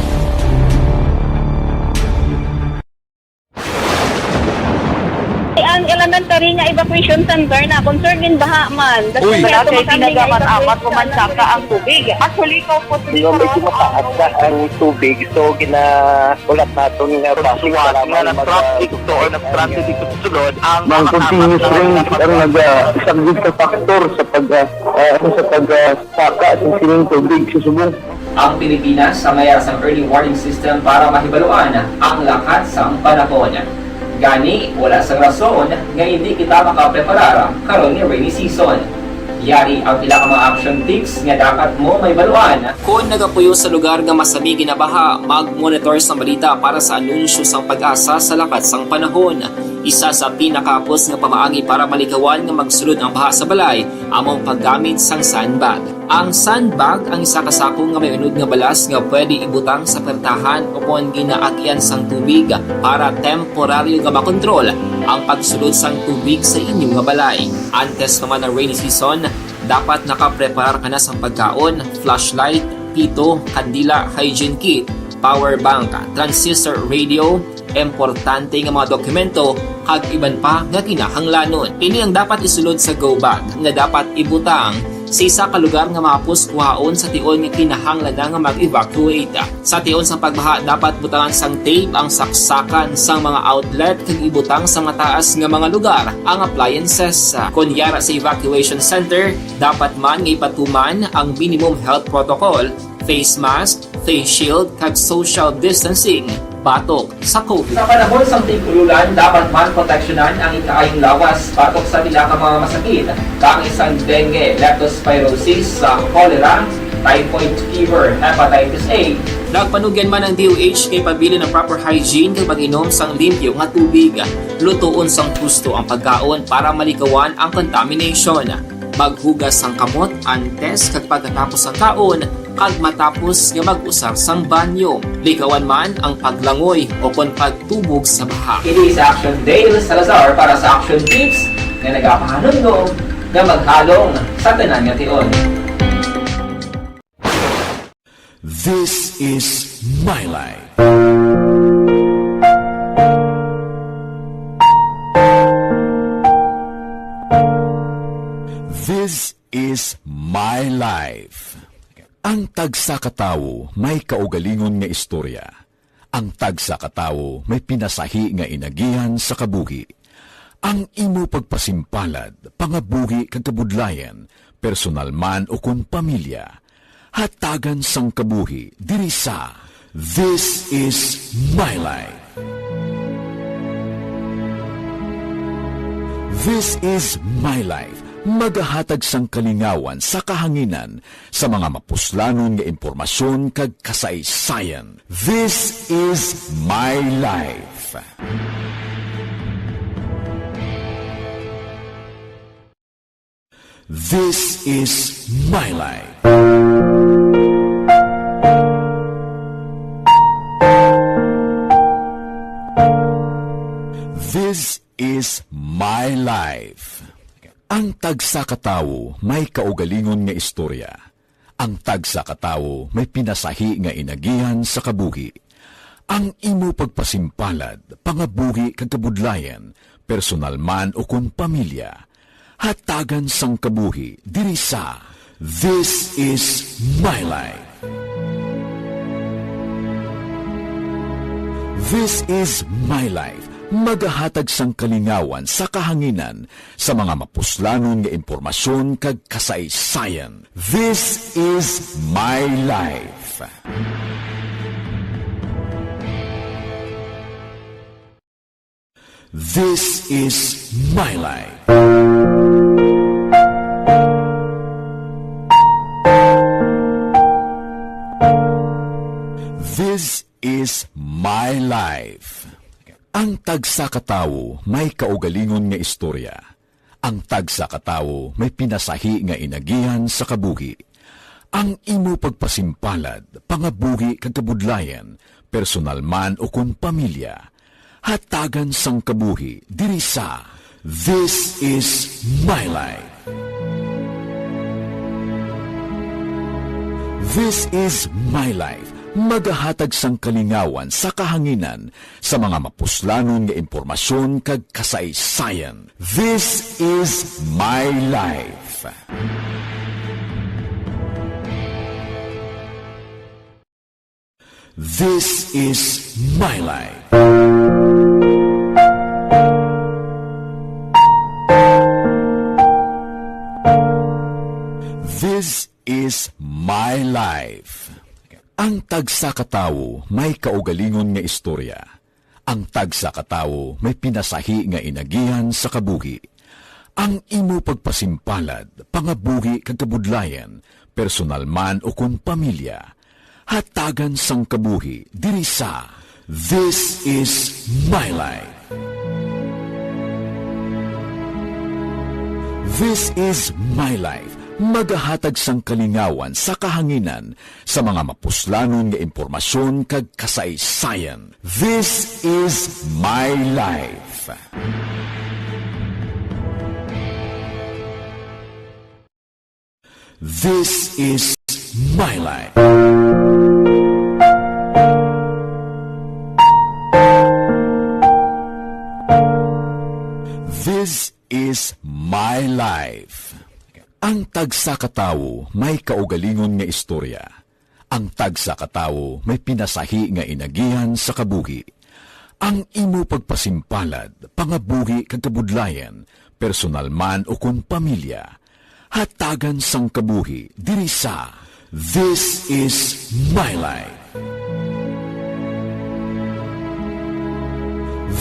Ang elementary nga evacuation center na concerned in baha man. That's Uy. why Wala ato kay makami nga ginamat-amat evacuation man saka ang tubig. Actually, ikaw po, Nga medyo mataas na ang tubig, so ginaulat naton nga basi Pagsuwat kailangan nga mag- nag-traffic to or nag-transit dito sa sulod, ang Ang mga continuous kasama rain na ang nag-, ah, isa gid sa factor sa pag, ah, ah, ano, sa pag, ah, saka sa sining tubig sa subong. Ang Pilipinas sa mayara sang early warning system para mahibaluan ang lakat sang panahon. Gani, wala sang rason nga indi kita makapreparar karon nga rainy season. Yari ang pila ka mga action tips nga dapat mo mahibaluan. Kon nagapuyo sa lugar nga masami ginabaha, mag-monitor sang balita para sa anunsyo sang PAGASA sa lakat sang panahon. Isa sa pinakahapos nga pamaagi para malikawan nga magsulod ang baha sa balay amo ang paggamit sang sandbag. Ang sandbag ang isa ka sako nga may unod nga balas nga pwede ibutang sa pertahan ukon ginaagyan sang tubig para temporaryo nga makontrol ang pagsulod sang tubig sa inyo nga balay. Antes pa man ang rainy season, dapat nakapreparar ka na sang pagkaon, flashlight, pito, kandila, hygiene kit, power bank, transistor radio, importante nga mga dokumento, kag iban pa nga kinahanglanon. Ini ang dapat isulod sa go bag nga dapat ibutang Sa isa ka lugar nga mahapos kuhaon sa tion nga kinahanglan na nga mag-evacuate. Sa tion sang pagbaha, dapat butangan sang tape ang saksakan sang mga outlet kag ibutang sa mataas nga mga lugar ang appliances. Kon yara sa evacuation center, dapat man nga ipatuman ang minimum health protocol, face mask, face shield, kag social distancing batok sa COVID. Sa panahon sang tig-ululan, dapat man proteksyonan ang ikaayong lawas batok sa pila ka mga masakit, kaangay sang dengue, leptospirosis, sa cholera, typhoid fever, hepatitis A. Nagpanugyan man ang D O H kay pabilin ang proper hygiene kag pag-inom sang limpyo nga tubig. Lutoon sang husto ang pagkaon para maligawan ang contamination. Maghugas sang kamot antes kag pagkatapos sang kaon, kag matapos nga mag-usar sang banyo. Ligawan man ang paglangoy o kon pagtubog sa baha. Ini si Action Dale Salazar para sa Action Tips nga nagapahanumdom nga maghalong sa tanan nga tion. This is my life. This is my life. Ang tagsa ka tawo may kaugalingon nga istorya. Ang tagsa ka tawo may pinasahi nga inagihan sa kabuhi. Ang imo pagpasimpalad, pangabuhi kag kabudlayan, personal man ukon pamilya, hatagan sang kabuhi diri sa This Is My Life. This Is My Life, magahatag sang kalingawan sa kahanginan sa mga mapuslanon nga impormasyon kag kasaysayan. This Is My Life. This is my life. This is my life. Ang tagsa ka tawo may kaugalingon nga istorya. Ang tagsa ka tawo may pinasahi nga inagihan sa kabuhi. Ang imo pagpasimpalad, pangabuhi kag kabudlayan, personal man ukon pamilya, hatagan sang kabuhi diri sa This Is My Life. This Is My Life, magahatag sang kalingawan sa kahanginan sa mga mapuslanon nga impormasyon kag kasaysayan. This is my life. This is my life. This is my life. Ang tagsa ka tawo may kaugalingon nga istorya. Ang tagsa ka tawo may pinasahi nga inagihan sa kabuhi. Ang imo pagpasimpalad, pangabuhi kag kabudlayan, personal man ukon pamilya, hatagan sang kabuhi diri sa This Is My Life. This Is My Life, magahatag sang kalingawan sa kahanginan sa mga mapuslanon nga impormasyon kag kasaysayan. This is my life. This is my life. This is my life. Ang tagsa ka tawo may kaugalingon nga istorya. Ang tagsa ka tawo may pinasahi nga inagihan sa kabuhi. Ang imo pagpasimpalad, pangabuhi kag kabudlayan, personal man ukon pamilya, hatagan sang kabuhi diri sa This Is My Life. This Is My Life, magahatag sang kalingawan sa kahanginan sa mga mapuslanon nga impormasyon kag kasaysayan. This is my life. This is my life. This is my life. Ang tagsa ka tawo may kaugalingon nga istorya. Ang tagsa ka tawo may pinasahi nga inagihan sa kabuhi. Ang imo pagpasimpalad, pangabuhi kag kabudlayan, personal man o kon pamilya, hatagan sang kabuhi diri sa This is My Life.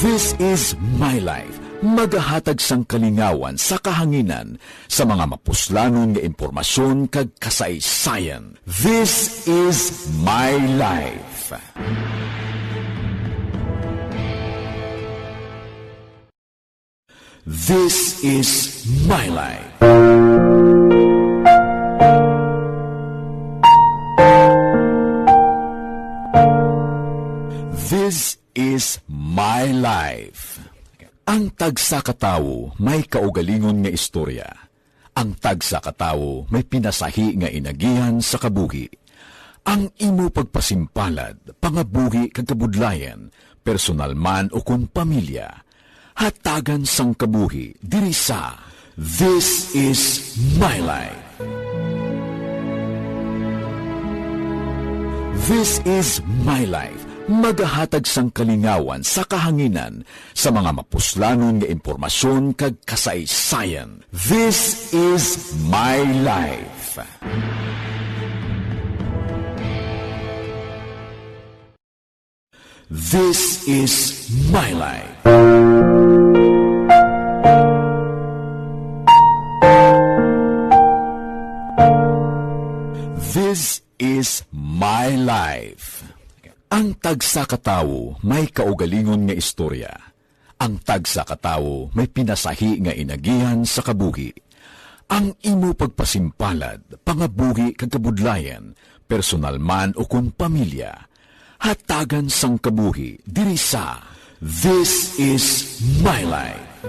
This is My Life, magahatag sang kalingawan sa kahanginan sa mga mapuslanon nga impormasyon kag kasaysayan. This is My Life. This is My Life. This is My Life. Ang tagsa ka tawo may kaugalingon nga istorya. Ang tagsa ka tawo may pinasahi nga inagihan sa kabuhi. Ang imo pagpasimpalad, pangabuhi kag kabudlayan, personal man o kon pamilya, hatagan sang kabuhi diri sa This is My Life. This is My Life, magahatag sang kalingawan sa kahanginan sa mga mapuslanon nga impormasyon kag kasaysayan. This is My Life. This is My Life. This is My Life. Ang tagsa ka tawo may kaugalingon nga istorya. Ang tagsa ka tawo may pinasahi nga inagihan sa kabuhi. Ang imo pagpasimpalad, pangabuhi kag kabudlayan, personal man o kon pamilya, hatagan sang kabuhi diri sa This is My Life.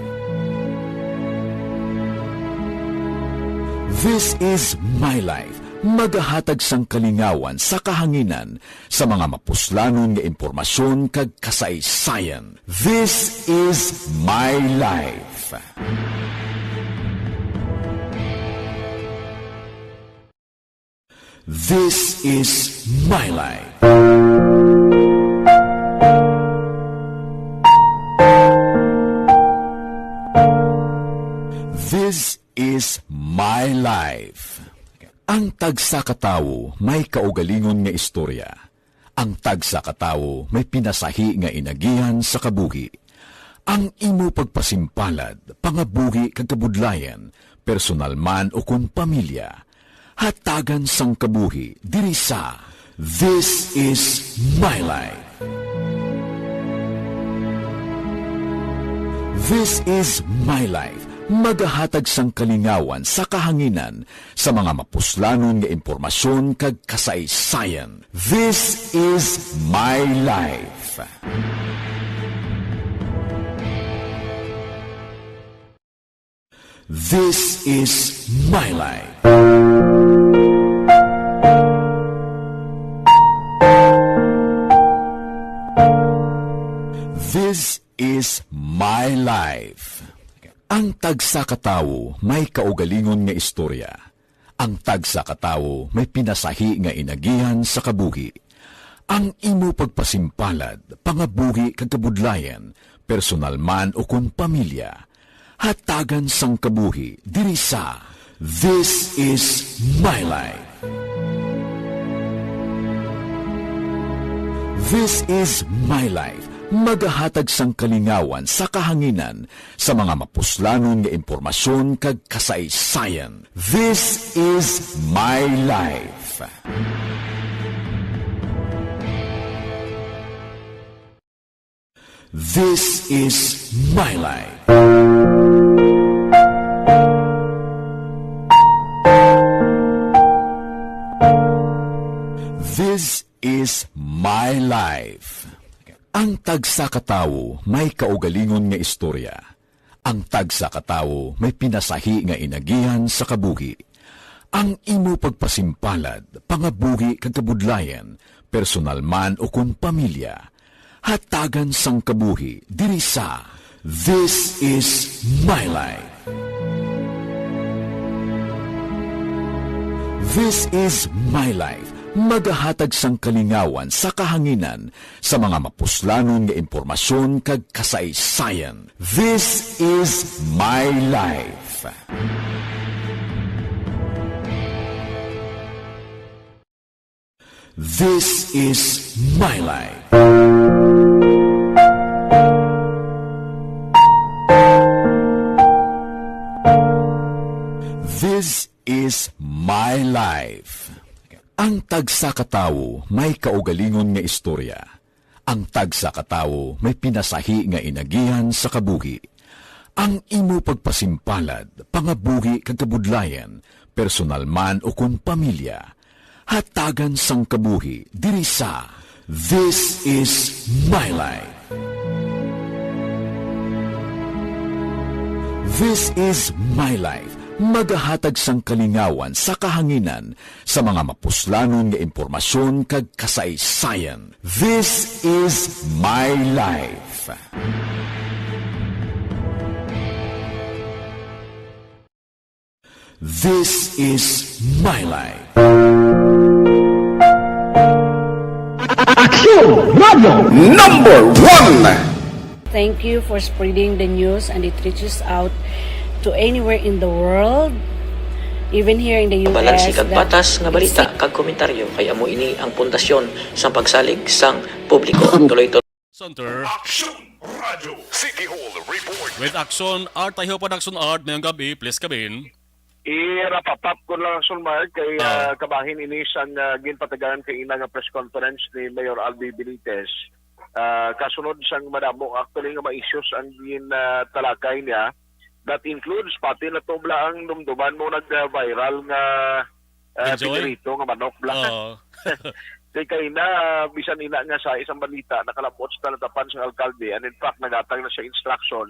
This is My Life, magahatag sang kalingawan sa kahanginan sa mga mapuslanon nga impormasyon kag kasaysayan. This is My Life. This is My Life. This is My Life. Ang tagsa ka tawo may kaugalingon nga istorya. Ang tagsa ka tawo may pinasahi nga inagihan sa kabuhi. Ang imo pagpasimpalad, pangabuhi kag kabudlayan, personal man o kon pamilya, hatagan sang kabuhi diri sa This is My Life. This is My Life, magahatag sang kalingawan sa kahanginan sa mga mapuslanon nga impormasyon kag kasaysayan. This is My Life. This is My Life. This is My Life. Ang tagsa ka tawo may kaugalingon nga istorya. Ang tagsa ka tawo may pinasahi nga inagihan sa kabuhi. Ang imo pagpasimpalad, pangabuhi kag kabudlayan, personal man o kon pamilya, hatagan sang kabuhi diri sa This is My Life. This is My Life, magahatag sang kalingawan sa kahanginan sa mga mapuslanon nga impormasyon kag kasaysayan. This is My Life. This is My Life. This is My Life. Ang tagsa ka tawo may kaugalingon nga istorya. Ang tagsa ka tawo may pinasahi nga inagihan sa kabuhi. Ang imo pagpasimpalad, pangabuhi kag kabudlayan, personal man o kon pamilya, hatagan sang kabuhi diri sa This is My Life. This is My Life, magahatag sang kalingawan sa kahanginan sa mga mapuslanon nga impormasyon kag kasaysayan. This is My Life. This is My Life. This is My Life. Ang tagsa ka tawo may kaugalingon nga istorya. Ang tagsa ka tawo may pinasahi nga inagihan sa kabuhi. Ang imo pagpasimpalad, pangabuhi kag kabudlayan, personal man o kon pamilya, hatagan sang kabuhi diri sa This is My Life. This is My Life, magahatag sang kalingawan sa kahanginan sa mga mapuslanon nga impormasyon kag kasaysayan. This is My Life. This is My Life. Aksyon Radio number one. Thank you for spreading the news and it reaches out to anywhere in the world, even here in the U S. Balansi kag patas nga balita kag komentaryo kay amo ini ang pundasyon sang pagsalig sang publiko. Tuloy-tuloy. Center. Aksyon Radyo City Hall Report. With Action Art, I hope an Action Art ngayong gabi, please come in. I-wrap up ko lang, Action Mark, kay ah, kabahin ini sang ah, ginpatagaan kay ina nga press conference ni Mayor Albi Benitez. Ah, kasunod sang madamo actually nga ma-issues ang gin ah, talakay niya. That includes pati na to bala ang dumduman mo nag-viral nga ah, Enjoy? pinirito nga manok bala. Oo. Kay kaina, bisan ina nga sa isang balita, nakalabot sa talatapan sang alkalde, and in fact, nagatag na siya instruction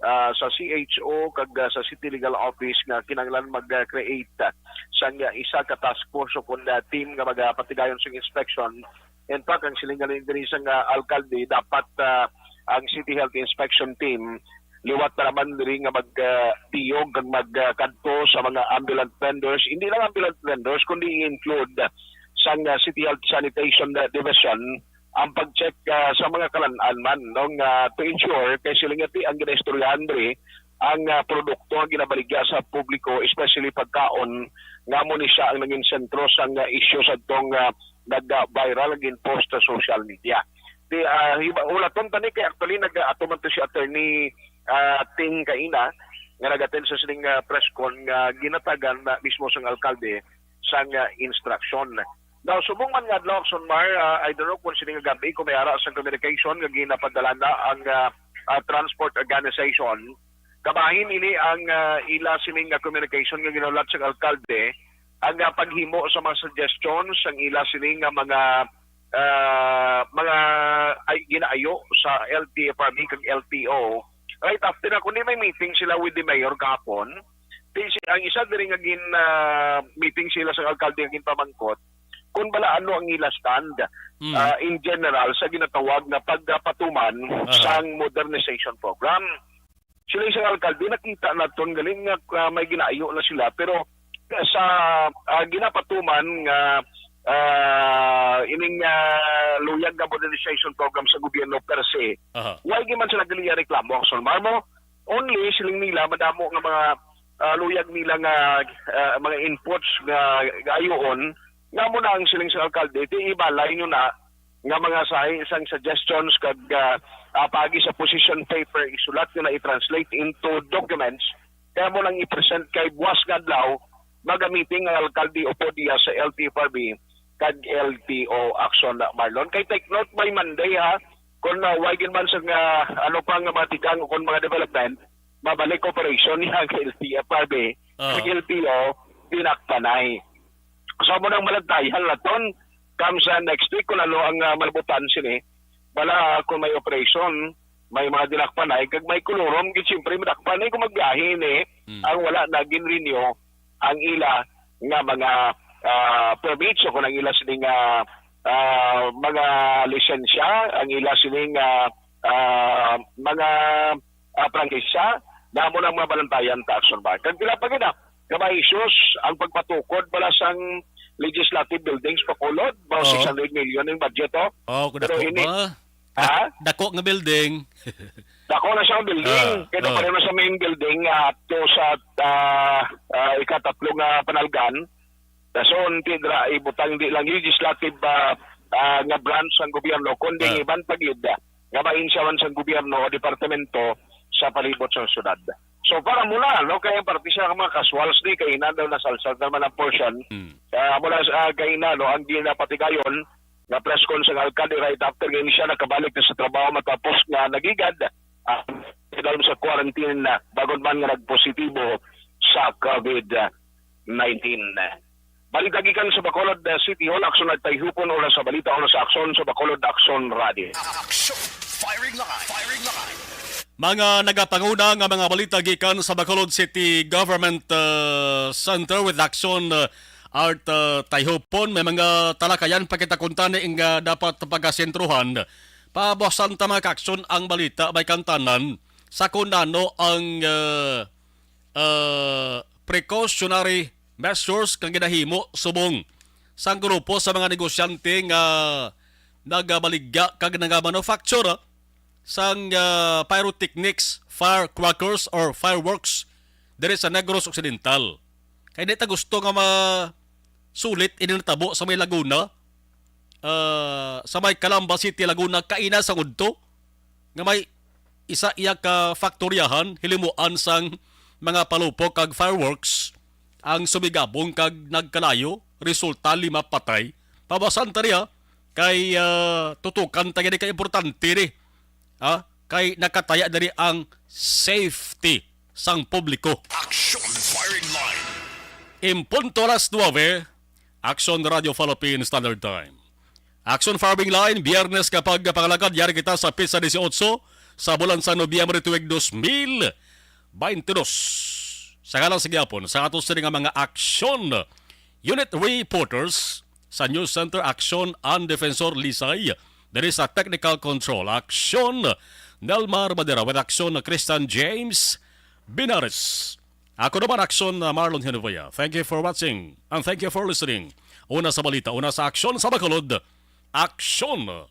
ah, sa C H O kag ah, sa City Legal Office nga kinahanglan mag-create ah, sang ah, isa ka task force o kun ah, team nga magapatigayon sang inspection. In fact, ang siling galing diri sang ah, alkalde, dapat ah, ang City Health Inspection Team liwat na naman diri nga mag ah, tiyog kag mag ah, kadto sa mga ambulant vendors, hindi lang ambulant vendors kundi i-include sang ah, City Health Sanitation ah, Division ang pag-check ah, sa mga kalan-an man, no, nga to ensure kay sila nga ti ang ginaistoryahan diri ang ah, produkto nga ginabaligya sa publiko, especially pagkaon, nga mo ni siya ang naging sentro sang ah, isyu sa tong ah, nag-viral nga gin-post sa social media. Di ah, hiba- ulaton tani kay actually nag-ato man to si Attorney ah, Ting kaina nga nag-attend sa sining ah, press con nga ginatagan na mismo sang alkalde sang ah, instruction. Now, subong man nga adlaw, Action Mar, ah, I don't know kung sini nga gabi kung may ara sang communication nga ginapadala na ang ah, ah, transport organization. Kabahin ini ang ah, ila sining nga communication nga ginahulat sa alkalde, ang ah, paghimo sa mga suggestions sang ila sining nga mga ah, mga ay, ginaayo sa L T F R B kag L T O. Right after na, kundi may meeting sila with the mayor kahapon. Di si- Ang isa diri nga gin ah, meeting sila sa alkalde nga ginpamangkot kung bala ano ang ila stand Hmm. ah, in general sa ginatawag nga pagpatuman Aha. sang modernization program. Sila sa alkalde, nakita naton galing nga ah, may ginaayo na sila, pero sa ah, ginapatuman nga ah, ining ah, luyag nga modernization program sa gobyerno per se, Aha. why di man sila gali reklamo, Action Mar, mo? Only siling nila madamo nga mga ah, luyag nila nga ah, mga inputs nga gaayoon, nga mo na ang siling sa alkalde, ti ibalay nyo na nga mga sahi sang suggestions kag ah, ah, paagi sa position paper isulat nyo na i-translate into documents, kaya mo nang i-present kay buwas nga adlaw, maga-meeting ang alkalde upod iya sa L T F R B kag L T O, Action Marlon. Kay take note, by Monday ha, kung uh, why gid man sa nga ano pa nga mga tikang o kung mga development, mabalik operation niya ang L T F R B Ah. kag L T O, dinakpanay. So mo nang malantayan naton, come sa next week kung ano ang uh, malabutan sini. Bala kung may operation, may mga dinakpanay, kag may kulurom, gid siyempre madakpanay kung magbiyahe ini. Hmm. Ang wala na gin-renew ang ila nga mga ah, permits o kung ang ila sini nga ah, mga lisensya, ang ila sini nga ah, mga ah, prangkisa, damo ng mga balantayan ta, Action Mark. Kag pila pa gid ah, nga mahisgos ang pagpatukod bala sang legislative buildings sa Bacolod, mga Oo. six hundred million ang budget, oh. Oh, kung Pero dako ini, ba? Ha? Dak-, dako nga building. Dako na siya ang building. Ah, Kaya ah. pareho na sa main building, ah, to sa, ah, ah, ikatatlo nga panalgan. Dason, ti dira, ibutang di lang legislative, ah, ah, nga branch sang gobyerno, kundi Ah. ang iban pa gid, ah, nga maahinsyawan sang gobyerno o departamento sa palibot sa syudad. So, para muna, no, kaya ang parte siya ng mga casuals ni, kay ina daw nasalsal naman ang portion. Hmm. Ah, mula sa, ah, kay ina, no, ang ginapatigayon, nga press con sang alkalde right after nga siya nakabalik na sa trabaho matapos nga nagigad ang sa quarantine na bagon man nga nagpositibo sa covid nineteen. Balita gikan sa Bacolod, uh, City Hall, Action Nagtayhupon, oras sa balita, oras sa aksyon sa Bacolod Action Radio. Action Firing Line. Firing Line. Mga nagapanguna nga mga balita gikan sa Bacolod City Government, uh, Center with Action, uh, Art, uh, Tayhupon. May mga talakayan pa kita kuntani nga dapat pagkasentruhan. Pabuasan ta, mga kaaksyon, ang balita may kantanan sa kung ano ang, uh, uh, precautionary measures nga ginahimo subong sang grupo sa mga negosyante nga nagabaligya kag nagamanufacture sang, ah, pyrotechnics, firecrackers or fireworks diri sa Negros Occidental. Kay di ta gusto nga masulit ini natabo sa may Laguna, ah, sa may Calamba City, Laguna, kaina sa ngudto, nga may isa iya ka faktoryahan, hilimuan sang mga palupok kag fireworks ang sumigabong kag nagkalayo, resulta lima patay. Pabasan ta niya kay, ah, tutukan ta gani kay importante ni, ah, kay nakataya diri ang safety sang publiko. Action Firing Line. En punto alas nuebe, Action Radio Philippine Standard Time. Action Firing Line, Biyernes kapag pangalagad, yari kita sa Pista dieciocho sa bulan sa Nobyembre tuig dos mil baynte dos. Sa ngalan sa gihapon, sa ato sini nga mga aksyon, unit reporters sa News Center Aksyon and Defensor Lisay, diri sa Technical Control Aksyon, Nelmar Madera with Aksyon, Christian James Binares. Ako naman, Aksyon, uh, Marlon Hinovea. Thank you for watching and thank you for listening. Una sa balita, una sa aksyon sa Bacolod, Aksyon